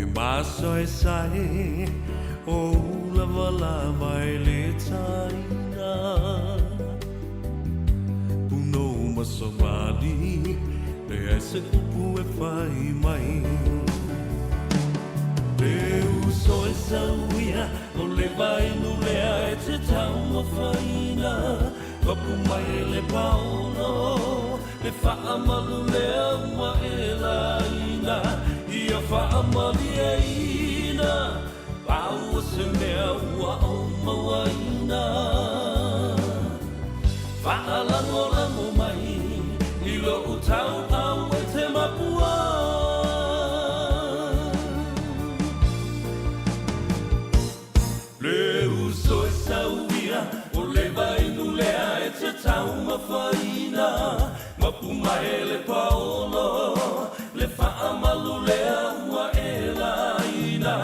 E masaesae, o ulavalava e lē taina. Punou ma savali, leai se upu e fai mai. Le uso e sauia, o le vainu lea e te taumafaina. Papu mai e le paolo, le faamalu lea ua e laina. Ia faamalieina, pau o se mea ua ou mauaina. Faalagolago mai i lou tauau e te mapua. Le uso e sauia, o le vainu lea e te taumafaina. Mapu mai e le paolo, le faamalu lea ua e laina.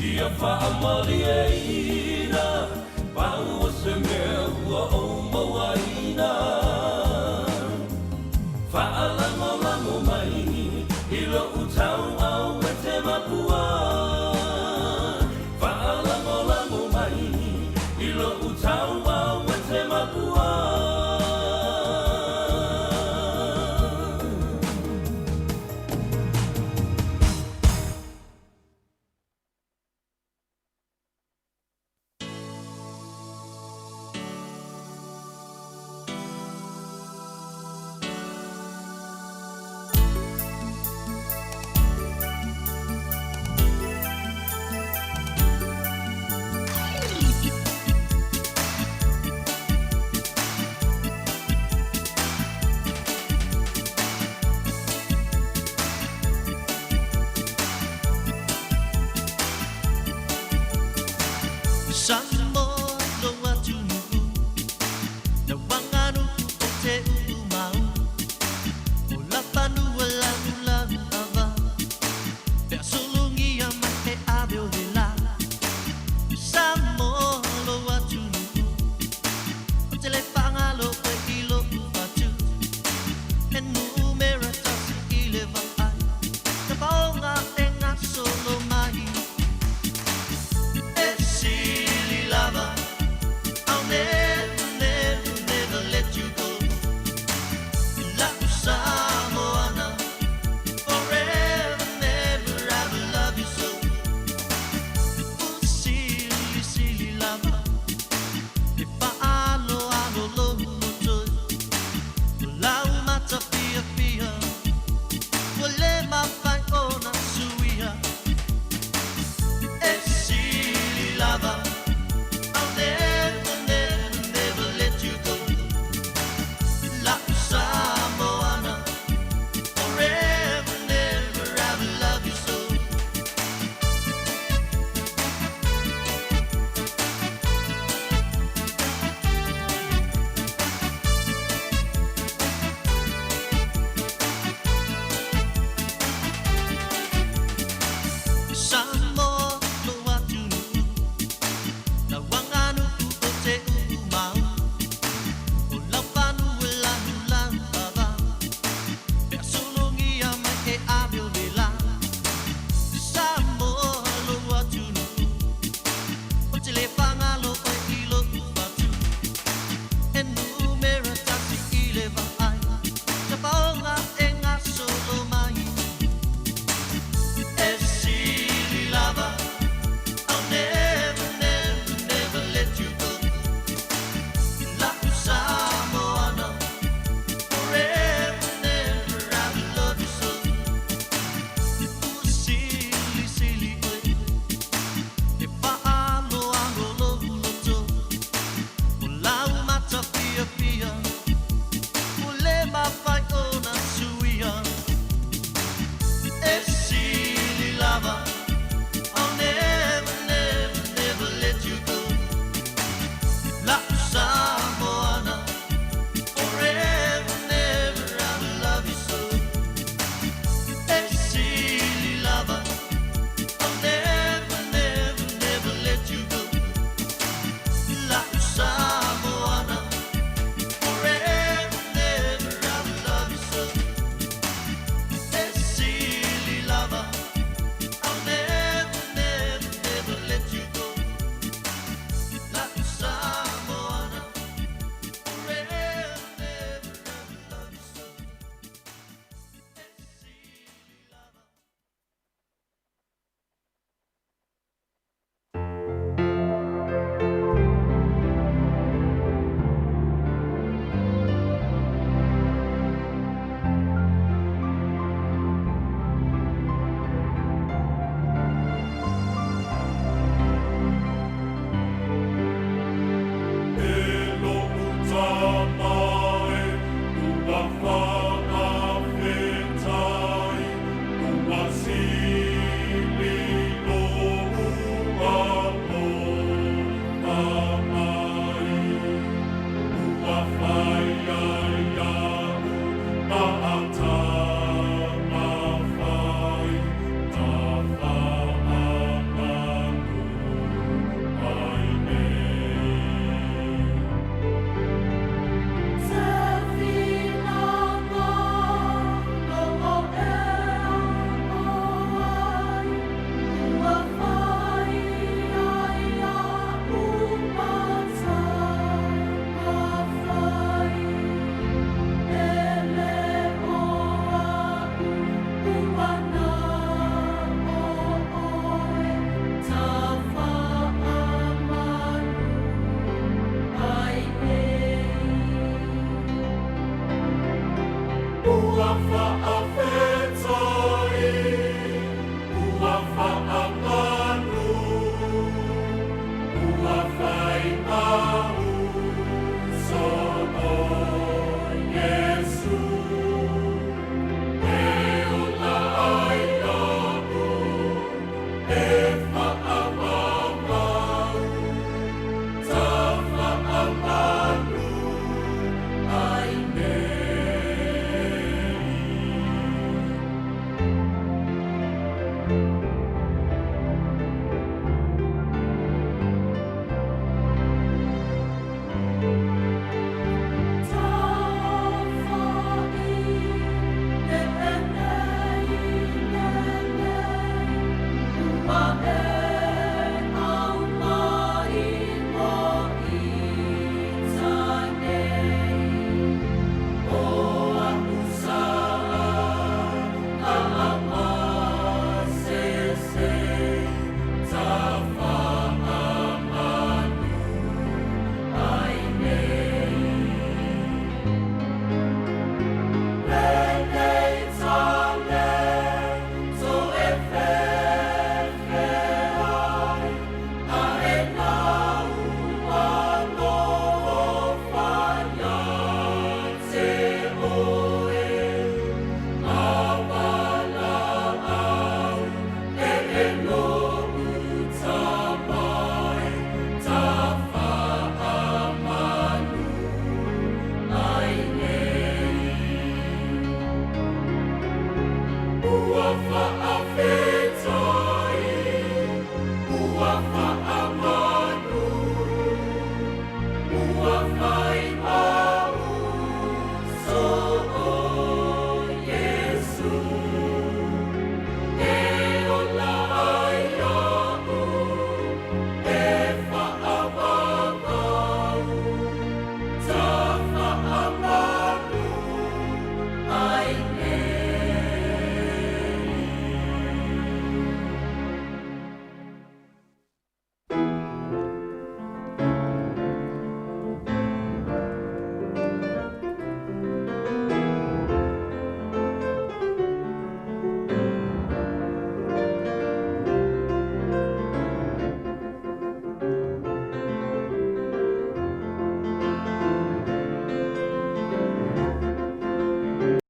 Ia faamalieina, pau o se mea ua ou mauaina. Faalagolago mai i lou tauau e te mapua. Faalagolago mai i lou tauau e te mapua. Sa